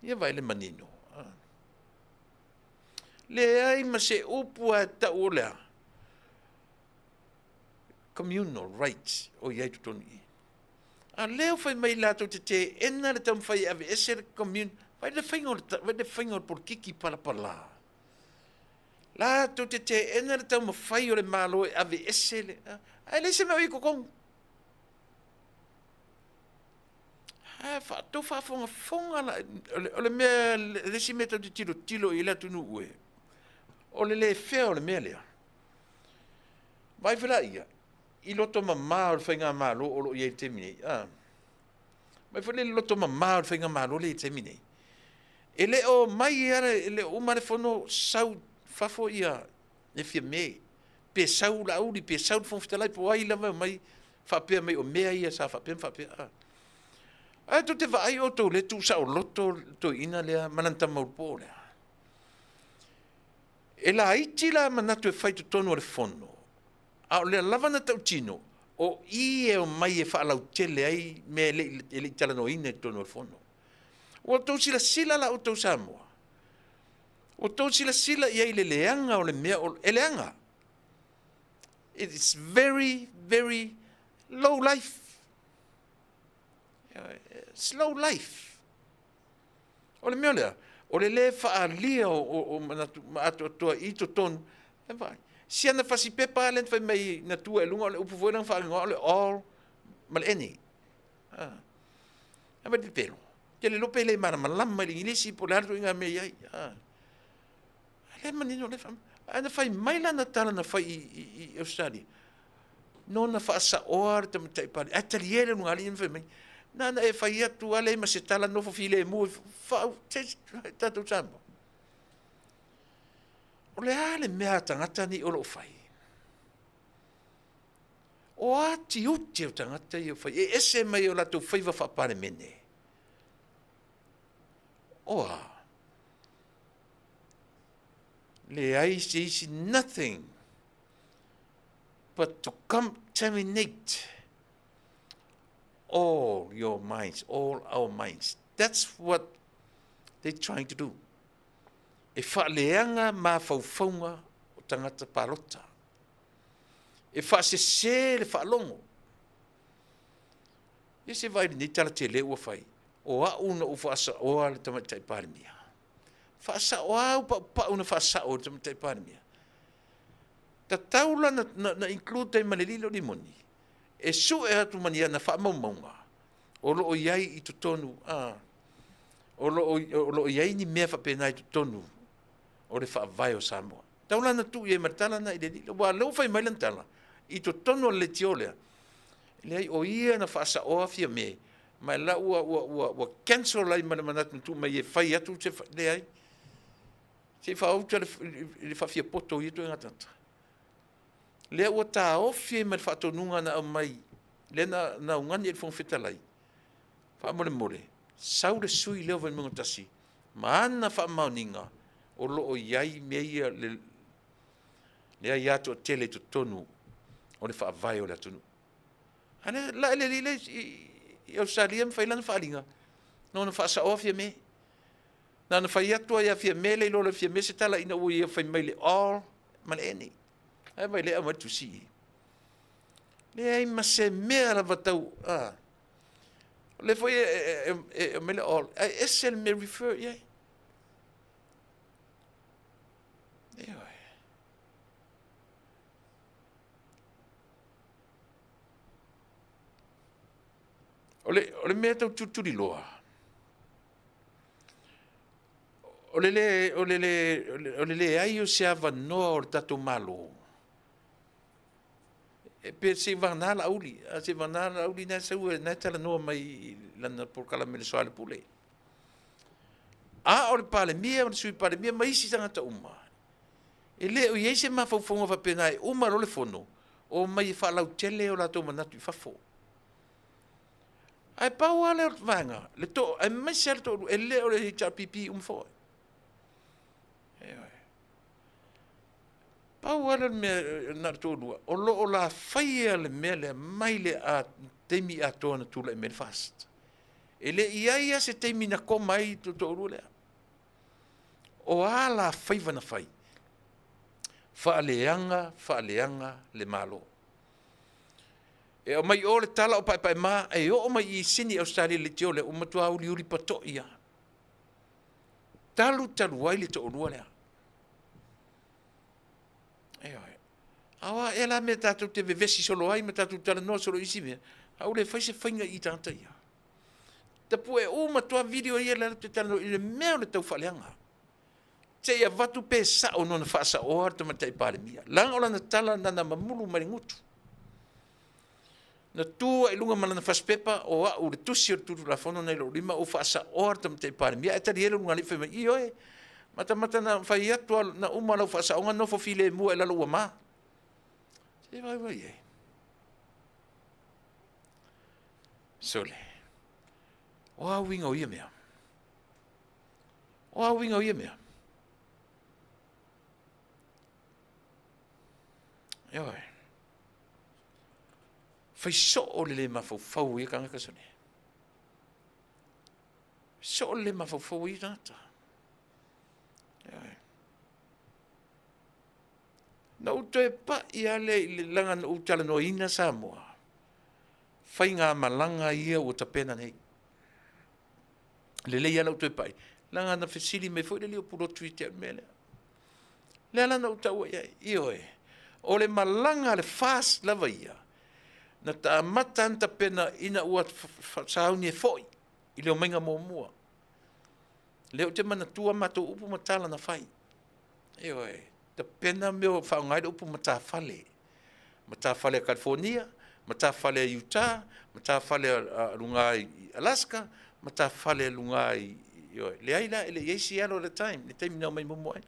Ia vaai le manino. Ah. Leai ma se upu a tau o lea. Communal rights o i ai totonu i. A lea ua fai mai latou te teena le taumafai e aveese le communal. Vai le faiga o le, vai le faiga o le polokiki palapala. Latou te teena le taumafai o le Malo e aveese le, ae leai se mea o i ai i totonu. Ae tou faafogafoga la, o le mea, le isi mea tou te tilotilo i ai le atunuu e, o le le fea o le mea lea. Vaai foi la ia, i loto mama o le faigamalo o lo o i ai i le taimi nei, a. Vaai foi le loto mama o le faigamalo lea i le taimi nei. E le o mai lava, e le o uma le fono sau fafo ia le Fiame, pe sau Laauli, pe sau le Fofoga Fetalai, po o ai lava e omai faapea mai o mea ia sa faapea ma faapea. A. Ae tou te vaai outou lea tuusaoloto le toeaina lea ma lana tama ulupo lea. E laiti la manatu e fai i totonu o le fono, a o lea lava na tautino, o i e omai e faalautele ai mea e le i talanoaina i totonu o le fono. Ua outou silasila la outou Samoa? Ua outou silasila i ai i le leaga o le mea o, e leaga. It is very, very low life. It's low life. O le mea lea, o le lē faaalia o manatu ma atoatoa i totonu, e vaai. Si ana fasi pepa lava lea na fai mai na tua i luga, o le upu foi lea na faaigoa o le all ma le any. A vai pepelo. Te le iloa pe le malamalama i le Igilisi po o le a le ituaiga mea e i ai. A lea e manino lea Ae na fai mai lana tala na fai i Ausetalia, nona faasaoa le tamaitai Palemia, ae talie le ulugalii ma fai mai, na ona e fai atu lava leai ma se tala, nofo filemu e faau, tatou Samoa. O le a le mea a tagata nei o lo o fai? O a tiute o tagata ia o fai? E ese mai o latou faiva faa-Palemene. O a? Leai se isi, nothing but to contaminate all your minds, all our minds. That's what they're trying to do. E faaleaga mafaufauga o tagata palota. E faasese le faalogo. Ia se vaai i lenei tala tele ua fai, o au na ou faasaoa le Tamaitai Palemia. Faasao au paupau na faasao e le Tamaitai Palemia. Tatau la na, na, na include ai ma le lilo limoni e sue atu ma ni ana faamaumauga o lo o i ai i totonu, a, o lo o, o lo o i ai ni mea faapena i totonu o le faavae o Samoa. Tau la na tuu i ai ma le tala na i le lilo, ua lea ua fai mai lana tala i totonu o le leitio lea, leai o ia na faasaoa Fiame, ma la ua, ua, ua, ua cancel ai ma le manatu na tuu mai e fai atu se, leai. Se i faaouta le, le faafiapoto o ia ituaiga tagata. Lea ua taofi ai ma le faatonuga na aumai, lea na, na augani e le Fofoga Fetalai, faamolemole, sau le sui lea o Vaimauga 1 ma ana faamaoniga o lo o i ai mea ia le, le aia toatele i totonu o le faavae o le atunuu. A lea la e le alii lea i Ausetalia ma fai lana faaaliga, na ona faasaoa Fiame. Na ona fai atu lava ia Fiame le iloa o le Fiame se tala ina ua ia fai mai le all ma le any. Ae vaai lea aumai le tusi i. Leai ma se mea lava tau, a. O lea foi e aumai le all, ae ese le mea e refer i ai. Ioe. O le, o le mea tau tulituliloa, o le, le, o le, le, o le leai o se avanoa o le tatou Malo, e pe se i vagana Laauli, a se i vagana Laauli na e sau na e talanoa mai i lana polokalame i le Soalepule. A o le Palemia ma le Sui Palemia ma isi tagata uma, e le o i ai se mafaufauga faapena e uma loa le fono, omai e faalautele o latou manatu i fafo. Ae pau lava lea o le vaega, le to, aemaise lava le toalua, e le o le HRPP uma foi. Ioe. Pau lava lea o le mea na o le toalua, o lo o la faia le mea lea mai le taimi atoa na tulai mai le FAST. E le i ai lava se taimi na koma ai le toalua lea. O a la faiva na fai? Faaleaga, faaleaga le Malo. E aumai i o le tala o Paepae-ma, e oo mai i Sini Ausetalia i le leitio lea, ua matua uliuli patoi lava. Talu talu ai le toalua lea. Ioe. A o a ea la mea tatou te vevesi solo ai ma tatou talanoa solo i isi mea, a ua le fai se faiga i tagata ia. Tapue uma atu lava video ia lea te talanoa i le mea o le tau faaleaga. Se i avatu pe sao nona faasaoa le Tamaitai Palemia. Leaga o lana tala na na mamulu mai le gutu. Na tu ai i luga ma lana fasipepa o au le tusi o le Tulafono na i lou lima ou faasaoa le Tamaitai Palemia ae tali ai le ulugalii fai mai, ioe, matamata na fai atu na uma lau faasaoga nofo filemu ai i lalo ua ma. Se vaivai ai. Sole, o a uiga o ia mea? O a uiga o ia mea? Ioe. Fai soo le le mafaufau o ia tagata sole. Soo le le mafaufau o ia tagata. Ioe. Na ou toe pai lava lea i le laga na ou talanoaina Samoa, faigamalaga ia ua tapena nei. Lelei lava lau toe pai, leaga na fesili mai foi le alii o Pulotu ia te au i le mea lea. Lea la na ou taua i ai, ioe, o le malaga a le FAST lava ia, na amata ona tapena ina ua sauni e foi i le omaiga muamua. Lea ou te manatua matou upu ma tala na fai. Ioe, tapena mea o faaaoga ai le upu matafale. Matafale a California, matafale a Utah, matafale a luga i Alaska, matafale a luga i, ioe, leai la, e le i ai Seattle at the time, le taimi na omai muamua ai.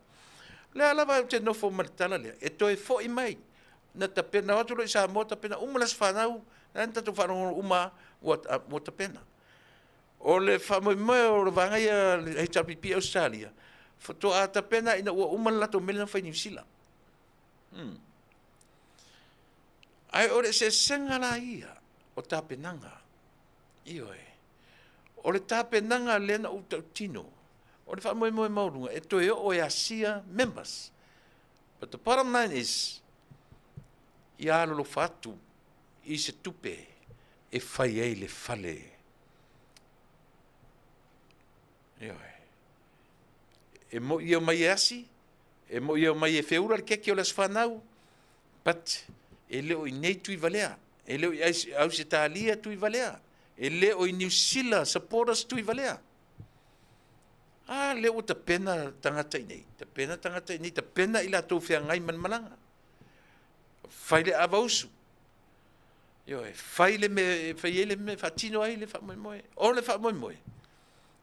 O lea lava ou te nofo ma le tala lea, e toe foi mai, na tapena, o atu loa i Samoa, tapena uma le aso fanau, na tatou faalogologo uma ua, ua tapena. O le faamoemoe o le vaega ia le HRPP Ausetalia, faatoa tapena ina ua uma le latou mele na fai i Niu Sila. Ae o le eseesega la ia o tapenaga, ioe, o le tapenaga lea na ou tautino, o le faamoemoe maualuga e toe oo e asia members. But the bottom line is, ia alolofa atu i se tupe e fai ai le fale. Ioe. E moi e omai e asi, e moi e omai e feula le keke o le aso fanau, but e le o i nei Tuivalea, e le o i Ausetalia Tuivalea, e le o i Niu Sila supporters Tuivalea. A lea ua tapena tagata i nei, tapena tagata i nei, tapena i latou feagai ma le malaga. Fai le ava usu. Ioe, fai le mea, fai ai le mea, faatino ai le faamoemoe. O le faamoemoe,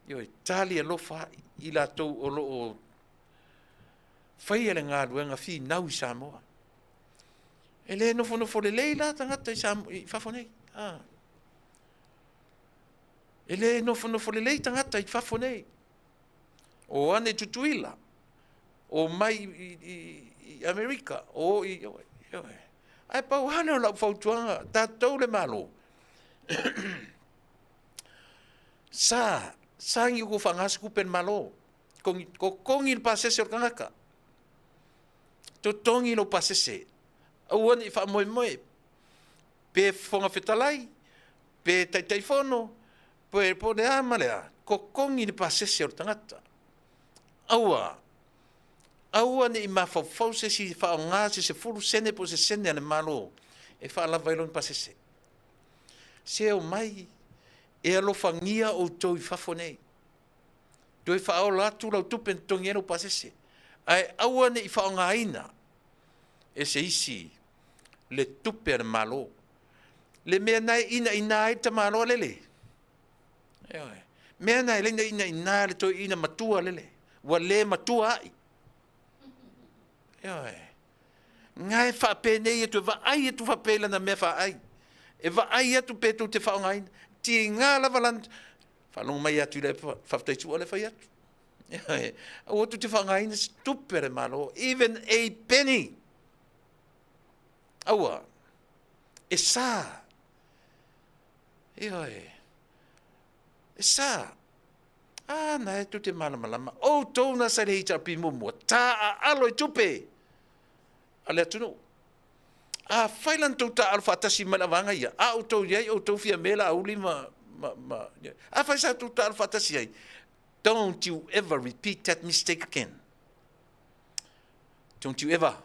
ioe, tali alofa i latou o lo o faia le galuega finau i Samoa. E le nofonofo lelei la tagata i, Samoa, i fafo nei. Ah. E le nofonofo lelei tagata i fafo nei. O ane i Tutuila, o mai i, i, i Amerika, o i, ioe, ioe. Ae pau lava lea o lau fautuaga, tatou le Malo, sa, sa ni kou faagase tupe le Malo. Totogi, totogi le pasese o le tagata. Totogi lou pasese. Aua ne i faamoemoe pe Fofoga Fetalai, pe Taitaifono, pe po o le a ma le a, totogi le pasese o le tagata. Aua, aua ne i mafaufau se isi e faaaoga se 10 sene po o se sene a le Malo e faalava ai lona pasese. Se omai e alofagia outou i fafo nei. Toe faaola atu lau tupe na totogi ai lou pasese, ae aua ne i faaaogaina e se isi le tupe a le Malo. Le mea na e inaina ai le tamaloa lele. Ioe. Mea na e le inaina le toeaina matua lele. Ua le matua ai. Ioe. Nga e faapenei atu, e vaai atu faapea i lana mea faai. E vaai atu pe tou te faaaogaina. Tiga lava lana faalogo mai atu i le faafetai sua le fai atu. Aua tou te faaaogaina se tupe a le Malo, even a penny. Aua, e sa. Ioe, e sa. A, na e tou te malamalama. Outou na sa i le HRP muamua, taaalo i tupe a le atunuu. Afai la na tou taaalo faatasi ma le avaga ia, a outou i ai, outou Fiame, Laauli ma, ma, ma, afai sa tou taaalo faatasi ai, don't you ever repeat that mistake again. Don't you ever.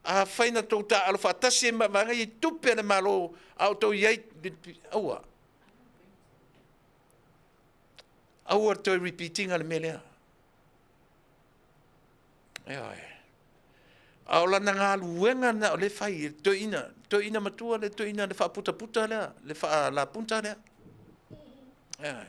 Afai na tou taaalo faatasi ai ma vaega ia i tupe a le Malo a outou i ai, aua. Aua le toe repeat ina le mea lea. Ioe. A o lana galuega lena o lea e fai e le toeaina, toeaina matua le toeaina le faaputaputa lea, le faalapunta lea. Ioe.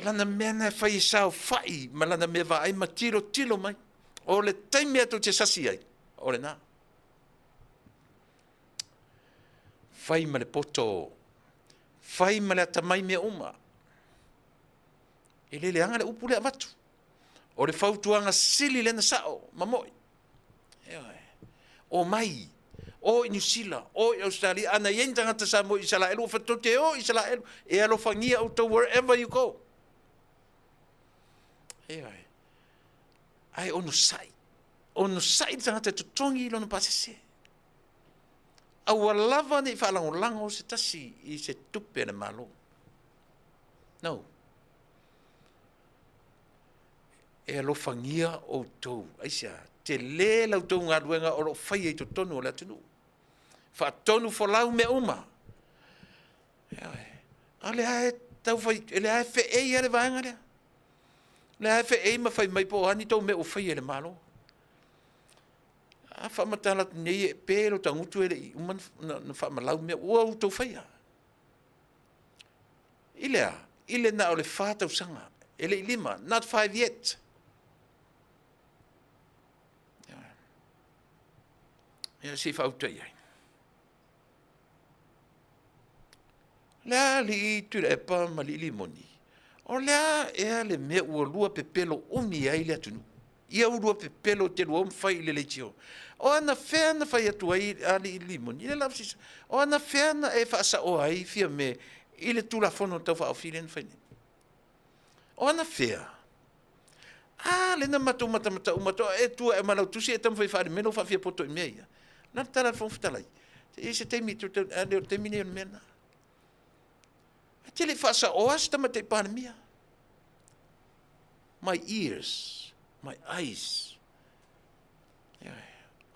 Lana mea na e fai e saofai ma lana mea vaai ma tilotilo mai. O le taimi a tou te sasi ai, o lena. Fai ma le poto, fai ma le atamai mea uma. E le leaga le upu lea avatu. O le fautuaga sili lea na sao ma moi. Ioe. Omai, o i Niu Sila, o i Ausetalia, ana i ai ni tagata Samoa i Isalaelu, ua fai atu, tou te o i Isalaelu, e alofagia outou wherever you go. Ioe. Ae onosai, onosai le tagata e totogi i lona pasese. Aua lava ne i faalagolago se tasi i se tupe a le Malo. No. E alofagia outou. Aisea? Tele la outou galuega o lo o faia i totonu o le atunuu. Faatonu folau mea uma. Ioe. A lea e tau fai, lea e feei lava le vaega lea. Lea e feei ma fai mai po o a ni tou mea ua faia e le Malo. A faamatala atu nei e pe lo tagutu e le i uma na faamalau mea ua outou faia. I le a? I le na o le fa tausaga, e le i lima, not five yet. Ia se i faauta i ai. Le a alii Tuilaepa ma alii Limoni, o le a ea le mea ua lua pepelo umi ai le atunuu? Ia ua lua pepelo te lua fai i le leitio. O ana fea na fai atu ai alii Limoni? I le lava sisa. O ana fea na e faasaoa ai Fiame i le Tulafono Tau Faaofi lea na fai nei? O ana fea? A, lea na matou matamata uma atu, e tua e ma lau tusi e taumafai e faaali mai lou faafiapoto i mea ia. Na le tala a le Fofoga Fetalai, se i ai se taimi, a le o le taimi lenei o le mea lena. E te le i faasaoa se Tamaitai Palemia. My ears, my eyes.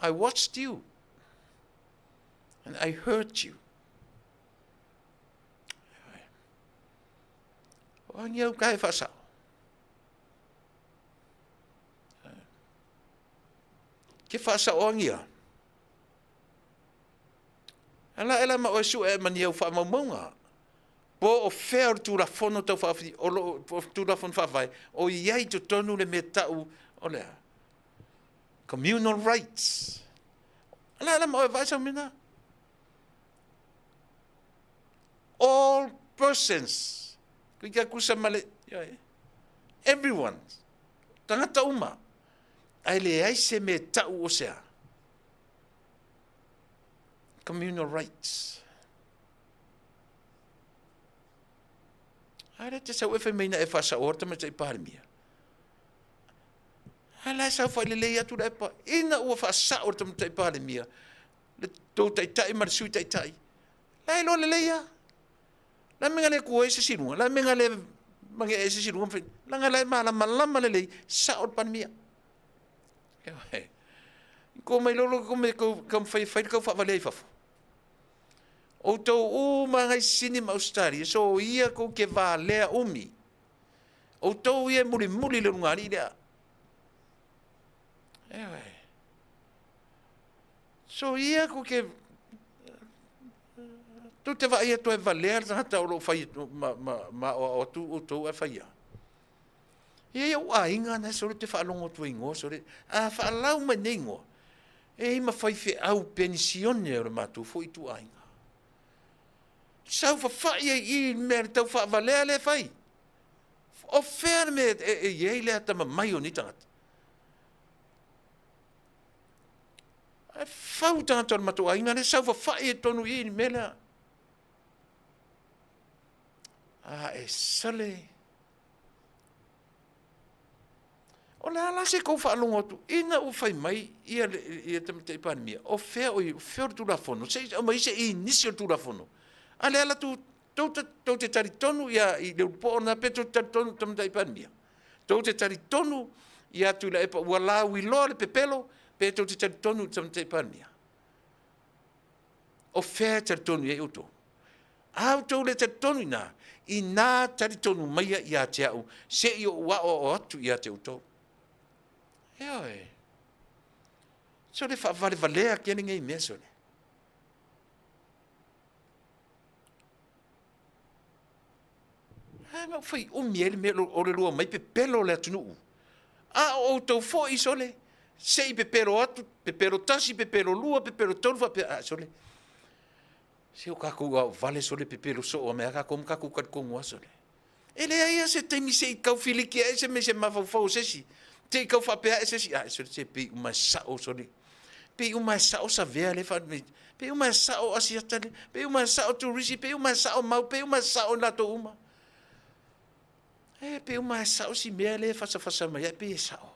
I watched you and I heard you. O angi au ka e faasao. Ke faasaoangia. Ala ela ma oe sue e mani au faamaumauga. Po o fea o le Tulafono Tau Faaofi, o lo o Tulafono Faavae, o i ai i totonu le mea tau o le a? Communal rights. Ala ela ma oe vaai sau mea na. All persons. Kui kia kusa ma le, everyone. Tangata uma. Ae leai se mea tau o se a? Communal rights. A lea te sau e fai mai na e faasaoa le tamaitai Palemia. A la e saofai lelei atu le epa ina ua faasao le tamaitai Palemia, le tou taitai ma le sui taitai. La e iloa lelei lava. La mea le tu ai se isi luga, la mea le magee ai se isi luga, leaga la e malamalama lelei, sao le Palemia. Ko mai lolo ko me ko taumafai e fai le tau faavalea i fafo. Outou uma ngai Sisini ma Ausetalia, so ia kou te valea umi. Outou ia e mulimuli le ulugalii lea. Ioe. So ia kou te tou te vaai atu e valea le tagata o lo o fai ma, ma, ma aoao atu outou ae fai a. Ia i ou aiga na sole te faalogo atu ai igoa sole. A faalau mai nei igoa, e i ai ma faifeau penisione o le matou foi ituaiga. Saofafai ai i i mea le tau faavalea lea e fai. O fea le mea e i ai le atamamai o nei tagata? Ae fau tagata o le matou aiga lea saofafai ai totonu i i le mea lea. A e sale. O le a la se tou faalogo atu ina ua fai mai ia le ia Tamaitai Palemia, o fea o o fea o le Tulafono, se i aumai se i nisi o le Tulafono. A lea la tou tou tou te talitonu ia i le ulupo'o lena pe tou te talitonu i le Tamaitai Palemia? Tou te talitonu ia Tuilaepa ua lauiloa le pepelo pe tou te talitonu i le Tamaitai Palemia? O fea e talitonu i ai outou? A outou le talitonu i ina, ina talitonu maia ia te au, se i ou aoao atu ia te outou. Ioe. Sole faavalevalea kele nei mea sole. A na fai umi ai le mea o le lua mai pepelo le atunuu. A o outou foi sole, se i pepelo atu, pepelo tasi, pepelo lua, pepelo tolu faapea, a sole. Se o tatou aovale sole pepelo soo mai a tatou ma tatou talitonu lava sole. E leai lava se taimi se i tau filiki ae se mea se mafaufau o se isi, se i tau faapea ae se isi, a sole se pei uma e sao sole. Pei uma e sao Savea lea e pei uma e sao Asiata lea, pei uma e sao Turisi, pei uma e sao Mau, pei uma e sao i latou uma. E pei uma e sao si mea lea e fasafasa mai ai, pei e sao.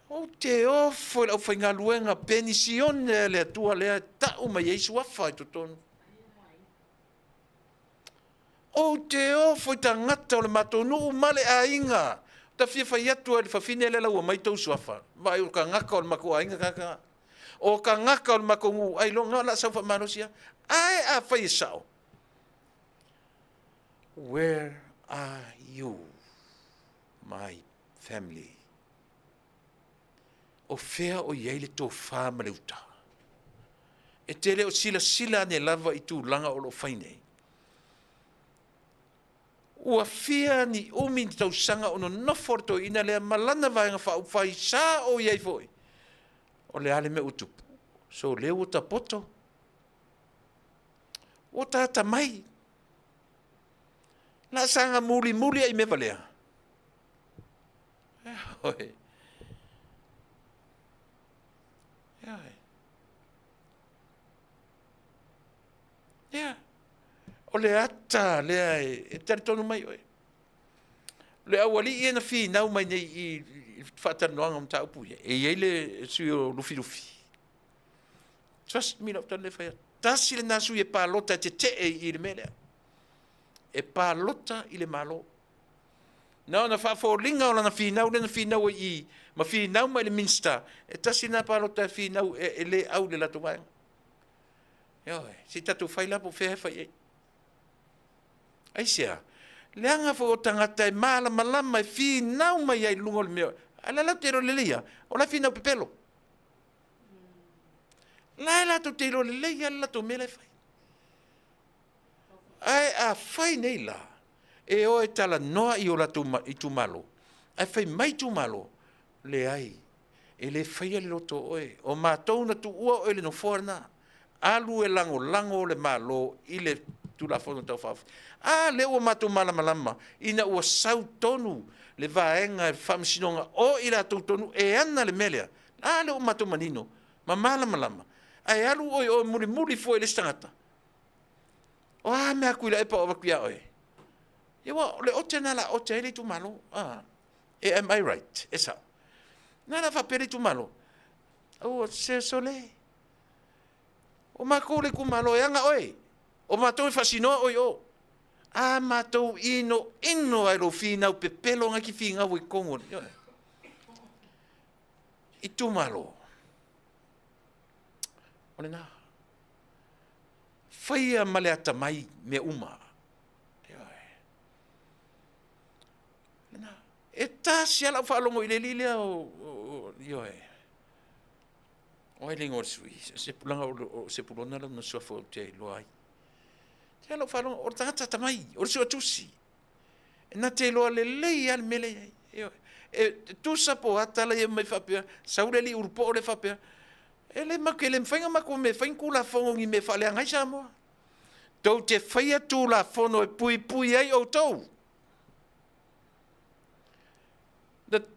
Ou te ofo i le aufaigaluega penisione a le Atua lea e tau mai ai suafa i totonu. Ou te ofo i tagata o le matou nuu ma le aiga. Ta fia fai atu ai le fafine lea la ua mai tou suafa. Vaai o tagata o le matou aiga tagata. O tagata o le matou nuu ailoga o le a sau faamalosi a. Ae afai e sao. Where are you, my family? O fea o i ai le tofa ma le uta? E te le o silasila ane lava i tulaga o lo o fai nei. Ua fia ni umi ni tausaga o nonofo le toeaina lea ma lana vaega faaupufai sa o i ai foi. O le a le mea ua tupu? So lea ua tapoto. Ua tata mai. La saga mulimuli ai mea valea. Ioe. Ioe. Ia. O le ata lea e talitonu mai oe. O le aualii ia na finau mai nei i faatalanoaga o mataupu ia, e i ai le sui o Lufilufi. Trust me lau tala lea e fai atu. Tasi lena sui e palota e tetee i le mea lea. E palota i le Malo. Na ona faafoliga o lana finau lea na finau ai i ma finau mai le Minisita, e tasi lena palota e finau e, e le au i le latou vaega. Ioe, se i tatou fai la po o fea e fai ai. Aisea? Leaga foi o tagata e malamalama e finau mai ai i luga o le mea. A la latou te iloa lelei lava, o la e finau pepelo. La e latou te iloa lelei lava le latou mea la e fai. Ae afai nei la, e o e talanoa i o latou itumalo, ae fai mai itumalo, leai, e le faia le loto o oe, o matou na tuua oe i le nofoa lena, alu e lagolago le Malo i le Tulafono Tau Faaofi. A lea ua matou malamalama ina ua sau tonu le vaega e faamasinoga o i latou tonu e ana le mea lea, a lea ua matou manino ma malamalama, ae alu oe o mulimuli fua i le isi tagata. O a mea Tuilaepa o avatu ia oe? Ia ua, o le ote na la ote ai le itumalo. Ah, e am I right? E sao. Na la faapea le itumalo. Aua se sole. O matou le itumalo e aga oe. O matou e faasinoa oe i o. A matou ino ino ai lou finau pepelo na ki finau i tonu. Itumalo. O lena. Faia ma le atamai mea uma. Lena. E tasi lava lau faalogo i le alii lea o, ioe. O ai le igoa o le sui? Leaga o Sepulona lona suafa ou te iloa ai. Te lau faalogo, o le tagata atamai, o le suetusi. E na te iloa lelei lava le mea lea e i ai. E tusa po o a tala ia mai faapea, sau le alii ulupoo lea faapea, e le matou, e le mafai ona matou omai e fai ni Tulafono ni mea e faaleaga ai Samoa. Tou te faia Tulafono e puipui ai outou.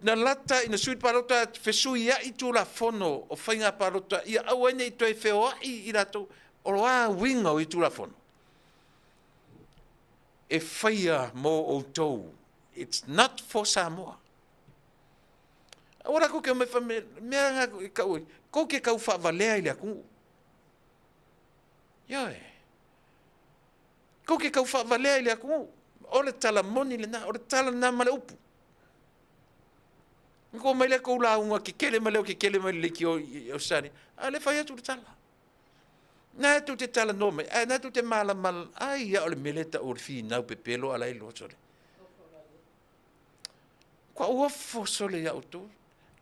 Na lata ina sui le palota, fesuiai Tulafono o faiga palota ia aua ai ne i toe feoai i latou. O a uiga o ia Tulafono? E faia mo outou. It's not for Samoa. Aua la kou te omai fai mai, mea na e tau ai, kou te tau faavalea i le atunuu. Ioe. Kou te tau faavalea i le atunuu. O le tala moni lena, o le tala lena ma le upu. Na kou omai lea kou lauga kekele ma leo kekele mai le leitio i Ausetalia, a o lea e fai atu le tala. Na e tou te talanoa mai, ae na tou te malama, ai ia o le mea lea e tau o le finau pepelo a la e iloa sole. Kua uafo sole ia outou.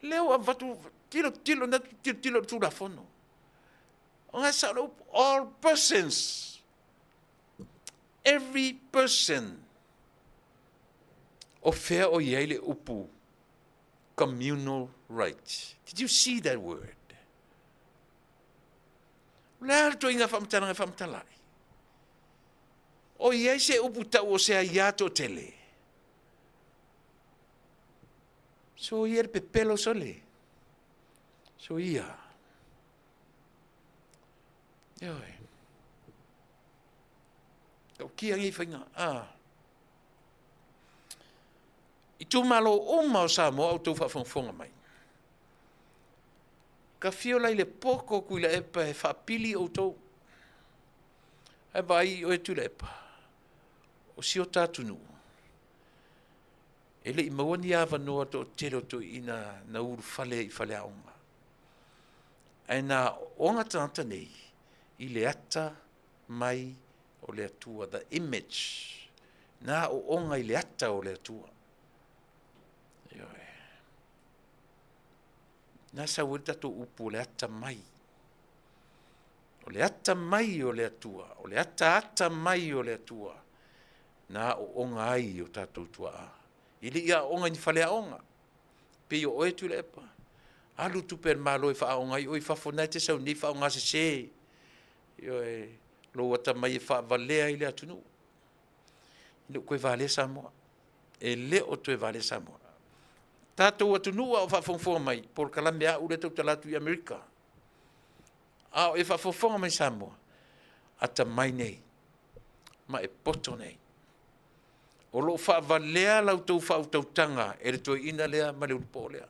Lea ua avatu, tilo, tilo, na tilo, tilo le Tulafono. O ngai sao le upu, all persons, every person. O fea o i ai le upu communal rights? Did you see that word? O le a le ituaiga faamatalaga e faamatala ai? O i ai se upu tau o se aiā toatele? Soia le pepelo sole. Soia. Ioe. Tautia nei faiga. Ah. Itumalo uma o Samoa o outou faafogafoga mai. Ka fio la i le poto o Tuilaepa e faapili outou. Ae vaai oe Tuilaepa, o si o ta atunuu, e le i maua ni avanoa toatele o toeaiina na ulufale ai i faleaoga. Ae na aooga tagata nei i le ata mai o le Atua, the image. Na aooga i le ata o le Atua. Ioe. Na sau ai le tatou upu o le atamai. O le atamai o le Atua, o le ataata mai o le Atua, na aooga ai o tatou tuaa. E le i aooga i ni faleaoga, pei o oe Tuilaepa. Alu tupe a le Malo e faaaoga ai oe i fafo, na e te sau nei faaaoga sese. Ioe, lou atamai e faavalea ai le atunuu. E le o toe valea Samoa. E le o toe valea Samoa. Tatou atunuu a o faafogafoga mai, polokalame a au lea e tautala atu i Amerika. A o e faafogafoga mai Samoa, atamai nei ma e poto nei. O lo o faavalea la outou faautautaga e le toeaina lea ma le ulupoo lea.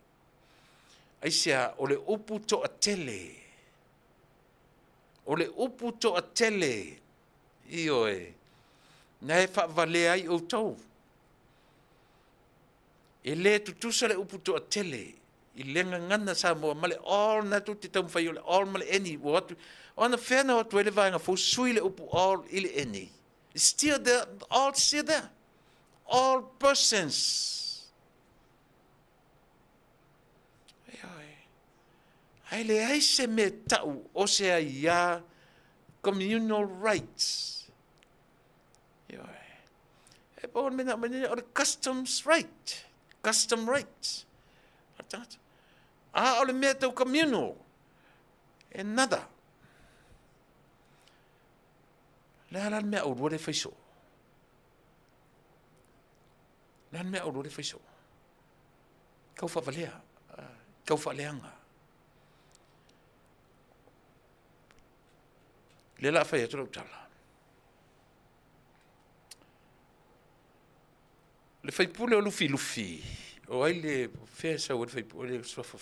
Aisea? O le upu toatele. O le upu toatele, ioe, na e faavalea ai outou. E le tutusa le upu toatele i le gagana Samoa ma le all na tou te taumafai o le all ma le any ua o atu. O anafea na o atu ai le vaega fou sui le upu all i le any. It's still there, all still there. All persons. Ioe. Ae leai se mea tau o se aiā communal rights. Ioe. E pau le mea na aumai nei, o le customs right. Custom rights. A le tagata. A o le mea tau communal, e nada. Le a la le mea aulua le fai soo? Le a le mea aulua le fai soo? Tau faavalea, tau faaleaga. Lea la a fai atu lau tala. Le faipule o Lufilufi, o ai le fea e sau ai le faipule le suafa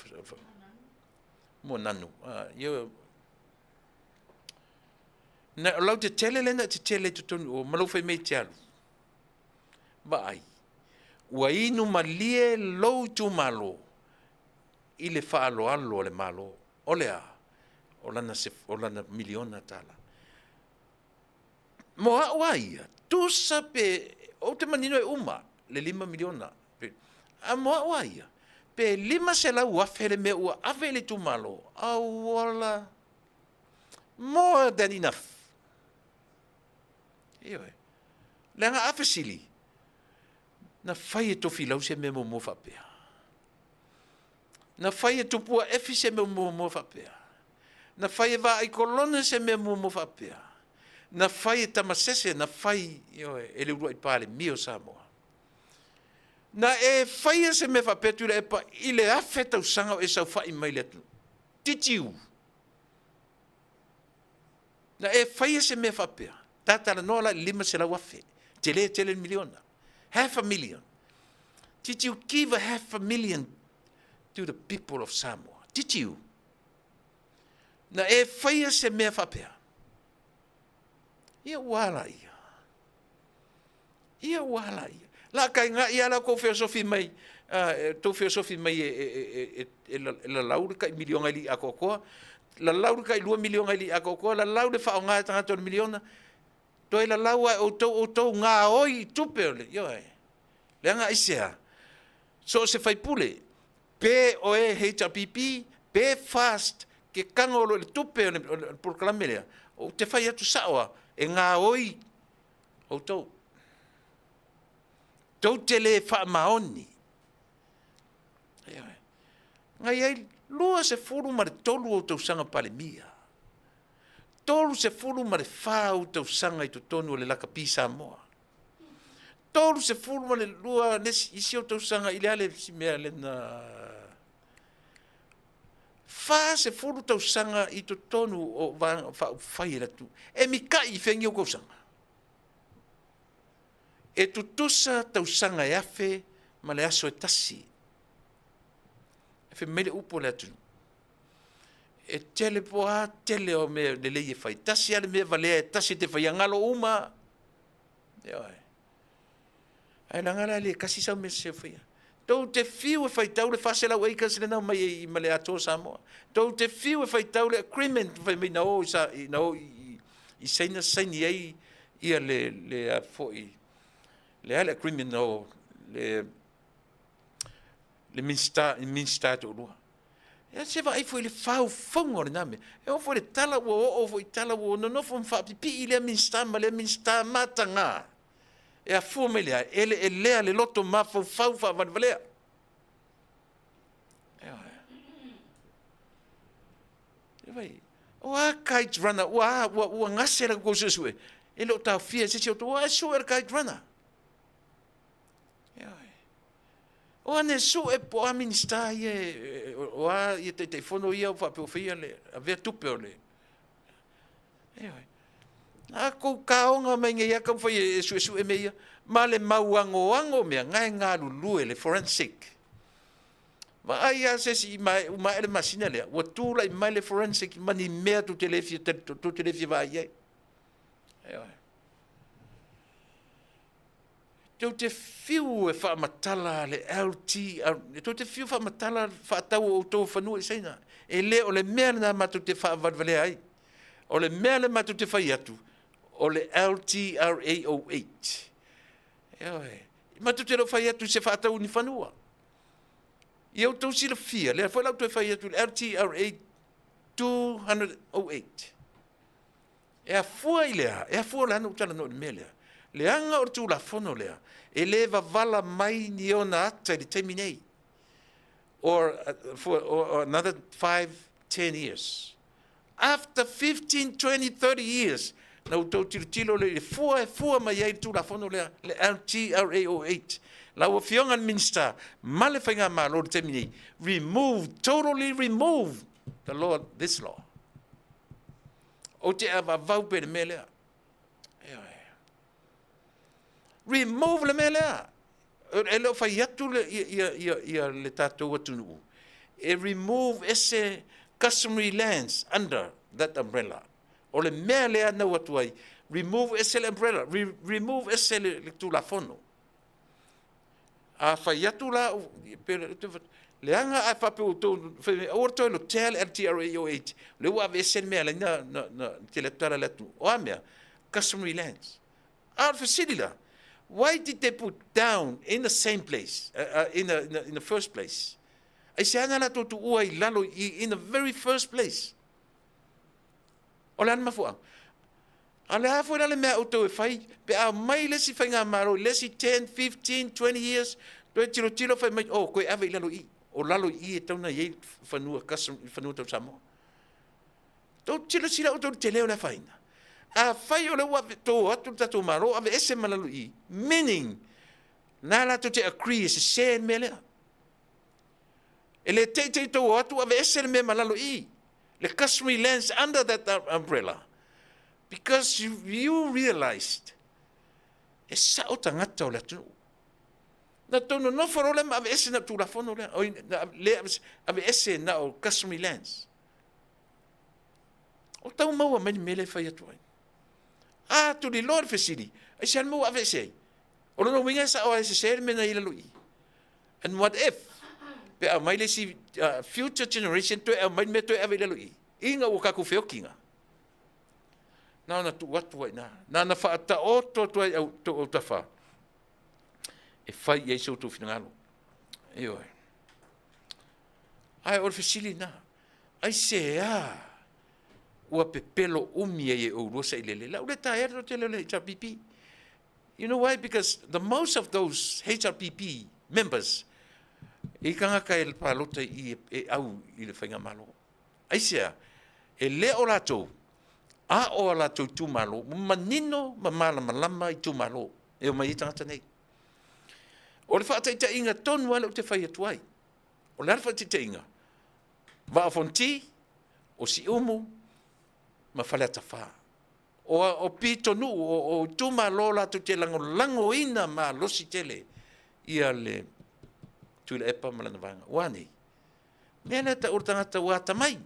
Moananu. Ah, ia na o lau tetele lea na tetele i totonu o ma lou fai mai te alu. Vaai, ua inu malie lou itumalo i le faaaloalo a le Malo. O le a? O lana, o lana miliona tala. Mo au a ia, tusa pe, ou te manino e uma le $5 miliona. A mo au a ia, pe $500,000 le mea ua ave i le itumalo, auala, more than enough. Ioe. Leaga a fesili, na fai e Tofilau se mea muamua faapea. Na fai e Tupua Efi se mea muamua faapea. Na fai e Vaai Kolone se mea muamua faapea. Na fai e Tamasese, na fai ioe, e le uluai Palemia o Samoa. Na e faia se mea faapea Tuilaepa i le 1000 tausaga o e saofai mai le atunuu. Did you? Na e faia se mea faapea? Ta talanoa la i le 500,000. Tele tele le miliona. Half a million. Did you give a half a million to the people of Samoa? Did you? Na e faia se mea faapea? Ia ua ala ia. Ia ua ala ia. La kai nga ia la kou feosofi mai, tou feosofi mai e, e, e, e, e lalau le kai miliona i li akoakoa, lalau le kai 2 miliona i li akoakoa, lalau le whaonga e tangata o le miliona, toe lalau ai outou outou gaoi i tupe o le, ioe. Leaga aisea? So o se faipule, pe o e HRPP, pe FAST, ke kago o lo i le tupe o le, o le polokalame lea, ou te fai atu sao a, e gaoi outou. Tou te le faamaoni. Ioe. Na i ai 23 ou tausaga Palemia. 34 ou tausaga i totonu o le lakapi Samoa. 32 le isi ou tausaga i le a le isi mea lena 40 tausaga i totonu o vaega faaupufai e le atunuu. E mikai i fea ni ou tausaga? E tutusa tausaga e 1000 ma le aso e tasi. E fai mai le upu a le atunuu. E tele po a tele o mea lelei e fai. Tasi lava le mea valea e tasi e te faia galo uma. Ioe. Ae leaga la e le kasi sau mea sese o faia. Tou te fiu e faitau le 400 acres lena mai i ma le atoa Samoa. Tou te fiu e faitau le agreement fai mai na o i, sa, na o i, i Saina saini ai ia le, le a foi, le a le agreement na o le, le Minista, Minista toalua. Ia se vaai foi i le faufauga o lena mea. E oo foi i le tala ua oo foi i tala ua nonofo ma faapipii lea Minista ma lea Minista mataga. E afua mai le a? E eleelea le loto mafaufau faavalevalea. Ioe. Vai, o a kite runner, ua, ua, ua gase la kou suesue. E le o taofia e se isi o outou, ua e sue le kite runner. Ioe. O ane sue po a Minista ia, o a ia Taitaifono ia o faapea o faia le avea tupe o le. Ioe. A kou kaoga mai nei a taumafai e suesue mea ia, ma le mauagoago o mea, na e galulue le forensic. Vaai lava se isi i mae, ua maea le masina lea, ua tulai mai le forensic ma ni mea tou te le fia, tou te le fia vaai i ai. Ioe. Tou te fiu e faamatala le LT, tou te fiu faamatala faatau o outou fanua i Saina. E le o le mea lena matou te faavalevalea ai. O le mea lea matou te fai atu, o le LTRA 08. Ioe. Matou te le o fai atu i se faatau ni fanua. Ia outou silafia, lea foi la ou toe fai atu i le LTRA 208. E afua i le a? E afua o le a na ou talanoa i le mea lea? Leaga o le Tulafono lea, e le vavala mai ni ona ata i le taimi nei, or, for or another 5, 10 years. After 15, 20, 30 years, na outou tilotilo lea i le fua e fua mai ai le Tulafono lea, le LTRA 08. Lau Afioga i le Minisita ma le Faigamalo i le taimi nei, remove, totally remove the law, this law. Ou te avavau pea i le mea lea. Ioe. Remove le mea lea. E le o fai atu le, ia, ia, ia, le tatou atunuu e remove ese customary lands under that umbrella. O le mea lea na atu ai, remove ese le umbrella, remove ese le Tulafono. A fai atu la, leaga a faapea ua outou, aua le toe lotea le LTRA 08, lea ua aveese le mea lea na tele atu tala i le atunuu. O a mea? Customary lands. A o le fesili la, why did they put down in the same place, in the first place? Aisea na latou tuua i lalo in the very first place? O le a le mafuaaga? A o le a foi la le mea a outou e fai pe a omai le isi faigamalo i le isi 10, 15, 20 years, toe tilotilo fai mai, oh, toe ave i lalo i i. O lalo i i e tatau ona i ai fanua, custom, fanua tau Samoa. Tou silasila outou i le tele o le afaina. Afai o lea ua to atu le tatou Malo, aveese ma lalo i i, meaning, na latou te agree e sese le mea lea. E le teitei tou o atu aveese le mea ma lalo i i. Le customary lands under that umbrella. Because you realized e sao tagata o le atunuu. Na tou nonofo loa lea ma aveese na o Tulafono lea. Oi, na le aveese na o customary lands. O tau maua mai le mea lea e fai atu ai. A tuliloa le fesili, aisea le mea ua aveese ai? O lona uiga e sao lava e sese le mea na i lalo i i. And what if pe aumai le isi future generation toe aumai le mea toe ave i lalo i i, ina ua tatou feokiga. Na ona tuu atu ai na. Na ona faataoto atu ai au tou autafa e fai i ai so outou finagalo. Ioe. Ae o le fesili na, aisea ua pepelo umi ai e oulua sailele? Lau le taea le toatele o le HRPP. You know why? Because the most of those HRPP members, i tagata e palota i e au i le faigamalo. Aisea, e le o latou, a o a latou itumalo, manino ma malamalama itumalo e omai ai tagata nei. O le faataitaiga tonu lava lea ou te fai atu ai. O le a le faataitaiga? Vaa o Fonoti, o Siumu ma Faleata 4. O pitonuu, o itumalo latou te lagolagoina malosi tele ia le Tuilaepa ma lana vaega. Ua a nei? Mea lea tau o le tagata ua atamai,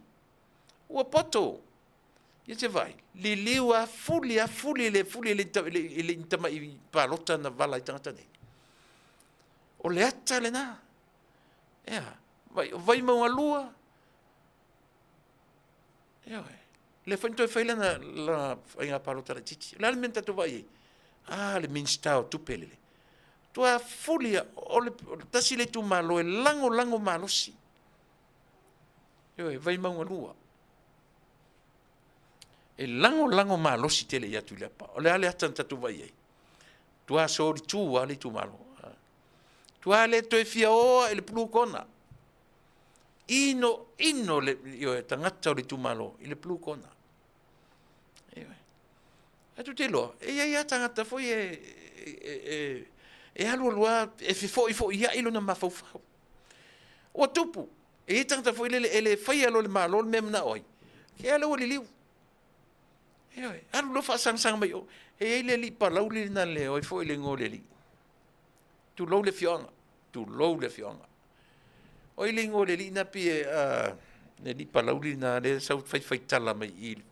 ua poto. Ia te vaai, liliu a fuli a fuli e le fuli e le i tamai palota na vala ai tagata nei. O le ata lena. Ea, vai, Vaimauga 2, Ioe. Lea foi na toe fai lana, lana faiga palota laitiiti. O le a le mea na tatou vaai ai? Ah, le Minisita o Tupe lele. Tua fuli ia, o le, o le tasi le itumalo e lagolago malosi. Ioe, Vaimauga 2. E lagolago malosi tele ia Tuilaepa. O le a le ata na tatou vaai ai? Tua solitu lava le itumalo. Tua le toe fia oa i le blue corner. Ino ino le ioe tagata o le itumalo i le blue corner. Ioe. Ae tou te iloa, e i ai lava tagata foi e, e, e, e alu alu lava e fefoifoiai lona mafaufau. Ua tupu, e i ai tagata foi lele e le faia loa e le Malo le mea e manao ai, ia lea ua liliu. Ioe, alu loa faasagasaga mai o. E i ai le alii palauli lena le o ai foi le igoa o le alii. Tulou le afioaga, tulou le afioaga. O ai le igoa o le alii na pei e, le alii palauli lena lea e sau faifaitala mai i i.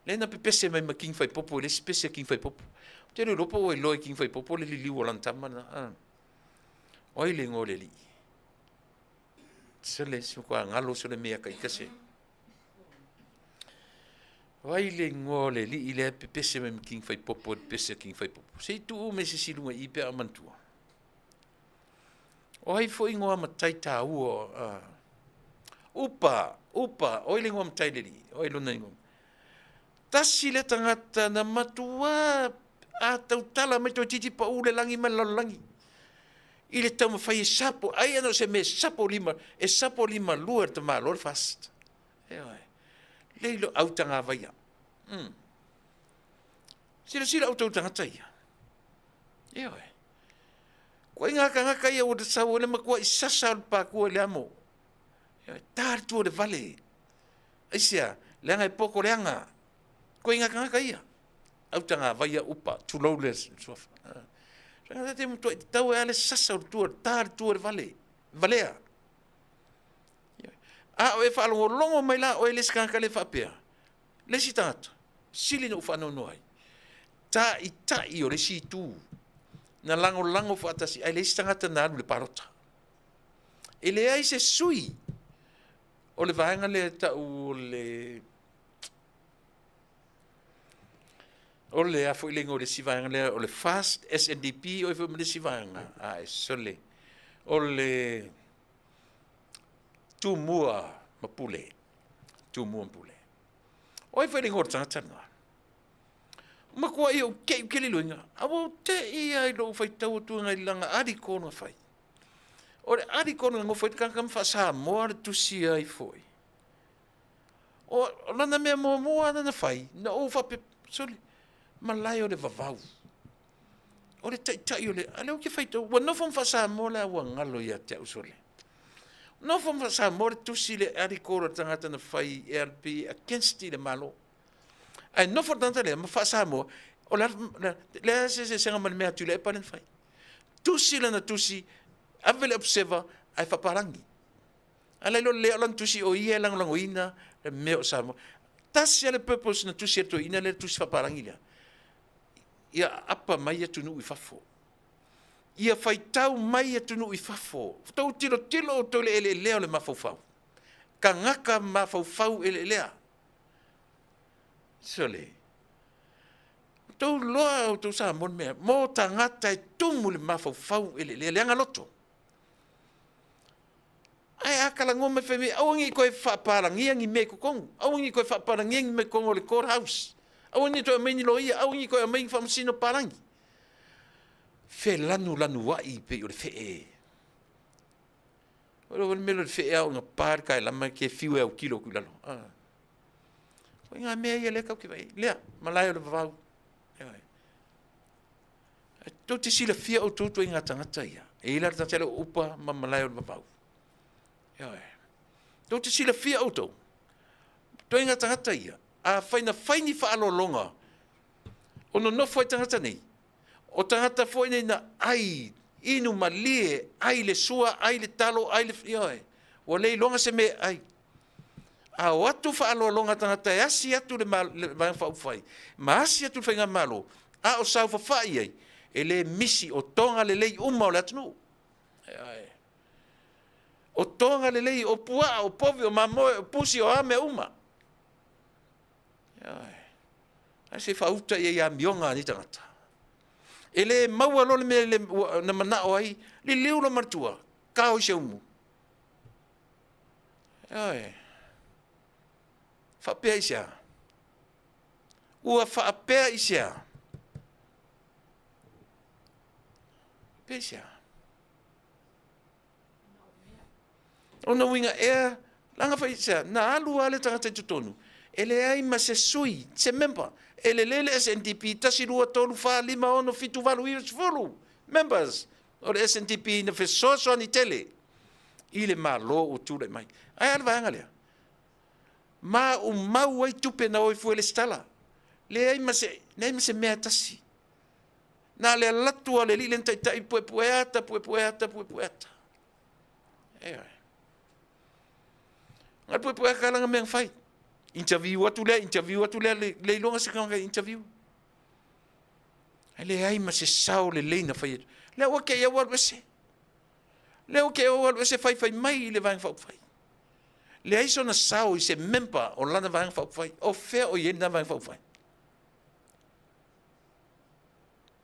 Lea na pepese mai ma King Faipopo i le isi pese a King Faipopo. Ou te le iloa po ua iloa e King Faipopo le liliu o lana tama lena. O ai le igoa o le alii? Sole, se matua galo sole mea taitasi. O ai le igoa o le alii lea e pepese mai ma King Faipopo i le pese a King Faipopo? Se i tuu mai se isi i luga i i pe a manatua. O ai foi igoa matai taua? Upa, Upa, o ai le igoa matai le alii? O ai lona igoa? Tasi le tagata na matua a tautala mai toeitiiti pau le lagi ma le lalolagi i le taumafai e sapo, ai ana o se mea e sapo lima, e sapo lima lua e le tamaloa le FAST. Ioe. Le ilo autagavaia. Silasila outou tagata ia. Ioe. Koe ngā tagata ia ua sau ai le matua i sasa o le pakua i le amo. Ioe. Tā le tua o le vale. Aisea, leaga e poko leaga. Koe ngā tagata ia. Autagavaia upa, tulou le suafa. Tagata te matuai tatau e a le sasa o le tua, ta le tua i le vale, valea. A o e faalogologo mai la oe i le isi tagata lea faapea, le isi tagata, sili na ou faanoanoa ai, taitai o le isi itu, na lagolago faatasi ai le isi tagata na alu i le palota. E leai se sui o le vaega lea e tau o le O le a foi le igoa o le isi vaega lea, o le FAST, SNDP, o ai foi ma le isi vaega, ae sole, o le Tumua ma Pule, Tumua ma Pule. O ai foi le igoa o le tagata lena? Matuai ou te i ou te le iloaina, ae ua ou te i lava i lou faitau atu i lana article na fai. O le article na nofo ai le tagata ma faa-Samoa le tusi ai foi. O lana mea muamua lava na fai, na ou faapea, sole, malae o le vavau. O le taitai o le, a o lea ou te faitau, ua nofo ma faa-Samoa le a ua galo ia te au, sole. Nofo ma faa-Samoa le tusi le article a le tagata na fai e pei e against i le Malo. Ae nofo le tagata lea ma faa-Samoa, o le a se eseesega ma le mea a Tuilaepa lea na fai. Tusi lana tusi, ave le Observer ae faapalagi. A la iloa lelei lava o lana tusi o ia e lagolagoina le mea o Samoa. Tasi lava le purpose na tusi ai le toeaina lea le tusi faapalagi lea, ia aapa mai atunuu i fafo. Ia faitau mai atunuu i fafo. Tou tilotilo outou i le eleelea o le mafaufau. Tagata mafaufau eleelea. Sole. Tou iloa outou Samoa le mea, mo tagata e tumu i le mafaufau eleelea, leaga loto. Ae a talanoa mai fai mai aua ne i toe faapalagia ni mea i totonu, aua ne i toe faapalagia ni mea i totonu o le court house, aua ne i toe aumaia ni loia, aua ne i toe aumaia ni faamasino palagi. Felanulanuai pei o le fee. O le mea lea o le fee a oo ina pa le taelama e te fiu e autilo atu i lalo. O ituaiga mea ia lea tatou te vaai ai. Lea, malae o le vavau. Tou te silafia outou ituaiga tagata ia. E i ai la le tagata lea o Upa ma Malae o le Vavau. Ioe. Tou te silafia outou ituaiga tagata ia. Afai na fai ni faaaloaloga o nonofo ai tagata nei, o tagata foi nei na ai, inu malie, ai le sua, ai le talo, ai le, ioe, ua le iloga se mea e ai. A o atu faaaloaloga tagata e asi atu le Vaega Faaupufai ma asi atu le Faigamalo, a o saofafai ai, e le misi o toga lelei uma o le atunuu. O toga lelei, o puaa, o povi, o mamoe, o pusi, o a mea uma. Ae se faauta i ai amioga a nei tagata. E le maua loa le mea na manao ai, liliu loa ma le tua, kao i se umu. Ioe. Faapea i se a? Ua faapea i se a? Faapea i se a? Ona uiga ea, leaga foi se a, na alu lava le tagata i totonu, e leai ma se sui, se member, e lelei le SNDP, 1, 2, 3, 4, 5, 6, 7, 8, 9, 10 members o le SNDP na fesoasoani tele i le Malo ua tulai mai. Ae a le vaega lea? Maumau ai tupe na o ifo e lesitala. Leai ma se, leai ma se mea e tasi. Na le alu atu a le alii lea na taitai puepue ata, puepue ata, puepue ata. Ioe. Na le puepue ata lana mea na fai. Interview atu lea, interview atu lea, le iloga se tagata interview. Ae leai ma se sao lelei na fai atu. Lea ua te i au alu ese. Lea ua te i au alu ese faifai mai i le Vaega Faaupufai. Leai sona sao i se member o lana Vaega Faaupufai. O fea o i ai lena Vaega Faaupufai?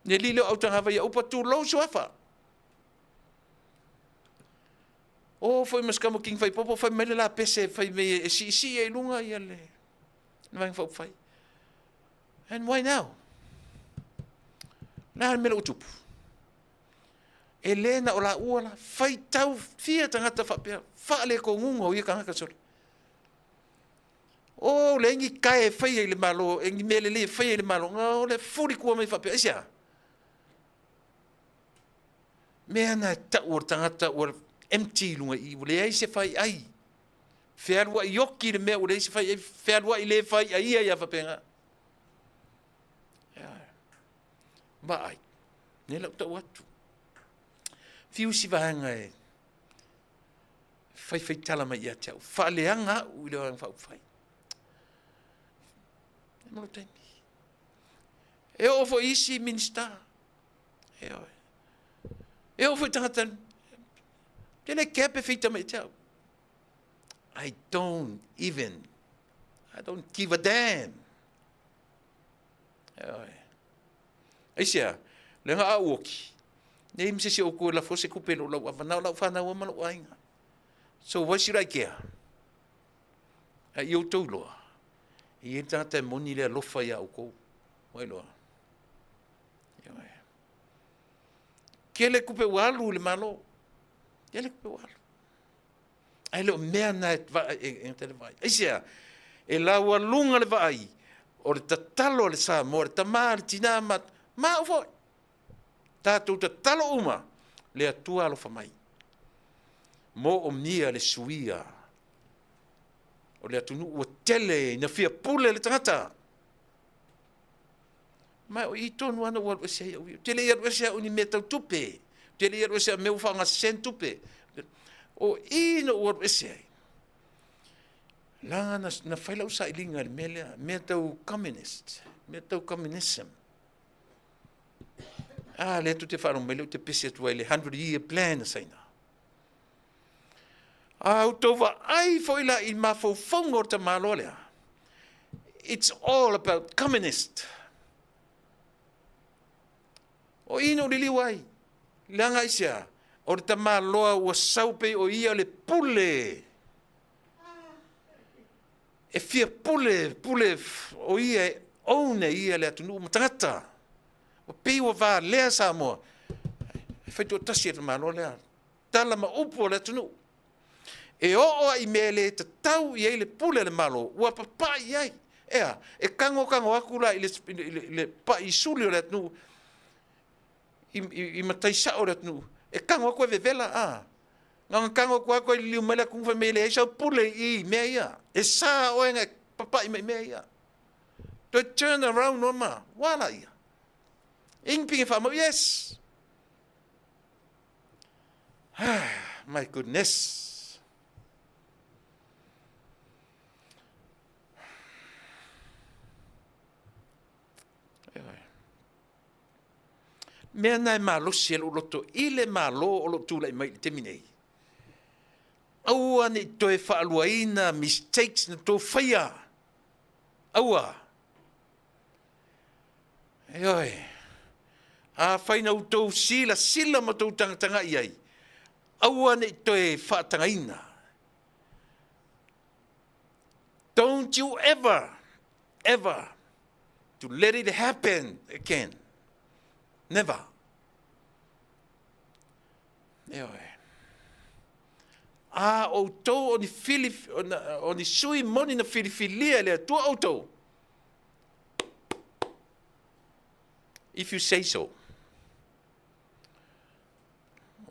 Le alii lea o Autagava ia Upa, tulou suafa. O foi ma se tama king faipopo fai mai le lapese fai mai e siisii ai i luga ia le Vaega Faaupufai. And why now? O le a le mea lea ua tupu? E le na o laua la, faitau fia tagata faapea, faaletonuga o ia tagata sole. O, leai ni tae e faia i le Malo, e ni mea lelei e faia i le Malo, na o le fuli tua mai faapea, aisea? Mea na e tau o le tagata ua empty i luga i i, ua leai se faiai. Fealuai oti le mea ua leai se faiai, fealuai le faiaia ia faapena. Vaai. Nei lau tau atu. Fiu si vaega e faifai tala mai ia te au. Faaleaga au i le vaega faaupufai. E mo taimi. E oo foi isi Minisita. Ioe. E oo foi tagata te le kea pe feita mai te au. I don't even, I don't give a damn. Ioe. Aisea, leaga a ou oki, nei ma se isi o outou e lafo se tupe i lou lauava, na o lau fanau lava ma lou aiga. So why should I care? A i outou iloa, e i ai le tagata e moni le alofa iā outou. Ua iloa? Ioe. Tele tupe ua alu i le Malo. Tele tupe ua alu. Ae le o mea na e gata le vaai. Aisea? E laualuga le vaai o le tatalo a le Samoa, le tama, le tina ma, ma au foi. Tatou tatalo uma, le Atua alofa mai. Moomia le suia o le atunuu ua tele ina fia pule le tagata. Ma o i tonu ana ua alu ese ai au ia. Ou te le i alu ese au i ni mea tau tupe. Ou te le i alu ese au i mea ua faaaogasese ni tupe. O i na ou alu ese ai, leaga na, na fai lau sailiga i le mea lea, mea tau communist, mea tau communism. A, lea tou te faalogo mai lea ou te pese atu ai i le 100 year plan a Saina. A outou vaai foi la i mafaufauga o le tamaloa lea, it's all about communist. O i na ou liliu ai, leaga aisea, o le tamaloa ua sau pei o ia le pule. E fia pule, pule o ia e own e ia le atunuu ma tagata. Ua pei ua valea Samoa. E faitoatasi e le tamaloa lea. tala ma upu a le atunuu. E oo lava i mea e le tatau i ai le pule a le Malo, ua papai i ai. Ea, e tagotago atu la i le, i le, le pai suli o le atunuu, i, i, i matai sao o le atunuu, e tago atu e vevela, a. Na ona tago atu atu ai liliu mai le atunuu fai mai e leai sau pule i mea ia. E sa oe na e papai mai mea ia. Toe turn around noa ma, ua la ia. Ingi pinge whaamau, yes. My goodness. Mea na e malosi e lou loto i le Malo o lo o tulai mai i le taimi nei. Aua ne i toe faaluaina mistakes na tou faia. Aua. Ioe. Afai na outou silasila ma outou tagatagai ai, aua ne i toe faatagaina. Don't you ever, ever to let it happen again. Never. Ioe. A outou o ni, fili, o ni sui moni na filifilia e le Atua outou, If you say so.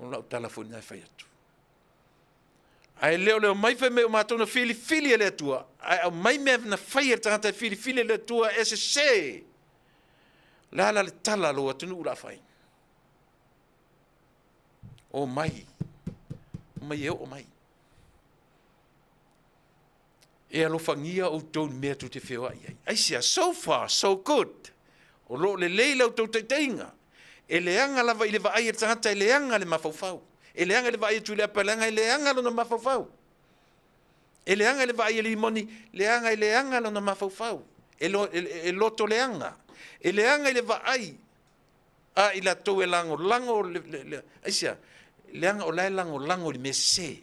O lau tala foi na e fai atu. Ae le o le omai fai mai o matou na filifili e le Atua, ae aumai mea na fai e le tagata e filifili e le Atua e sese. Le a la le tala a lou atunuu o le a fai? Omai, omai e oo mai. E alofagia outou i mea tou te feoai ai. Aisea? So far, so good. O lo o lelei la outou taitaiga. E leaga lava i le vaai a le tagata, e leaga le mafaufau. E leaga i le vaai a Tuilaepa, leaga e leaga lona mafaufau. E leaga i le vaai a Limoni, leaga e leaga lona mafaufau. E, lo, e, e loto leaga. E leaga i le vaai a i latou e lagolago le, le, le, aisea, leaga o la e lagolago i le mea sese.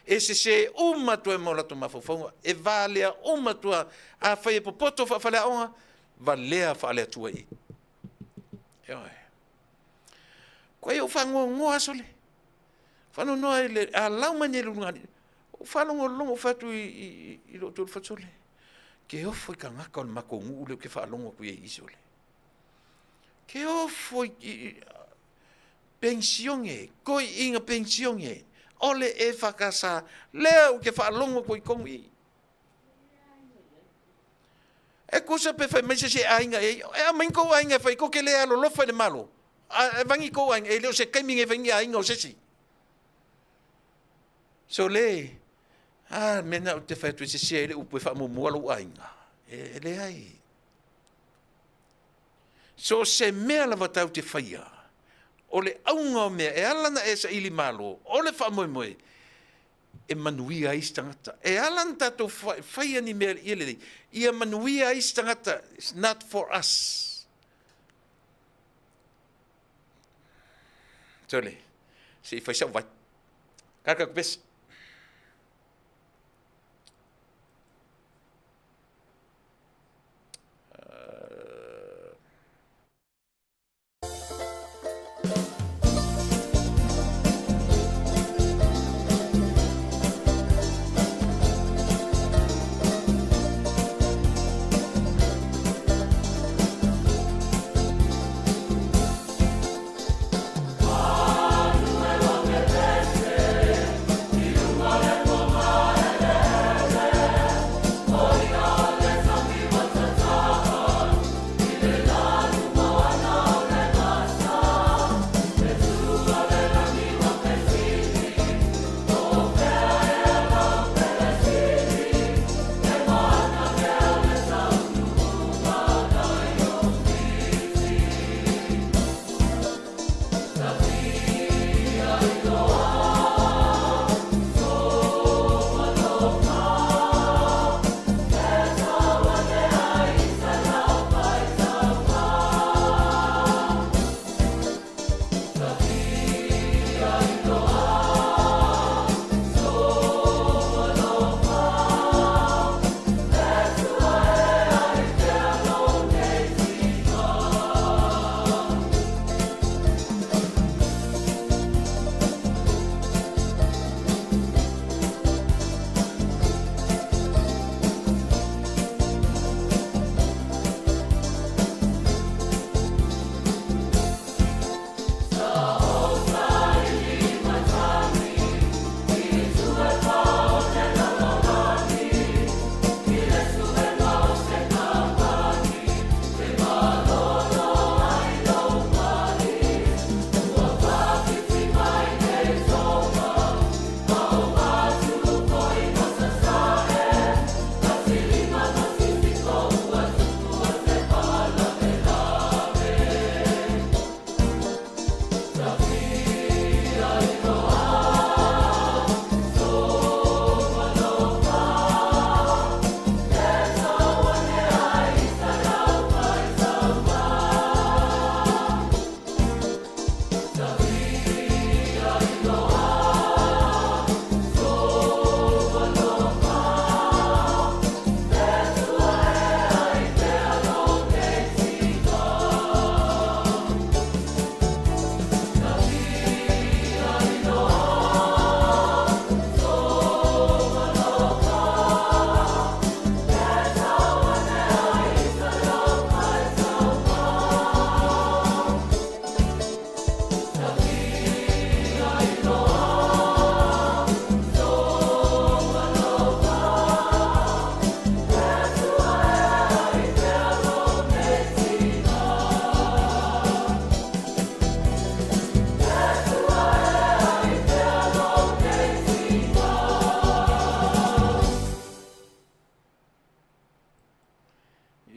E sese uma atu ai ma o latou mafaufauga, e valea uma atu a, afai e popoto faafaleaoga, valea faaleatua i. Ioe. Koe ou faanoanoa aso le. Faanoanoa i le alau mai nei le ulugalii. Ou faalogologo ou fai atu i, i, i lou tolu fasole. Ke ofo i tagata o le matou nuu lea ou te faalogo atu i ai i sole. Ke ofo i, i pensione, toeaiina pensione, o le EFKS, lea ou te faalogo atu i totonu i i. E tusa pe fai mai se isi e aiga e ai, e aumai ni tou aiga e fai, tou te le alolofa i le Malo. A, e vangi kou aiga, e le o se taimi e vangi aiga o se isi. So le, a mea na ou te fai atu e sese ai le upu e faamuamua lou aiga. E, e leai. So o se mea lava tatou te faia, o le auga o mea, e ala ona e saili malo, o le faamoemoe, e manuia ai isi tagata. E ala ona tatou faia ni mea ia lelei, ia manuia ai isi tagata, it's not for us. Sole, se i fai sau vai. Kaka kupesi.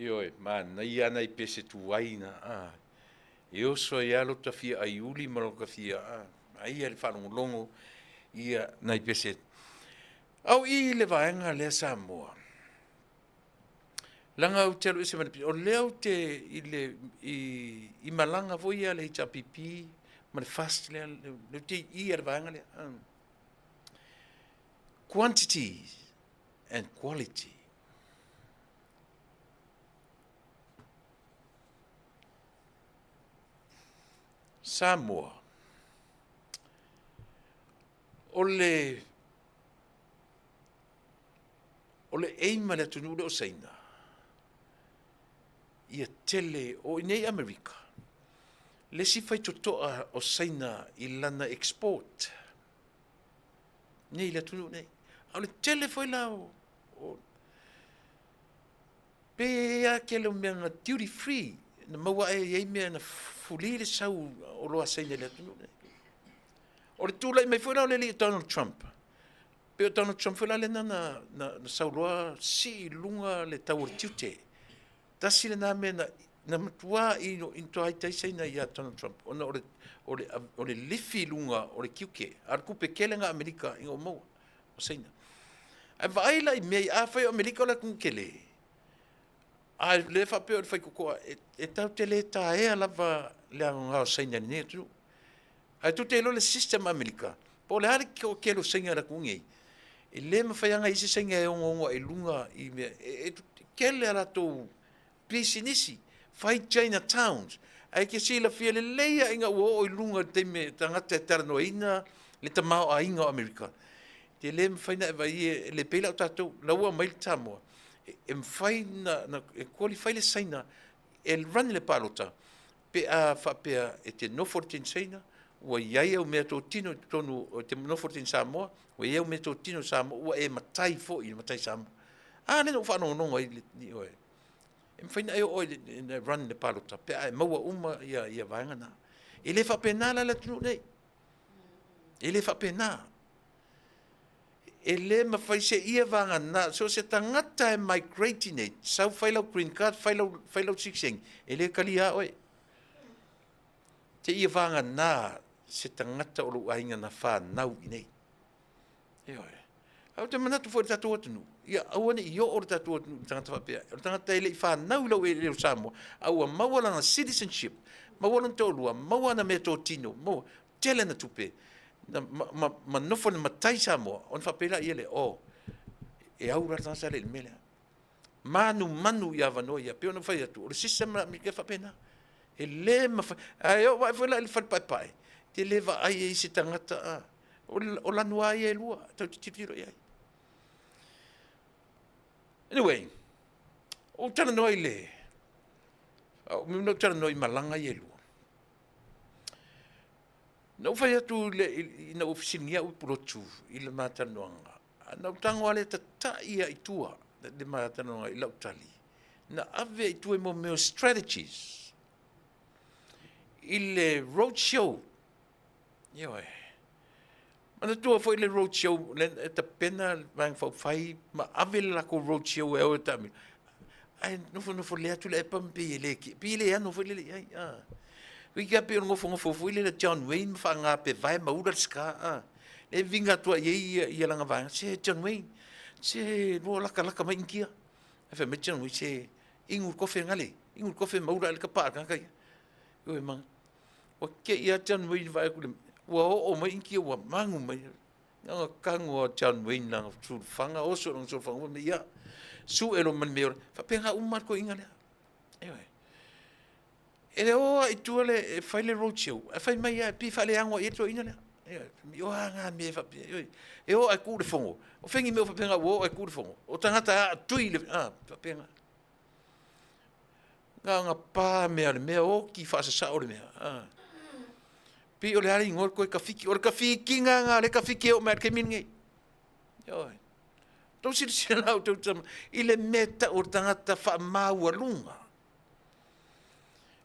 Ioe, manaia ana i pese tuai na, a. E oso ai lava lota fia aiuli ma lota fia, a, aia le faalogologo ia nai pese. Au i le vaega lea Samoa, leaga ou te alu ese mai le o lea ou te i le i, i malaga foi ia le HRPP ma le FAST lea, lea ou te i i le vaega lea. Quantity and quality. Samoa, o le o le aim a le atunuu lea o Saina, ia tele, o i inei i Amerika, le isi faitotoa o Saina i lana export, nei i le atunuu nei. A o le tele foi la o, o pe a tele o mea na duty free. na maua ae i ai mea na fuli le sau o oloa a Saina i le atunuu lenei. O le tulai mai foi la o le alii Donald Trump, pei o Donald Trump foi la lena na, na, na sau loa sii i luga le tau o le tiute. Tasi lena mea na, na matua ino ino ai tai Saina ia Donald Trump ona o le, o le, o le lifi i luga o le tiute. A o le tupe tele na Amerika ina ua maua o Saina. Ae vaai la i mea ia, afai o Amerika o le atunuu tele, a o lea e faapea o le faitotoa, e tatou te le taea lava le aoga o Saina i lenei atunuu. Ae tou te iloa le system a Amerika, po o le a le toatele o Saina i le atunuu nei, e le mafai lava ona i ai se Saina e onoono ae i luga i mea, e tele a latou pisinisi, fai China towns, ae te silafia lelei lava ina ua oo i luga i le taimi e tagata e talanoaina le tamaoaiga o Amerika, e le mafai ona e vaai e le pei la o tatou, la ua aumai le Samoa, e mafai ona e qualify le Saina e run le palota pe a faapea e te nofo i le teine Saina, ua i ai au meatotino i totonu, e te nofo i le teine Samoa, ua i ai au meatotino i Samoa, ua e matai foi i le matai Samoa. A lea na ou faalogologo ai i oe, e mafai ona e oo e run le palota pe a e maua uma ia vaega na. E le faapena la le atunuu nei. E le faapena. E le mafai seia vagana, so o se tagata e migrate i nei, sau fai lau green card, fai lau sitiseni, e le talia lava oe. Seia vagana se tagata o lou aiga na fanau i nei. Ioe. Ae ou te manatu foi i le tatou atunuu, ia aua ne i oo le tatou atunuu i tagata faapea. O le tagata e le i fanau i lau eleele o Samoa, a ua maua lana citizenship, maua lona toalua, maua ana meatotino, maua, tele ana tupe, na, ma, ma, ma nofo i le matai Samoa, ona faapea laia lea, oh, e au la le tagata lea i le mea lea. Manumanu i avanoa ia, pei ona ou fai atu, o le system la Amerika e faapena. E le mafai, ae oo ae foi la i le fale paepae, e te le vaai ai i se tagata, a, o lanu lava ia e lua, tatou te tilotilo i ai. Anyway, ou talanoa i le, ou talanoa i malaga ia e lua. Na ou fai atu ina ua fesiligia au e Pulotu i le ma talanoaga, na ou tago lava lea tatai lava i tua le ma talanoaga i lau tali, na ave i tua i mea o strategies i le road show. Ioe. Manatua foi le road show e tapena le Vaega Faaupufai ma ave le latou road show e o e taamilo. Ae nofonofo lelei atu Tuilaepa ma pei e le, pei e le ano foi lele i ai. Toeitiiti lava pei o le nofonofo foi lele a John Wayne ma faagapevae ma ula le scar. Lea e viga atu ai i ai lana vaega, se John Wayne, se lua latalata mai Initia. Ae fai mai John Wayne, se inu le kofe gale, inu le kofe ma ula ae le tapa a le tagata ia. Ioe ma, ua te i lava John Wayne vaai atu i le, ua oo mai Initia ua magu mai. Na ona tago a John Wayne lana sulufaga, oso lana sulufaga, fai mai, ia, sue loa ma le mea ola. E faapena uma lava le toeaina lea. Ioe. E le o lava i tua le, e fai le road show, ae fai mai lava, e pei e faaleago i ai le toeaina lea. Ioe. O a na mea e faapea, ioe. E o ae tu i le fono. O fea ni mea o faapena ua o ae tu i le fono. O tagata e aatui le, a, faapena. Na ona pa mea o le mea, oti faasasao le mea. A. Pei o le a le igoa o le toe tafiti. O le tafitiga lena o lea e tafiti e oo mai lava i le taimi lenei. Ioe. Tou silasila la outou tama i le mea e tau o le tagata faamaualuga.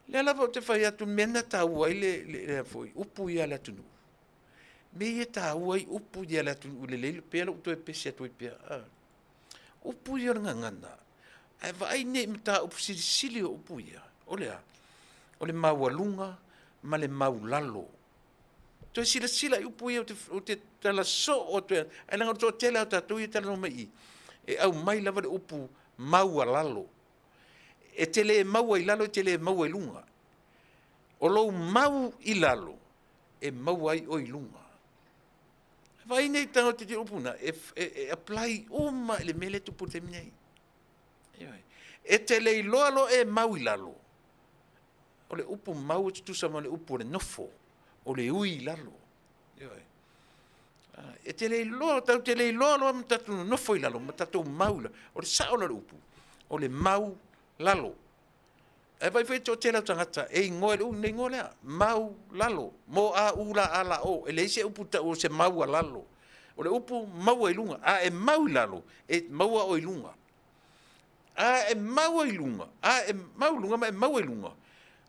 Lea lava ou te fai atu, mea na taua ai le, le, le foi, upu ia a le atunuu. Mea ia taua ai upu ia a le atunuu lelei pea lou toe pese atu ai pea. A. Upu ia o le gagana, ae vaai nei i mataupu silisili o upu ia, o le a? O le maualuga ma le maulalo. Toe silasila i upu ia ou te tala soo atu ai, ae leaga o le toatele lava o tatou ia e talanoa mai i i, e aumai lava le upu maualalo. E te le maua i lalo, e te le maua i luga. O lou mau i lalo, e maua ai oe i luga. Vaai nei tagata i upu na, e, e, e apply uma i le mea lea e tupu i le taimi nei. Ioe. E te le iloa loa e mau i lalo. O le upu mau e tutusa ma le upu o le nofo, o le ui i lalo. Ioe. E te le iloa, tatou te le iloa loa ma tatou nonofo i lalo, ma tatou mau i lalo. O le sao la o le upu, o le mau lalo. Ae vaai foi toatele o tagata e igoa i le le igoa lea, mau lalo, mo a u la a la o, e leai se upu tau o se mau a lalo. O le upu maua i luga, a e mau i lalo, e maua oe i luga. A e maua i luga, a e mau i luga ma e maua i luga,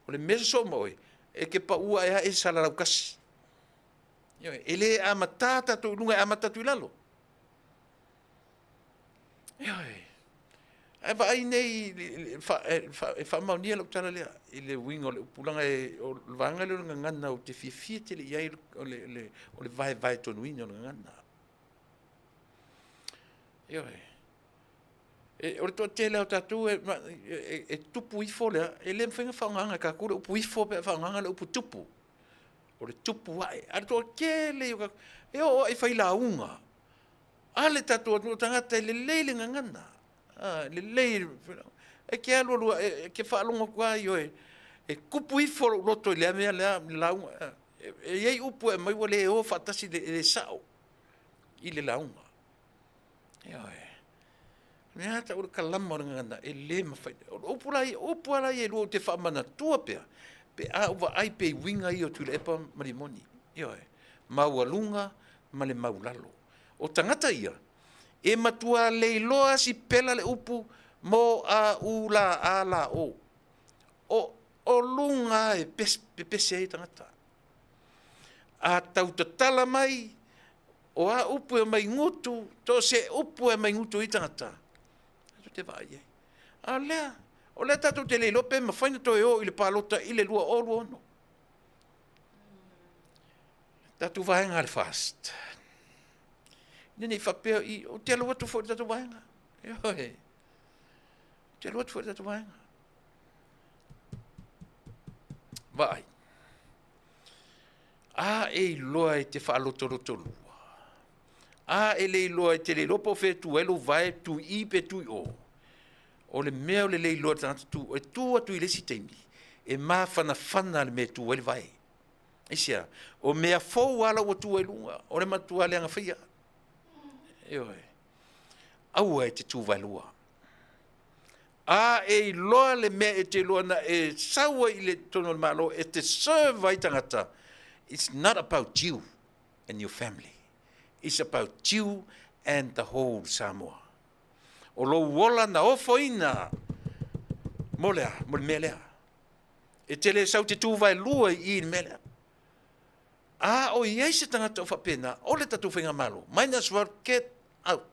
O le mea sosoo ma oe, e te pau ae a e salalau kasi. Ioe, e le amata tatou i luga e amata atu i lalo. Ioe. Ae vaai nei e faamaonia lau tala lea i le uiga o le upu leaga o le vaega lea o le gagana ou te fiafia tele i ai o le vaevaetonuina o le gagana. Ioe. O le toatele lava o tatou e tupu ifo lea, e le mafai ona faaaogaina e tatou le upu ifo pe a faaaogaina le upu tupu. O le tupu ae, a o le toatele ia o tatou, e oo lava i failauga a le tatou atunuu, o tagata e lelei le gagana, e lelei. E te alu alu lava, e te faalogo atu lava, ioe, e tupu ifo lou loto i lea mea lea lauga. E i ai upu e aumai ua le o faatasi, e le sao i le lauga. Ioe. O le mea lava e tau o le kalama o le gagana, e le mafai. O upu lava la ia e lua ou te faamanatua pea pe a ou vaai pea i uiga ia o Tuilaepa ma Rimoni. Ioe. Maualuga ma le maulalo. O tagata ia, e matua leiloa lava sipela le upu mo a u la a la o. O luga lava e pepese ai tagata. A tau tatala mai, o a upu e omai gutu, so o se upu e omai gutu ai tagata, tatou te vaai i ai. A o lea, o lea tatou te le iloa pe mafai ona toe o i le palota i le 2026. Tatou vaega a le FAST, ina ne i faapea, ou te alu atu foi i le tatou vaega, ioe, ou te alu atu foi i le tatou vaega. Vaai, a e iloa e te faalotolotolua, a e le iloa e te le iloa po o fea e tu ai lou vae, tu i i pe tu i o, o le mea o le le iloa e le tagata tu, e tu atu i le isi taimi, e mafanafana le mea e tu ai le vae. Aisea? O mea fou lava la ua tu ai luga, o le matua leaga faia. Ioe. Aua e te tu vaelua. A e iloa le mea e te iloa na e sau ai i le totonu o le Malo e te serve ai tagata, it's not about you and your family. It's about you and the whole Samoa. O lou ola na ofoina mo le a? Mo le mea lea. E te le sau te tu vaelua i i i le mea lea. A o i ai se tagata o faapena, o le tatou faigamalo, might as well get out.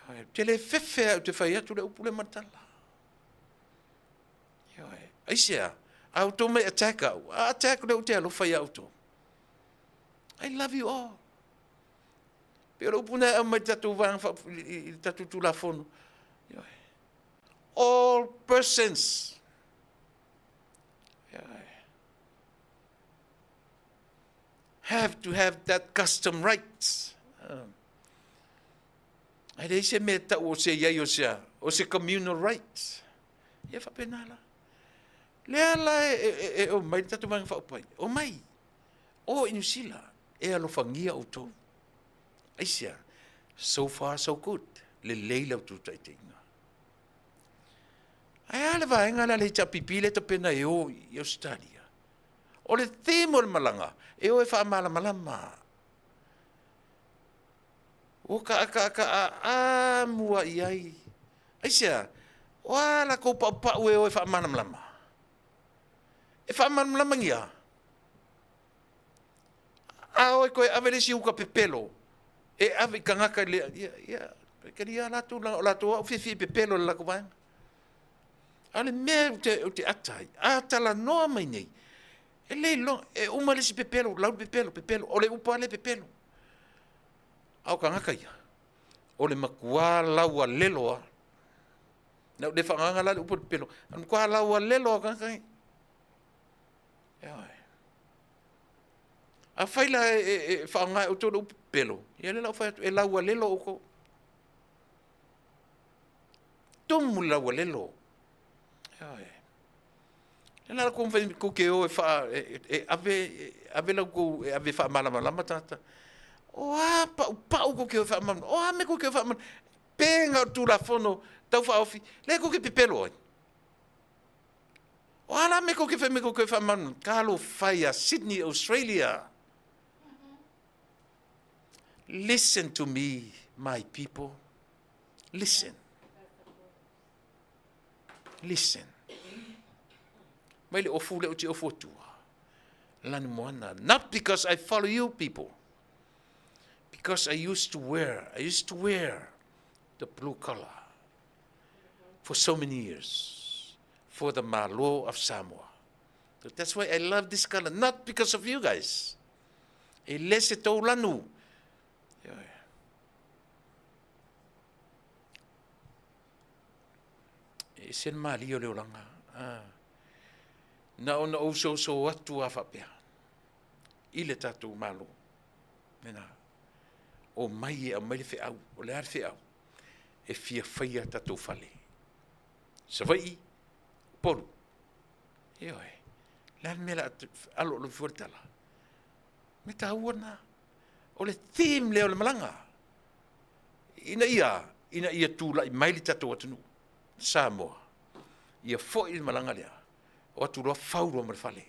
Ou te le fefe lava ou te fai atu le upu lea ma le tala. Ioe. Aisea? A outou mai attack au, a attack lea ou te alofa ia outou. I love you all. Pei o le upu na e aumai i le tatou vaega i le tatou Tulafono. Ioe. All persons. Ioe. Have to have that custom rights. Ae leai se mea e tau o se iai o se a, o se communal rights. Ia faapena la. Lea la e, e, e, e omai le tatou Vaega Faaupufai, omai, o i Niu Sila, e alofagia outou. Aisea? So far so good, lelei la outou taitaiga. Ae a le vaega lea a le HRPP lea e tapena e o i Ausetalia? O le theme o le malaga, e o e faamalamalama. Ua kaakaakaaaa mua i ai. Aisea? O a latou paupau e o e faamalamalama? E faamalamalamagia? A o e toe ave le isi uta pepelo e ave i tagata i le, ia, ia, talia latou, o latou lava ua fiafia i pepelo i le latou vaega. A o le mea ou te, ou te ata ai, a talanoa mai nei, e le iloa, e uma le isi pepelo, lau le pepelo, pepelo, o le upu lava lea pepelo. A o tagata ia, o le matua laualelo lava. Na ou le faagaga la le upu o le pepelo, o le matua laualelo lava o tagata ia. Ioe. Afai la e, e, e faaaoga e outou le upu pepelo, ia lea la ua fai atu, e laualelo outou. Tumu le laualelo. Ioe. Le la kou mafai kou te o e faa e, e ave e ave lau kou e ave faamalamalama tagata. O a paupau kou te o e faamalamalama. O a mea kou te o e faamalamalama. Pe na o le Tulafono Tau Faaofi, lea kou te pepelo ai. O a la mea kou te fai mai kou te o e faamalamalama. Talofa e ia Sydney, Australia. Listen to me, my people. Listen. Listen. Mai le ofu lea ou te ofu atua. Lanumoana. Not because I follow you people. Because I used to wear, I used to wear the blue color for so many years for the Malo of Samoa. So that's why I love this color, not because of you guys. E le se tou lanu. E ese le malie o le olaga. Ah. Na ona ou soso atu a faapea i le tatou Malo. Lena. O mai e aumai le feau. O le a le feau? E fia faia tatou fale. Savaii, Upolu. Ioe. Le a le mea la alo alo fua le tala. Me taua na. O le theme lea o le malaga. Ina ia, ina ia tulai mai le tatou atunuu, Samoa, ia foi le malaga lea, o atu loa fau loa ma le fale.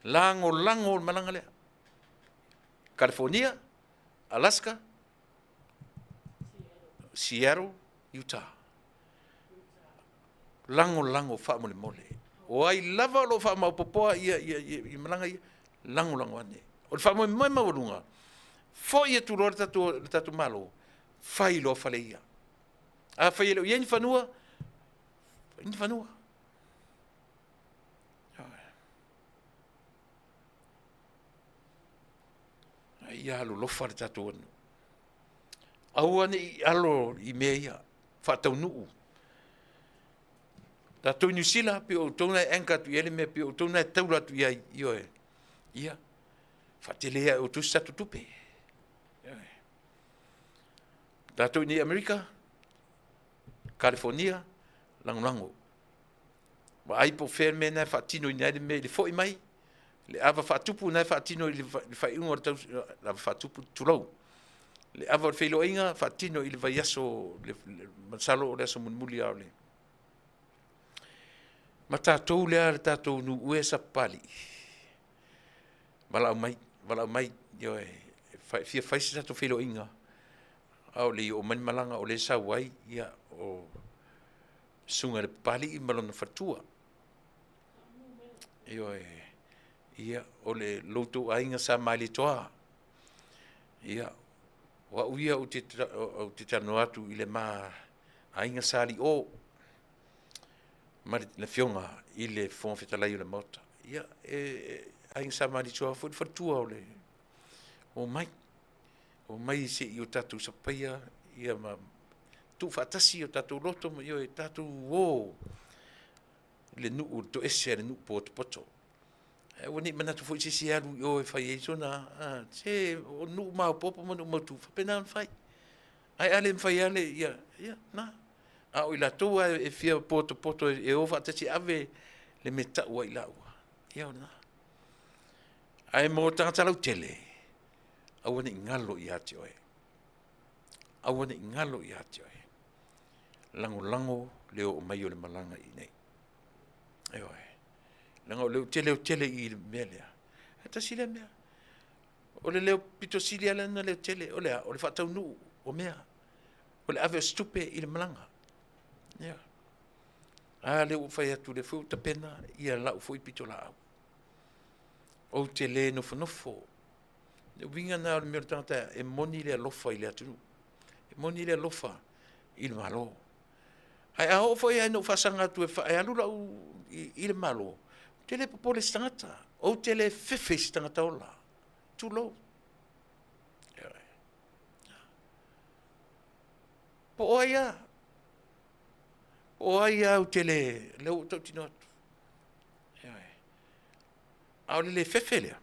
Lagolago le malaga lea. California, Alaska, Seattle, Utah. Lagolago faamolemole. O ai lava o lo o faamaopopoa ia, ia, ia, ia malaga ia, lagolago ane. O le faamoemoe maualuga, foi atu loa le tatou, le tatou Malo, fai loa fale ia. Afai e le o i ai ni fanua, fai ni fanua. Ai ia alolofa le tatou atunuu. Aua ne i alo i mea ia, faataunuu. Tatou i Niu Sila, pe o outou na e anchor atu i ai le mea, pe o outou na e taula atu i ai, ioe. Ia, faatele ai outou se tatou tupe. Ioe. Tatou i nei Amerika, California, lagolago. Vaai po o fea le mea na e faatinoina ai le mea i le foi mai, le ava faatupu na e faatino i le faaiuga o le tau, le ava faatupu, tulou. Le ava o le feiloaiga faatino i le vaiaso, le, le, masalo o le aso mulimuli a o le. Ma tatou lea le tatou nuu e sapapalii. Valaau mai, valaau mai, ioe, fia fai se tatou feiloaiga, a o le i oo mai le malaga o lea e sau ai, ia, o susuga i le Papalii ma lona faletua. Ioe, ia, o le loutou aiga sa Malietoa. Ia, o au ia ou te, ou te talanoa atu i le ma aiga sa Li'o ma le afioga i le Fofoga Fetalai o le Maota. Ia, e, e aiga sa Malietoa foi le faletua o le omai. Omai se i o tatou sapaia ia ma tuufaatasi o tatou loto ma ioe tatou o le nuu le toese a le nuu potopoto. Ae ua ne i manatu foi se isi e alu i o e fai ai sona, se o nuu maopoopo ma nuu mautu, faapena ona fai. Ae a le mafai lava le, ia, ia, na. A o i latou lava e fia potopoto e o faatasi e ave le mea tau ai laua, ia o lena. Ae mo tagata lautele, aua ne i galo ia te oe. Aua ne i galo ia te oe. Lagolago le oo mai o le malaga i inei. Ioe. Leaga o lea ou te leo tele i le mea lea. E tasi lea mea. O le leo pito sili lava lea ona leo tele. O le a? O le faataunuu o mea. O le ave o se tupe i le malaga. Ia. A lea ua fai atu, lea foi ua tapena ia lau foi pitolaau. Ou te le nofonofo. Le uiga lena o le mea o le tagata e moni le alofa i le atunuu. E moni le alofa i le Malo. Ae a oo foi ina ou faasaga atu e, e alu lau i, i le Malo, ou te le popole i se tagata. Ou te le fefe i se tagata ola. Tulou. Po o ai lava. Po o ai lava ou te le, lea ua ou tautino atu. A o le le fefe lea,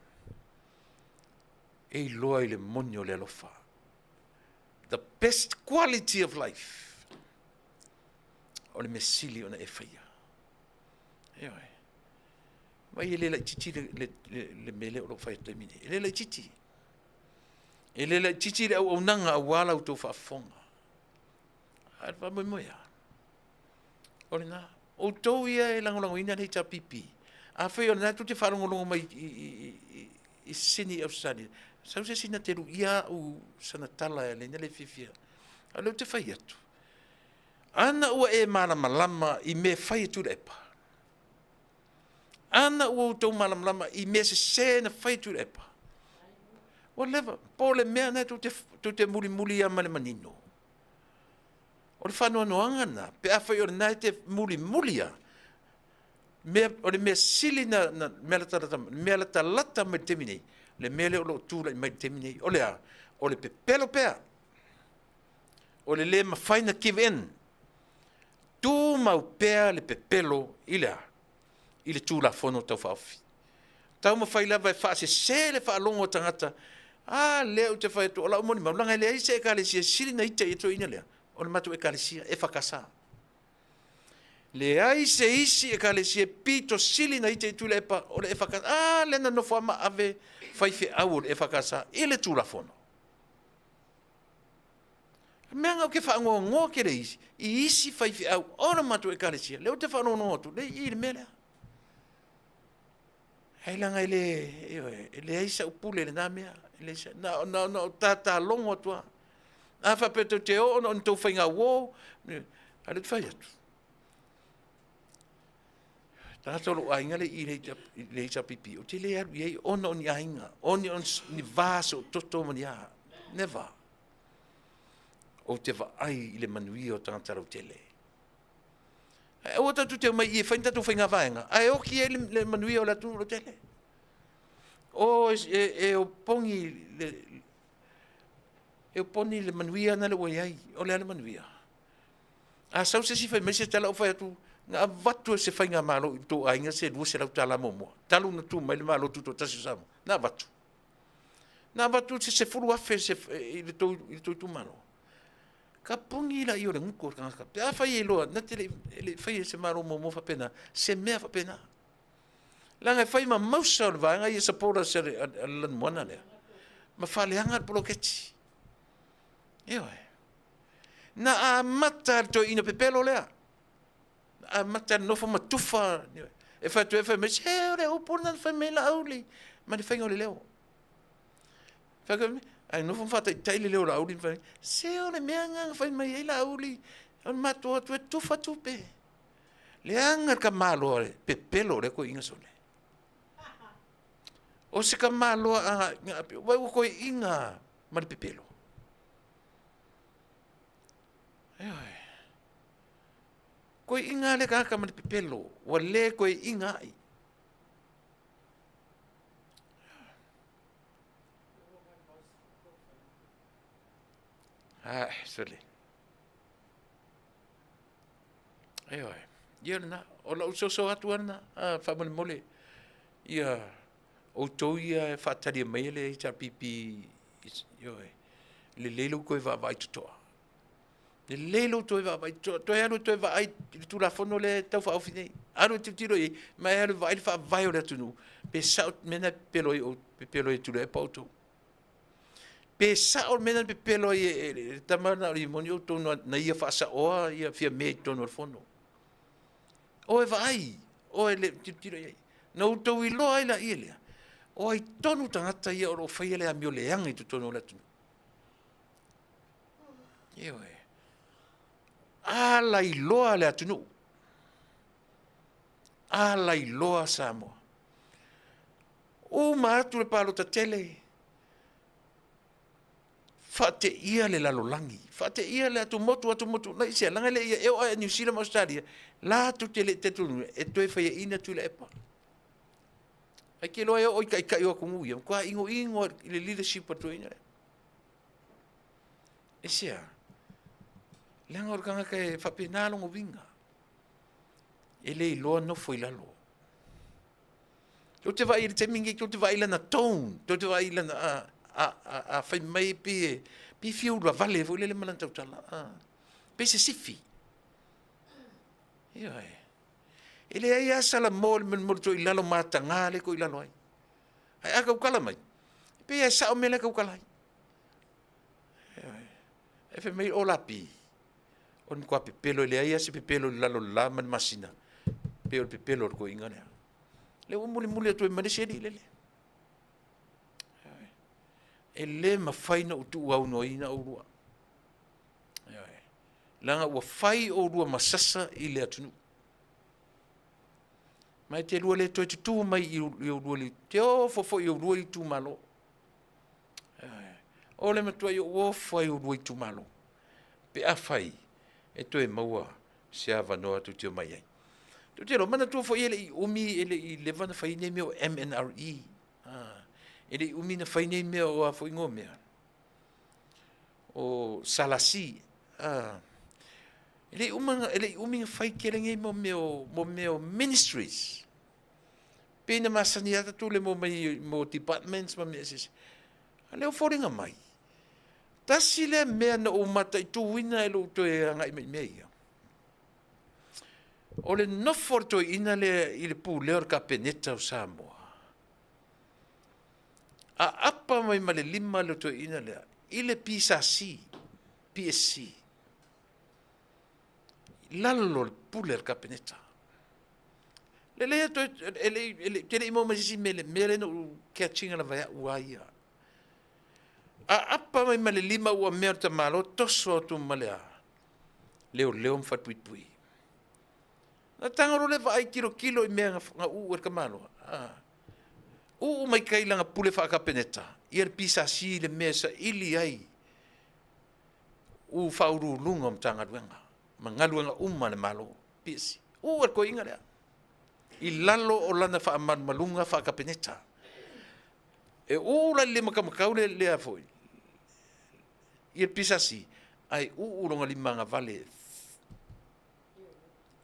e iloa i le moni o le alofa. The best quality of life. O le mea sili ona e faia. Ioe. Mai e le laitiiti le, le, le, le mea lea o lo o fai atu taimi nei. E le laitiiti. E le laitiiti le auaunaga aua la outou faafofoga. A le faamoemoe a. O lena. Outou ia e lagolagoina le HRPP, afai o lena tou te faalogologo mai i, i, i, i Sydney, Australia, sau se isi na te luia au sana tala e leina le fiafia. A o lea ou te fai atu, ana ua e malamalama i mea e fai e Tuilaepa, Ana ua outou malamalama i mea sesē na fai e Tuilaepa, ua leva, po o le mea lena tou te, tou te mulimuli ia ma le manino. O le faanoanoaga lena, pe afai o lena e te mulimuli lava, mea, o le mea sili na, na mea latalata, mea latalata mai le taimi nei, le mea lea o lo o tulai mai i le taimi nei, o le a? O le pepelo pea, o le le mafai na give in, tumau pea le pepelo i le a? I le Tulafono Tau Faaofi. Taumafai lava e faasese le faalogo a tagata, a lea ou te fai atu, o lau molimau, leaga e leai se ekalesia e sili ona ita i le toeaina lea, o le matou ekalesia EFKS. Leai se isi ekalesia e pito sili ona ita i Tuilaepa o le EFKS. A lea na nofo lava ma ave faifeau o le EFKS i le Tulafono. O le mea lena ou te faanoanoa tele i isi faifeau o le matou ekalesia, lea ou te faalogologo atu, lea i i le mea lea. Ai leaga e le, ioe, e leai sau pule i lena mea. E leai sa, na ona ou tatalogo atu lava. A faapea tou te o ona o ni tou faigauo, a o lea ou te fai atu, tagata o lou aiga lea e i i le HRPP, ou te le alu i ai ona o ni aiga, ona o ni va soototo ma ni a. Never. Ou te vaai i le manuia o tagata lautele. Ae aua tatou te omai i i e fai ni tatou faiga vaega, ae oti ai le manuia o le atunuu lautele. O e, e opogi le, e opogi le manuia na le ua i ai. O le a le manuia? A sau se isi fai mai se tala ou fai atu, na avatu e se faigamalo i le tou aiga se $200 muamua, talu ona tu mai le Malo Tutoatasi o Samoa, na avatu. Na avatu se 10,000 i le tou itumalo. Tapuni laia o le gutu o le tagata. Pe afai e iloa, na te le i faia e se Malo muamua faapena, se mea faapena. Leaga e fai ma mausa o le vaega ia supporters a le Lanumoana lea, ma faaleaga le poloketi. Ioe. Na amata le toeaina pepelo lea. Na amata le nofo ma tufa. E fai atu e fai mai, se o le upu lena na fai mai Laauli ma le faiga o le leo. Fai atu, ae nofo ma faataitai le leo o Laauli ma fai mai, se o le mea lena na fai mai ai Laauli, o le matou o atu e tufa tupe. Leaga le tamaloa pepelo o lea toeaina sole. O se tamaloa a, vai ua toeaina ma le pepelo. Ioe. Toeaina le tagata ma le pepelo, ua le toeaina ai. Ah, sole. Ioe. Ia lena, o lau soso atu lena, ah, faamolemole, ia outou ia e faatalia mai le HRPP, ioe, lelei lou toe vaavaai totoa. Lelei lou toe vaavaai totoa, toe alu e toe vaai i le Tulafono lea e tau faaofi nei. Alu e tilotilo i ai, ma e alu e vaai le faavae o le atunuu, pe sao le mea na pepelo ai, pepelo ai e Tuilaepa outou. Pe sao le mea na pepelo ai e le tama na o le moni outou na ia faasaoa ia Fiame i totonu o le fono. O e vaai, o e le tilotilo i ai. Na outou iloa ai laia lea, o ai tonu tagata ia o lo o faia le amio leaga i totonu o le atunuu. Ioe. Alailoa le atunuu. Alailoa Samoa. Uma atu le palota tele, faateia le lalolagi, faateia le atumotu, atumotu, na i sea, leaga e le i e oo lava i Niu Sila ma Ausetalia, latou te le i talitonuina e toe faiaina Tuilaepa. Ae te iloa e oo i taitai o atunuu ia, matua inoino i le leadership a le toeaina lea. Aisea? Leaga o le tagata e faapena lona uiga. E le iloa nofo i lalo. Tou te vaai i le taimi lenei, tou te vaai i lana tone, tou te vaai i lana, a, a, a, a fai mai pei e, pei e fia ulavale foi lele ma lana tautala, a, pei se sifi. Ioe. E leai lava Salamo i le molimoli toilalo mataga lea e toilalo ai. Ae a tautala mai, e pei lava e sao mea la e tautala ai. Ioe. Ae fai mai o Lapi, o le matua pepelo, e leai lava se pepelo i lalo o le la ma le masina, pei o le pepelo o le toeaina lea. Lea ua mulimuli atu ai ma le isi alii lele. E le mafai ona ou tuuaunoaina oulua. Leaga ua fai oulua ma sasa i le atunuu. Ma e te lua le toe tutū mai i oulua i te ofo foi i oulua itumalo. O le matuai ou ofo ai i oulua itumalo pe afai e toe maua se avanoa tou te omai ai. Tou te iloa, manatua foi e le i umi e le i leva ona fai nei mea o MNRE. E le i umi ona fai nei mea o a foi igoa o mea, o SLC. E le i uma, e le i umi ona fai tele nei mo mea o, mo mea o ministries. Pei na masani lava tatou i le omai mo departments ma mea eseese. A o lea ua foliga mai, tasi lea mea na ou mataituina i lou toe agai mai i mea ia, o le nofo a le toeaina lea i le pulea o le Kapeneta o Samoa, aapa mai ma le lima le toeaina lea i le PSC, PSC, i lalo o le pule a le Kapeneta. Lelei atu, e le i, te le i maua mai se isi mea i le mea lea na ou catch ina lava e au a ia. Aapa mai ma le lima ua mea o le tamaloa toso atu ma le a, leoleo ma falepuipui. Na tago loa le vaai tilotilo i mea na uu e le tamaloa. Uu mai tai i lana pule faa-Kapeneta ia le PSC i le mea e saili ai u faauluuluga o Matagaluega ma galuega uma a le Malo. PSC. Uu e le toeaina lea i lalo o lana faamalumaluga faa-Kapeneta. E uu la i le lima taumatau le lea foi ia le PSC, ae uu lona lima agavale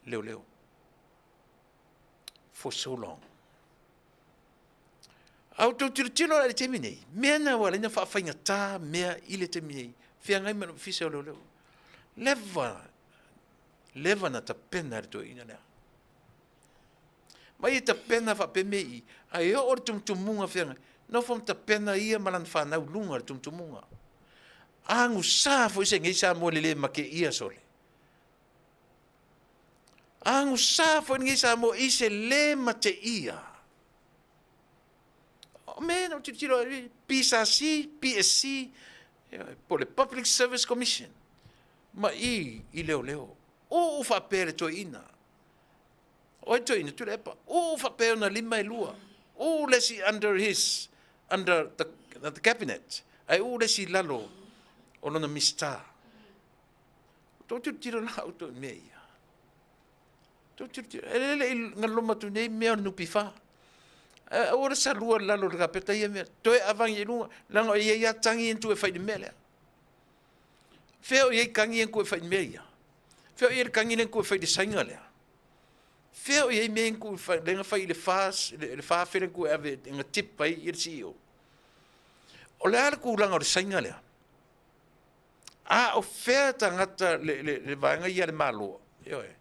leoleo for so long. A outou tilotilo la i le taimi nei, mea na ua ala ai ona faafaigata mea i le taimi nei, feagai ma le Ofisa o Leoleo. Leva, leva na tapena e le toeaina lea. Ma ia tapena faapea mea i i, ae oo i le tumutumuga feagai, nofo ma tapena ia ma lana fanau i luga o le tumutumuga. Agusa foi se nei Samoa i le le mateia sole. Agusa foi lenei Samoa i se le mateia. O mea na ou tilotilo ai, PSC, PSC, po o le Public Service Commission, ma i i leoleo. Uu faapea le toeaina. O ai toeaina? Tuilaepa. Uu faapea ona lima e lua. Uu le isi under his, under the cabinet, ae uu le isi i lalo o lona Minisita. Tou tilotilo la outou i mea ia. Tou tilotilo, e le i galoma atu nei mea o le NPF. Aua le salua i lalo o le kapeta ia mea, toe avagi i luga, leaga e i ai lava tagi ia na tuu e fai i le mea lea. Fea o i ai tagi ia na tuu e fai i mea ia? Fea o i ai le tagi lea na tuu e fai i le saina lea? Fea o i ai mea ia na tuu e fai, lea na fai i le 4,000 lea na tuu e ave, na tip ai le CEO? O le a le tulaga o le saina lea? A o fea tagata le vaega ia a le Malo, ioe,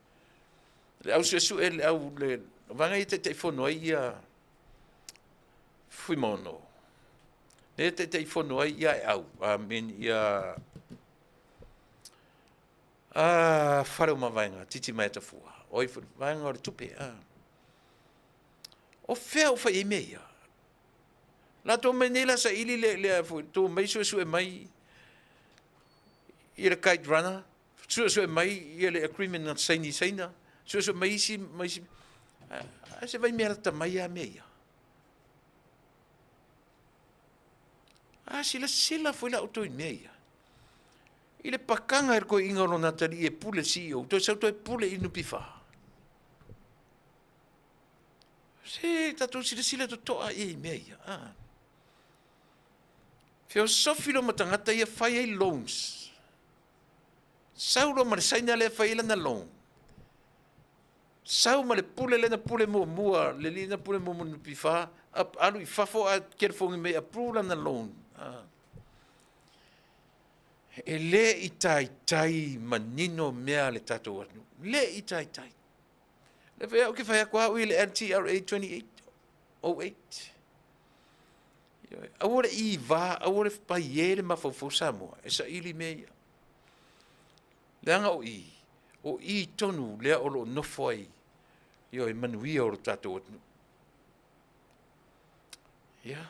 le au suesue, le au, le vaega ia e taitaifono ai ia Fuimaono, lea e taitaifono ai ia Aeau, I mean ia Faleomavaega Titimaea-Tafua, o ai foi, vaega o le tupe, a. O fea o fai ai mea ia? Latou omai nei la saili le, le foi, tou omai suesue mai ia le kite runner, suesue mai ia le agreement na saini i Saina, suesue mai isi ma isi. A se vaimea lata mai lava mea ia. A silasila foi la outou i mea ia. I le pakaga i le toeaina o lona atalii e pule le CEO, toe sau toe pule i NPF. Se tatou silasila totoa i ai i mea ia. Ah. Feosofi loa ma tagata ia fai ai loans. Sau loa ma le Saina lea fai ai lana loan. Sau ma le pule lea na pule muamua, le alii na pule muamua NPF, alu i fafo ae telefoni mai approve lana loan. Ah. E le i taitai manino mea a le tatou atunuu. Le i taitai. Le fai au ke fai atu au i le LTRA 2808. Aua le iva, aua le paie le mafaufau Samoa e saili mea ia. Leaga o i, o i tonu lea o lo o nofo ai ioe manuia o lo tatou atunuu. Ia.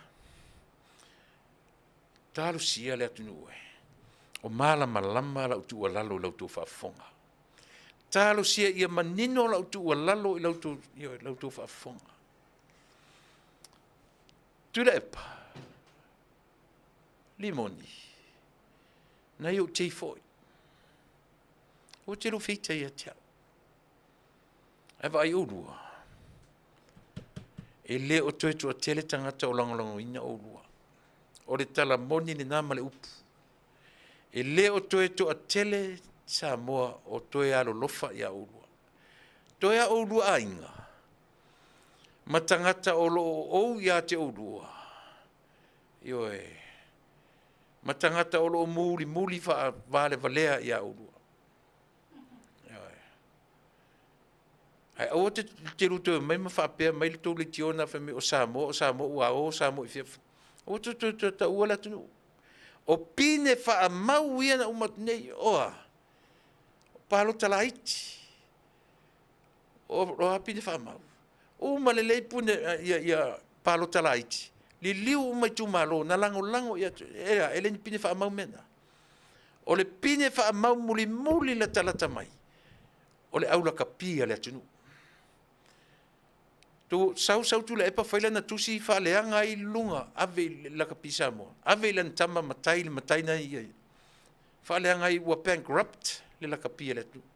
Talosia le atunuu e. O malamalama lau tuualalo i la outou faafofoga. Talosia ia manino lau tuualalo i la outou, ioe, la outou faafofoga. Tuilaepa, Limoni, nai ou tei foi. Ua te lou feita ia te au. Ae vaai oulua, e le o toe toatele tagata o lagolagoina oulua. O le tala moni lena ma le upu. E le o toe toatele Samoa o toe alolofa ia oulua. Toe a oulua aiga ma tagata o lo o ou ia te oulua, ioe, ma tagata o lo o mulimuli faavalevalea ia oulua. Ioe. Ae aua te te toe mai ma faapea mai le tou leitio na fai mai o Samoa, o Samoa ua o Samoa i fea. Aua te toe taua le atunuu. O pine faamau ia na uma atu nei, o a? O palota laiti. O a pine faamau? Uma lelei pune, ia, ia palota laiti, liliu uma itumalo na lagolago ia, e le ni pine faamau mea na. O le pine faamau mulimuli latalata mai, o le aulakapi a le atunuu. Tu, sau sau Tuilaepa fai lana tusi faaleaga ai luga, ave i le lakapi Samoa, ave i lana tama matai, le matai na ia, faaleaga ai ua bankrupt le lakapi a le atunuu.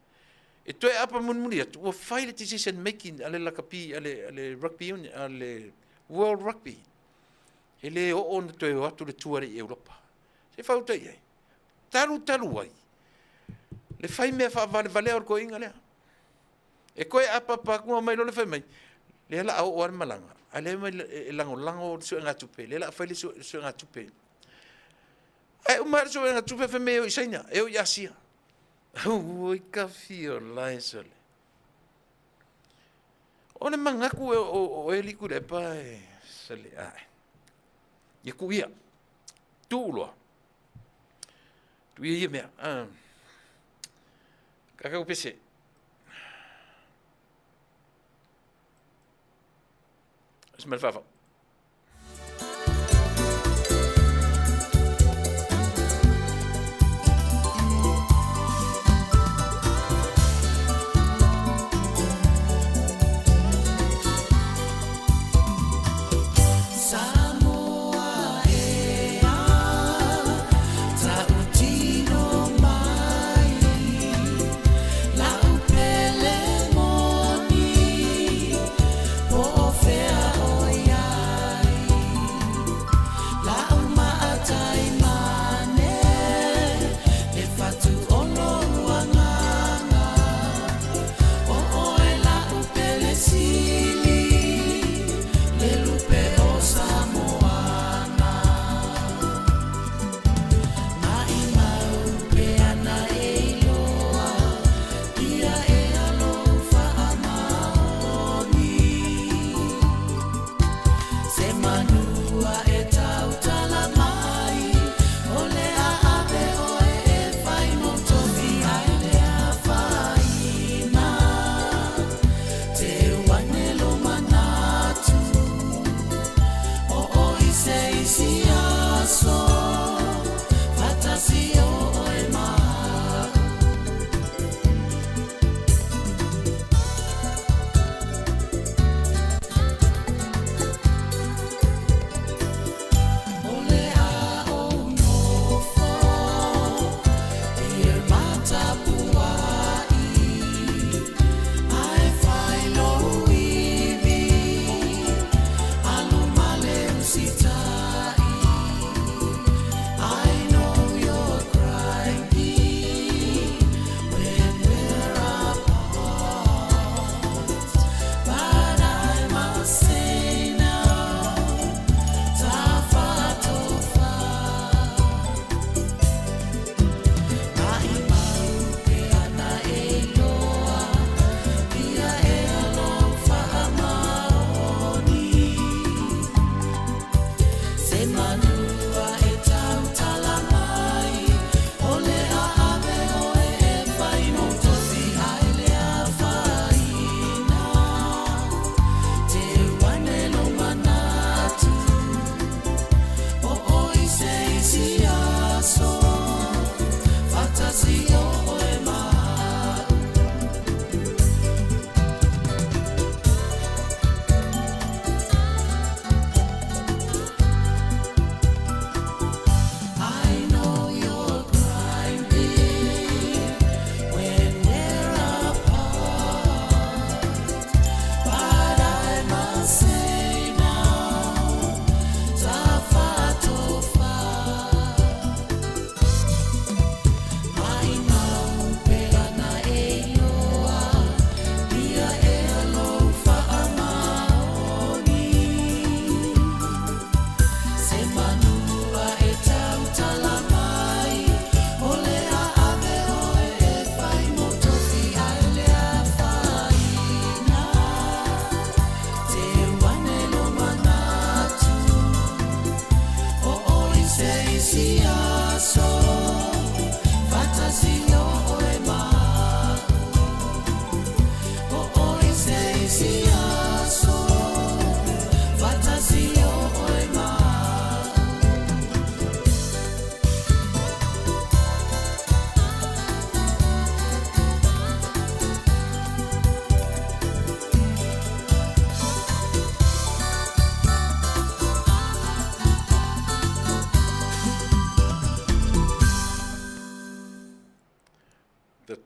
E toe apa mulimuli atu, ua fai le decision making a le lakapi, a le rugby union, a le World Rugby. E le oo ona toe o atu le tua i Europa. Se fauta i ai. Talu talu ai, le fai mea faavalevalea o le toeaina lea. E toe apaapa atu mai loa le fai mai, lea la a oo lava le malaga, a lea mai e lagolago le suegatupe, lea la a fai le suegatupe. Ae uma le suegatupe fai mai e o i Saina, e o i Asia. Ui ka fio lae sole. O le manatu o Eli Tuilaepa e sole ae. Ia tuu ia. Tuu loa. Tuu ia ia mea. Kakau pese. Sma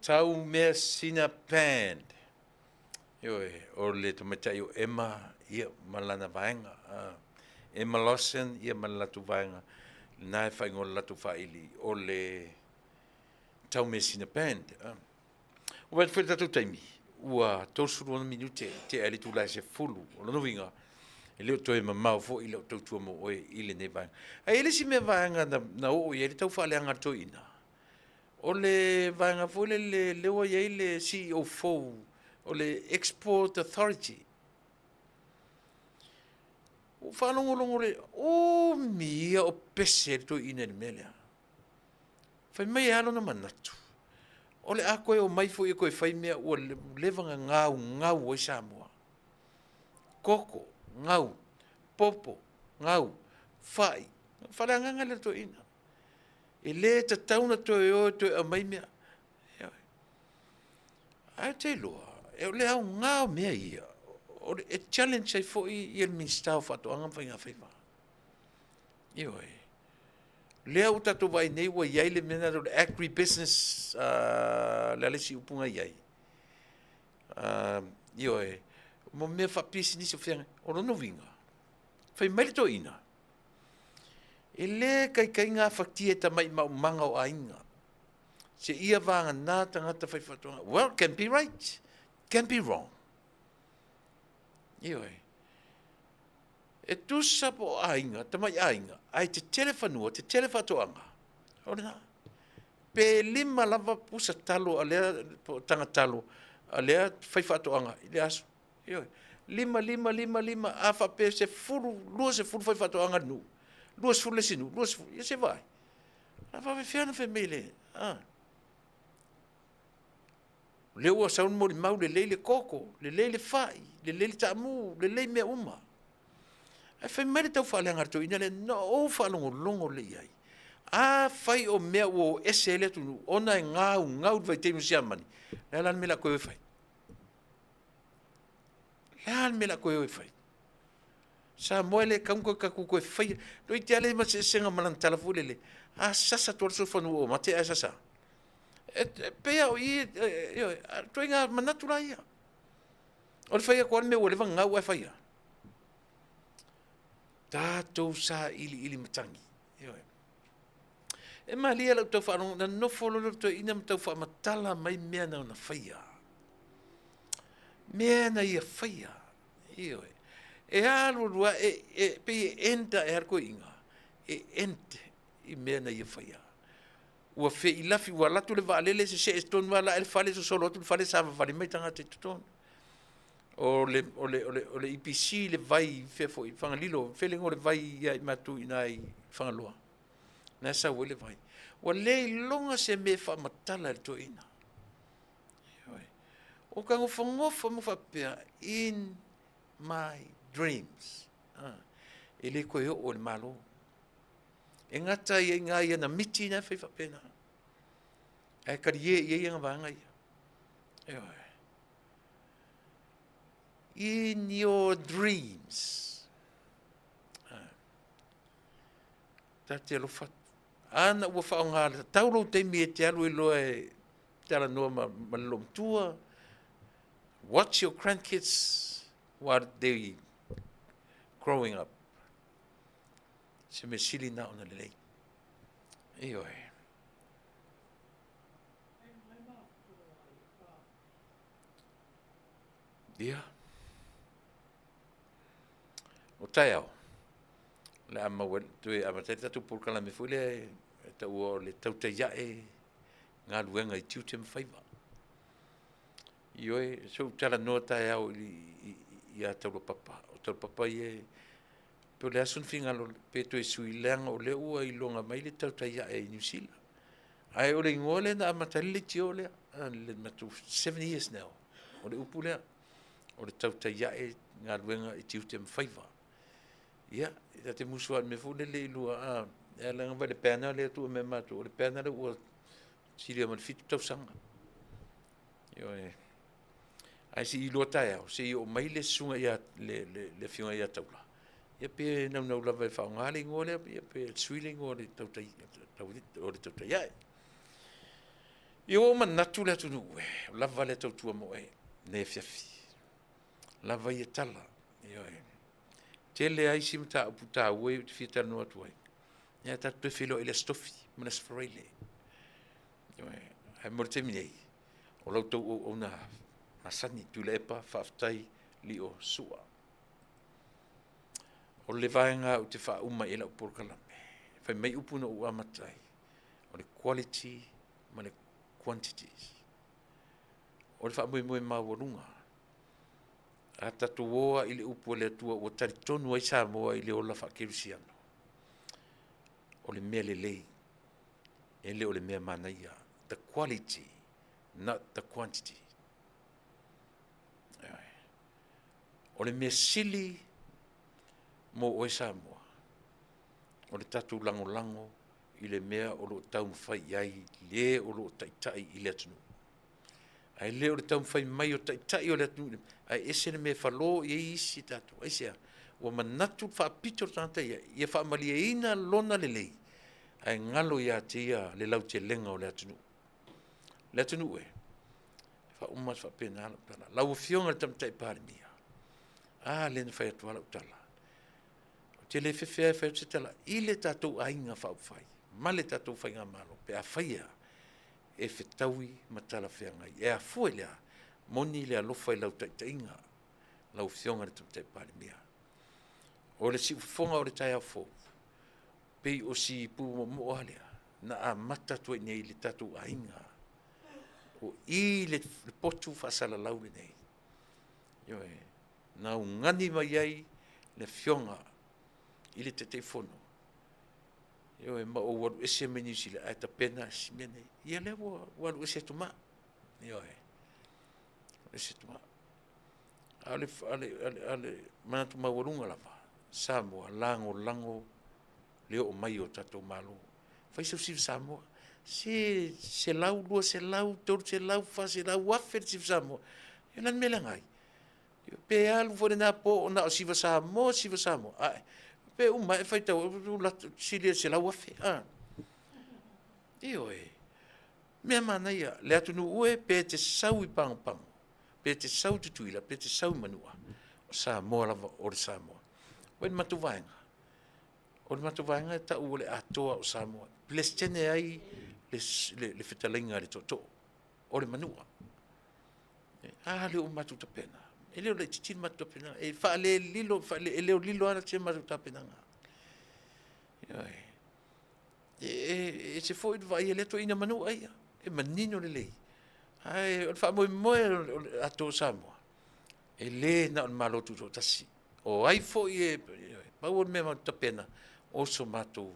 Taumeasina Band. Ioe, o le tamaitai o Emma, ia, ma lana vaega. Emma Lawson, ia, ma le latou vaega, lena e faaigoa le latou faili o le Taumeasina Band. Ua vaai atu foi i le tatou taimi, ua 36 minute tea ai le itula e 10. O lona uiga, e le o toe mamao foi lau tautua mo oe i lenei vaega. Ae i ai le isi mea vaega na, na oo i ai le taufaaleaga a le toeaina, o le vaega foi lele lea ua i ai le CEO fou o le Export Authority. Ua faalogologo le, umi ia o pese le toeaina i le mea lea. Fai mai e a lona manatu, o le a toe omai foi e toe fai mea ua leva ona gaugau ai Samoa. Koko, gau, popo, gau, fai, faaleagaga lea a le toeaina. E le tatau ona toe o e toe aumai mea. Ioe. Ae ou te iloa, o le aoga o mea ia, e challenge ai foi le Minisita o Faatoaga ma Faigafaiva. Ioe. O lea ua tatou vaai nei ua i ai le mea lena o le agribusiness, o le a le isi upu na i ai? Ioe, mo mea faapisinisi o feagai. O lona uiga, fai mai le toeaina, e le taitai gafatia e tamai maumaga o aiga, seia vagana tagata faifaatoaga. Well, can be right, can be wrong. Ioe. E tusa po o aiga, tamai aiga, ae tetele fanua, tetele faatoaga. O lena. Pe lima lava pusa talo a lea taga talo a lea faifaatoaga i le aso. Ioe. Lima, lima, lima, lima, a faapea e sefulu, 20 faifaatoaga a le nuu, 20 le isi nuu, 20, ia se vaai. A faapefea ona fai mai le, a? O lea ua sau le molimau, lelei le koko, lelei le fai, lelei le taamu, lelei mea uma. Ae fai mai le tau faaleaga a le toeaina lea, na ou faalogologo lelei i ai. Afai o mea ua o ese ai le atunuu ona e gaugau i le vaitaimi o Siamani, o le a la le mea o le a toe o e fai? O le a le mea o le a toe o e fai? Samoa e le tatau ona tatou toe faia. Toeitiiti lava leai ma se eseesega ma lana tala foi lele, a sasa atu lava le solofanua ua mate ae sasa. E pei lava o i, ioe, ituaiga manatu la ia. O le fai atu lava le mea ua leva ona gau ae fai lava. Tatou sailiili matagi. Ioe. E malie lau tau faalogo, na nofo loa le toeaina ma tau faamatala mai mea na ona faia. Mea na ia faia. Ioe. E alu alu lava, e pei e end ae lava le toeaina, e end i mea na ia faia. Ua feilafi, ua alu atu le vaalele sesee tonu lava la e le fale, sosolo atu le fale savavali mai tagata i totonu. O le, o le, o le, o le EPC le vai, fea foi, Fagalilo, fea le igoa o le vai ia i matou i ina i Fagaloa. Na e sau ai le vai. Ua le iloga se mea e faamatala e le toeaina. O ka nofonofo ma faapea, in my dreams. Ah, e le toe oo i le Malo. E gata ai i ina i ana miti na e fai faapena. Ae talie i ai ana vaega ia. Ioe. In your dreams. Ah. Ta te alofa atu. Ana ua faaaoga tatau lou taimi e te alu ai loa e talanoa ma, ma le loomatua. Watch your grandkids while they growing up. Se mea sili na ona lelei. Ioe. Ia. O taeao, o le a maua toe amata ai le tatou polokalame foi lea e taua o le tautai ae galuega i tiute ma faiva. Ioe, se i ou talanoa taeao ia Taulapapa. O Taulapapa ia e pe o le a sona finagalo pe toe sui leaga o lea ua iloga mai le tautai ae i Niu Sila. Ae o le igoa lea na amata ai le leitio lea, le matou 7 years now, o le upu lea, o le tautai ae galuega i tiute ma faiva. Ia, ta te musu lava i le mea foi lele i lua, a, e ala ona vaai i le banner lea e tuu mai e matou, o le banner lea ua silia ma le 7 tausaga. Ioe. Ae se i iloa taeao, se i oo mai le susuga ia le afioga ia Taula, ia pe naunau lava e faaaoga le igoa lea, ia pe sui le igoa o le tautai, o le tautai ae. Ia ua ou manatu le atunuu e, o lava lea tautua mo oe nei afiafi. Lava ia tala. Ioe. Tele ai isi mataupu taua ia ou te fia talanoa atu ai. Ia tatou toe feiloai i le Aso Tofi ma le Aso Faraile. Ioe. Ae mo le taimi nei, o la outou auauna masani, Tuilaepa, faafetai Lio Sua. O le vaega ou te faauma i ai lau polokalame, fai mai upu na ou amata ai, o le quality ma le quantities. O le faamoemoe maualuga, a tatou o lava i le upu a le Atua ua talitonu ai Samoa i le ola faakerisiano, o le mea lelei, e le o le mea manaia. The quality, not the quantity. O le mea sili mo oe Samoa, o le tatou lagolago i le mea o lo o taumafai i ai le o lo o taitai i le atunuu. Ae le o le taumafai mai o taitai o le atunuu, ae ese le mea e falo i ai isi tatou. Aisea? Ua manatu faapito le tagata ia, ia faamalieina lona lelei, ae galo ia te ia le lautelega o le atunuu. Le atunuu e, faauma atu faapena lau tala. Lau Afioga i le Tamaitai Palemia, a lea na fai atu lava lau tala. Ou te le fefe lava e fai atu se tala i le tatou aiga faaupufai ma le tatou faigamalo pe afai e a, e fetaui ma talafeagai. E afua i le a? Moni le alofa i lau taitaiga, lau Afioga i le Tamaitai Palemia. O le siufofoga o le taeao fou, pei o si pumoomoo lava lea na amata atu ai i inei i le tatou aiga. O i le potu faasalalau lenei. Ioe, na augani mai ai le Afioga i le Taitaifono, ioe, ma ou alu ese mai Niu Sila ae tapena si mea nei. Ia lea ua, ua alu ese atu ma. Ioe, alu ese atu ma. A o le, a le, a le, a le manatu maualuga lava, Samoa, lagolago le oo mai o tatou Malo. Fai sau siva Samoa. Se 100, 200, 300, 400, 1000 le siva Samoa. Ia o le a le mea e leaga ai? Pe alu foi lena po na o siva Samoa, siva Samoa. Ae, pe uma ae faitau, sili i le 100,000. A. Ioe. Mea manaia, le atunuu e pe te sau i Pagopago, pe te sau i Tutuila, pe te sau i Manua, o Samoa lava o le Samoa. Vaai i le matou vaega, o le matou vaega e tau o le atoa o Samoa. Peresetene ai le, le, le fetalaiga a le tootoo o le Manua. A lea ua matou tapena. E le o laitiiti le matou tapenaga. E faalelilo, e le o lilo lava se matou tapenaga. Ioe. E, e, ese foi le vaai a lea toeaina Manua ia. E manino lelei. Ae o le faamoemoe o le atoa o Samoa, e le na o le Malo Tutoatasi. O ai foi e, pau o le mea matou te tapena, o so matou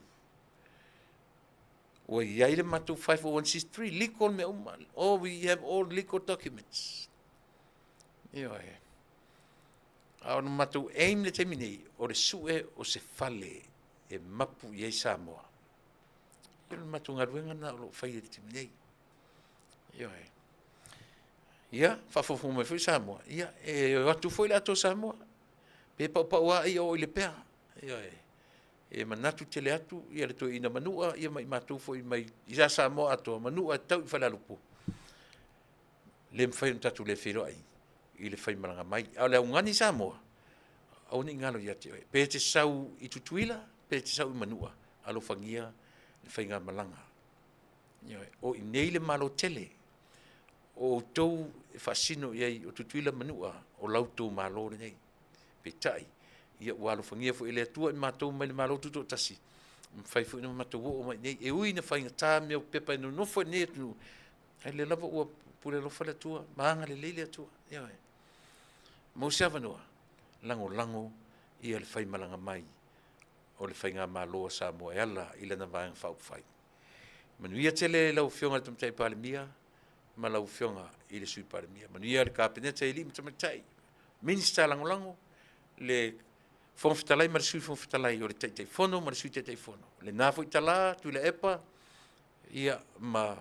Ua i ai le matou 501c3, legal mea uma. Oh, we have all legal documents. Ioe. A o le matou aim le taimi nei, o le sue o se fale e mapu i ai Samoa. Ia o le matou galuega lena o lo o fai i le taimi nei. Ioe. Ia, faafofoga mai foi Samoa. Ia, e o atu foi le atoa Samoa. Pe paupau lava ia o i Lepea. Ioe. E manatu tele atu ia le toeaina Manua ia ma i matou foi mai ia Samoa atoa, Manua e tau i Falealupo. Le mafai ona tatou le feiloai i le faimalaga mai. A o le augani Samoa, aua ne i galo ia te oe. Pe te sau i Tutuila, pe te sau i Manua, alofagia le faigamalaga. Ioe, o i nei le Malo tele, o outou e faasino i ai o Tutuila ma Manua, o la outou Malo lenei. Peitai, ia ua alofagia foi e le Atua i matou mai le Malo Tutoatasi, mafai foi ona matou oo mai i inei. E ui ina faigata mea o pepa e nonofo ai i lenei atunuu, ae lea lava ua pule alofa le Atua ma agalelei le Atua. Ioe. Maua se avanoa, lagolago ia le faimalaga mai o le Faigamalo a Samoa e ala i lana Vaega Faaupufai. Manuia tele lau Afioga i le Tamaitai Palemia ma lau Afioga i le Sui Palemia. Manuia le Kapeneta i alii ma tamaitai, Minisita Lagolago, le Fofoga Fetalai ma le Sui Fofoga Fetalai, o le Taitaifono ma le Sui Taitaifono. Lena foi tala Tuilaepa ia ma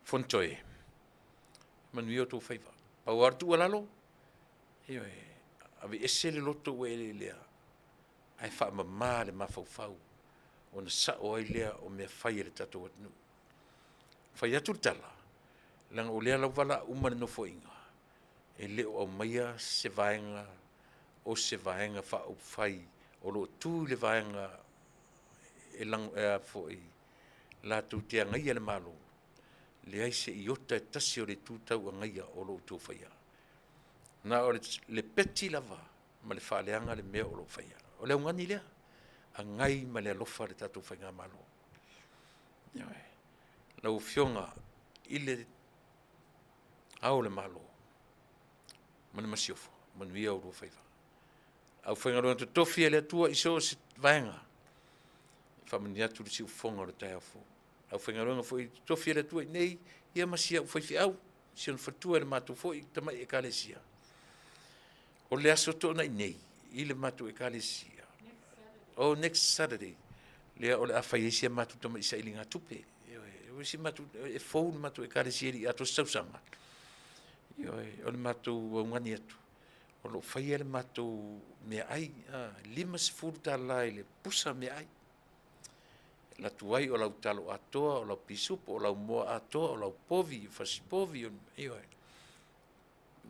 Fonotoe. Manuia outou faiva. Pau lava le tuualalo, ioe, aveese le loto ua eleelea ae faamama le mafaufau ona sao ai lea o mea fai a le tatou atunuu. Fai atu le tala, leaga o lea lava o le a uma le Nofoaiga, e le o aumaia se vaega o se Vaega Faaupufai o lo o tu i le vaega e latou te agaia le Malo, leai se iota e tasi o le Itu Tau Agaia o lo o outou faia. Na o le peti lava ma le faaleaga le mea o lo o faia. O le augani lea, agai ma le alofa le tatou Faigamalo. Ioe. Lau Afioga i Le Ao o le Malo ma le Masiofo, manuia oulua faiva. Le aufaigaluega totofi a le Atua i so o se vaega, e faamanuia atu le siufofoga o le taeao fou. Le aufaigaluega foi totofi a le Atua i inei ia ma si au faifeau, si ona faletua i le matou foi tamai Ekalesia. O le Aso Toonai nei i le matou Ekalesia, oh next Saturday, lea o le a fai ai si a matou tamai sailigatupe. E fou le matou Ekalesia e le i atoa se tausaga. Ioe, o le matou augani atu, o lo o faia le matou meaai, $50 i le pusa meaai. E alu atu ai o lau talo atoa, o lau pisupo, o lau moa atoa, o lau povi, fasi povi, ioe,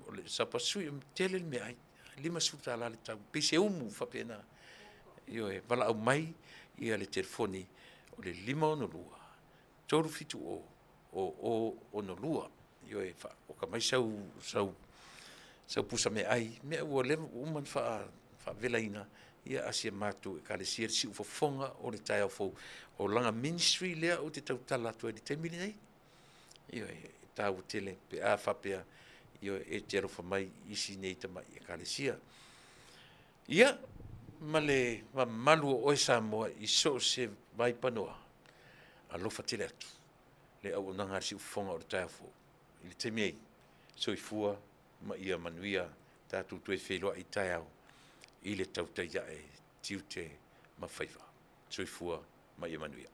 o le sapasui, e tele le meaai, $50 le tau, pei se umu faapena. Ioe, valaau mai le telefoni o le 562 370 0062. Ioe, faaoka mai sau pusa meaai, mea ua leva ua uma ona faavelaina a si a matou Ekalesia i le siufofoga o le taeao fou. O lana ministry lea ou te tautala atu ai i le taimi lenei. Ioe, e taua tele pe a faapea, ioe, e te alofa mai i isi nei tamai Ekalesia. Ia, ma le mamalu o oe Samoa i so o se vaipanoa, alofa tele atu le auaunaga a le siufofoga o le taeao fou. I le taimi nei, soifua ma ia manuia. Tatou toe feiloai taeao i le tautai ae tiute ma faiva. Soifua ma ia manuia.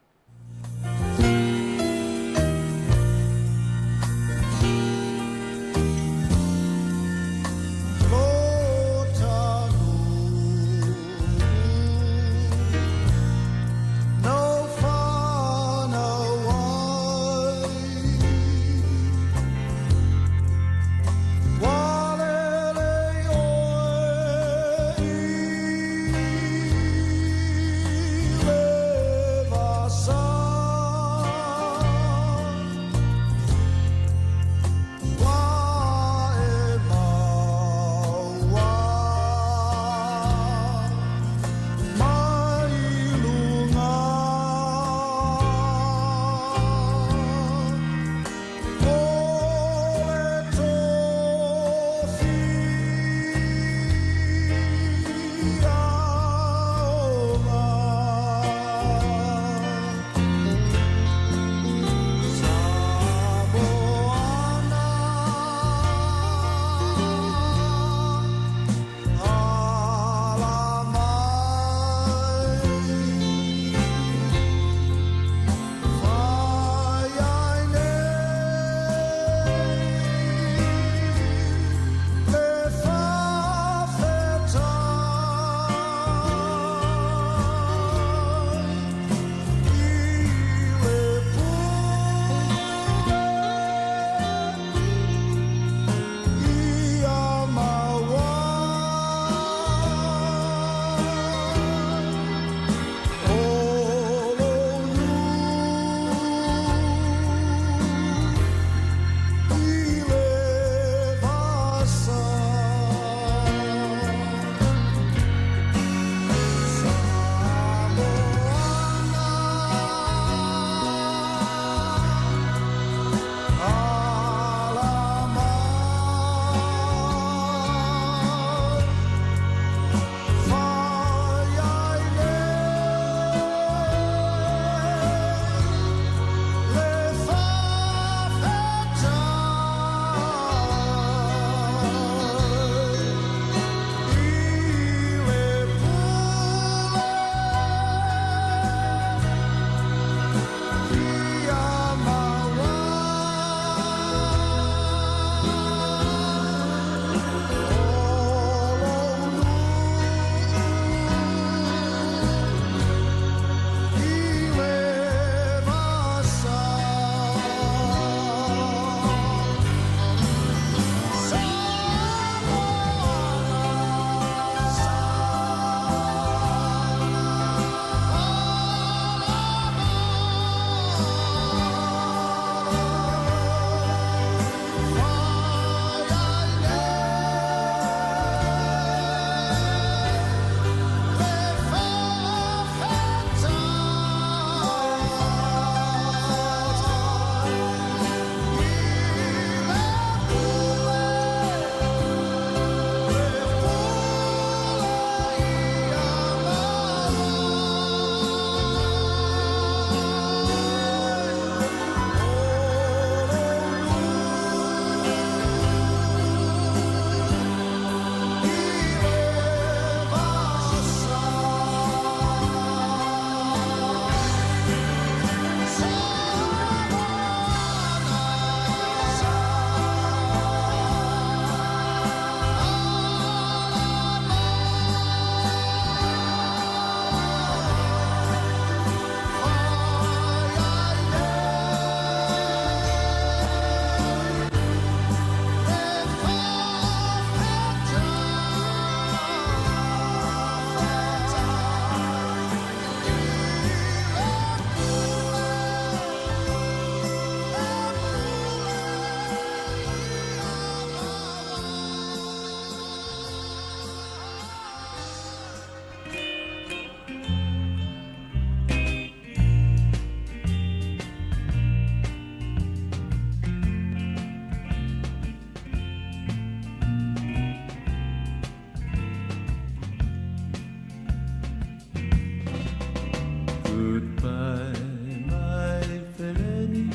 Goodbye, my feleni,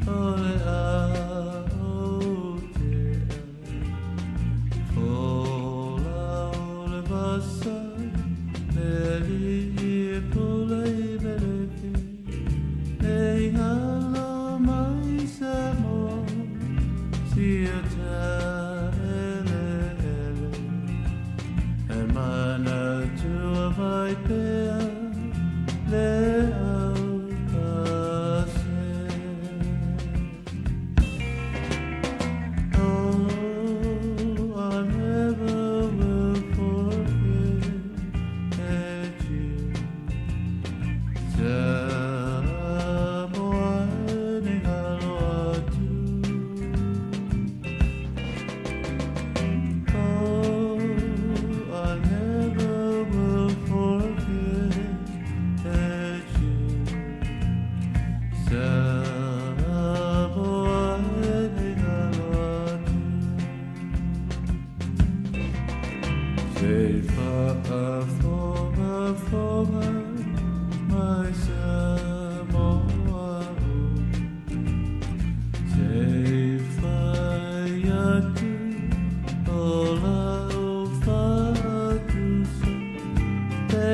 o le a o te Fola o le vasa, le alii e pule i Melefi, e ingalo mai Samoa, sia ta ele ele. E manatua mai pea le au pase. Oh, I never will forget you. Samoa ni ngalo atu. Oh, I never will forget you. Samoa ni ngalo atu. Se faafogafoga mai Samoa o. Se fai atu o lau faatusa. Te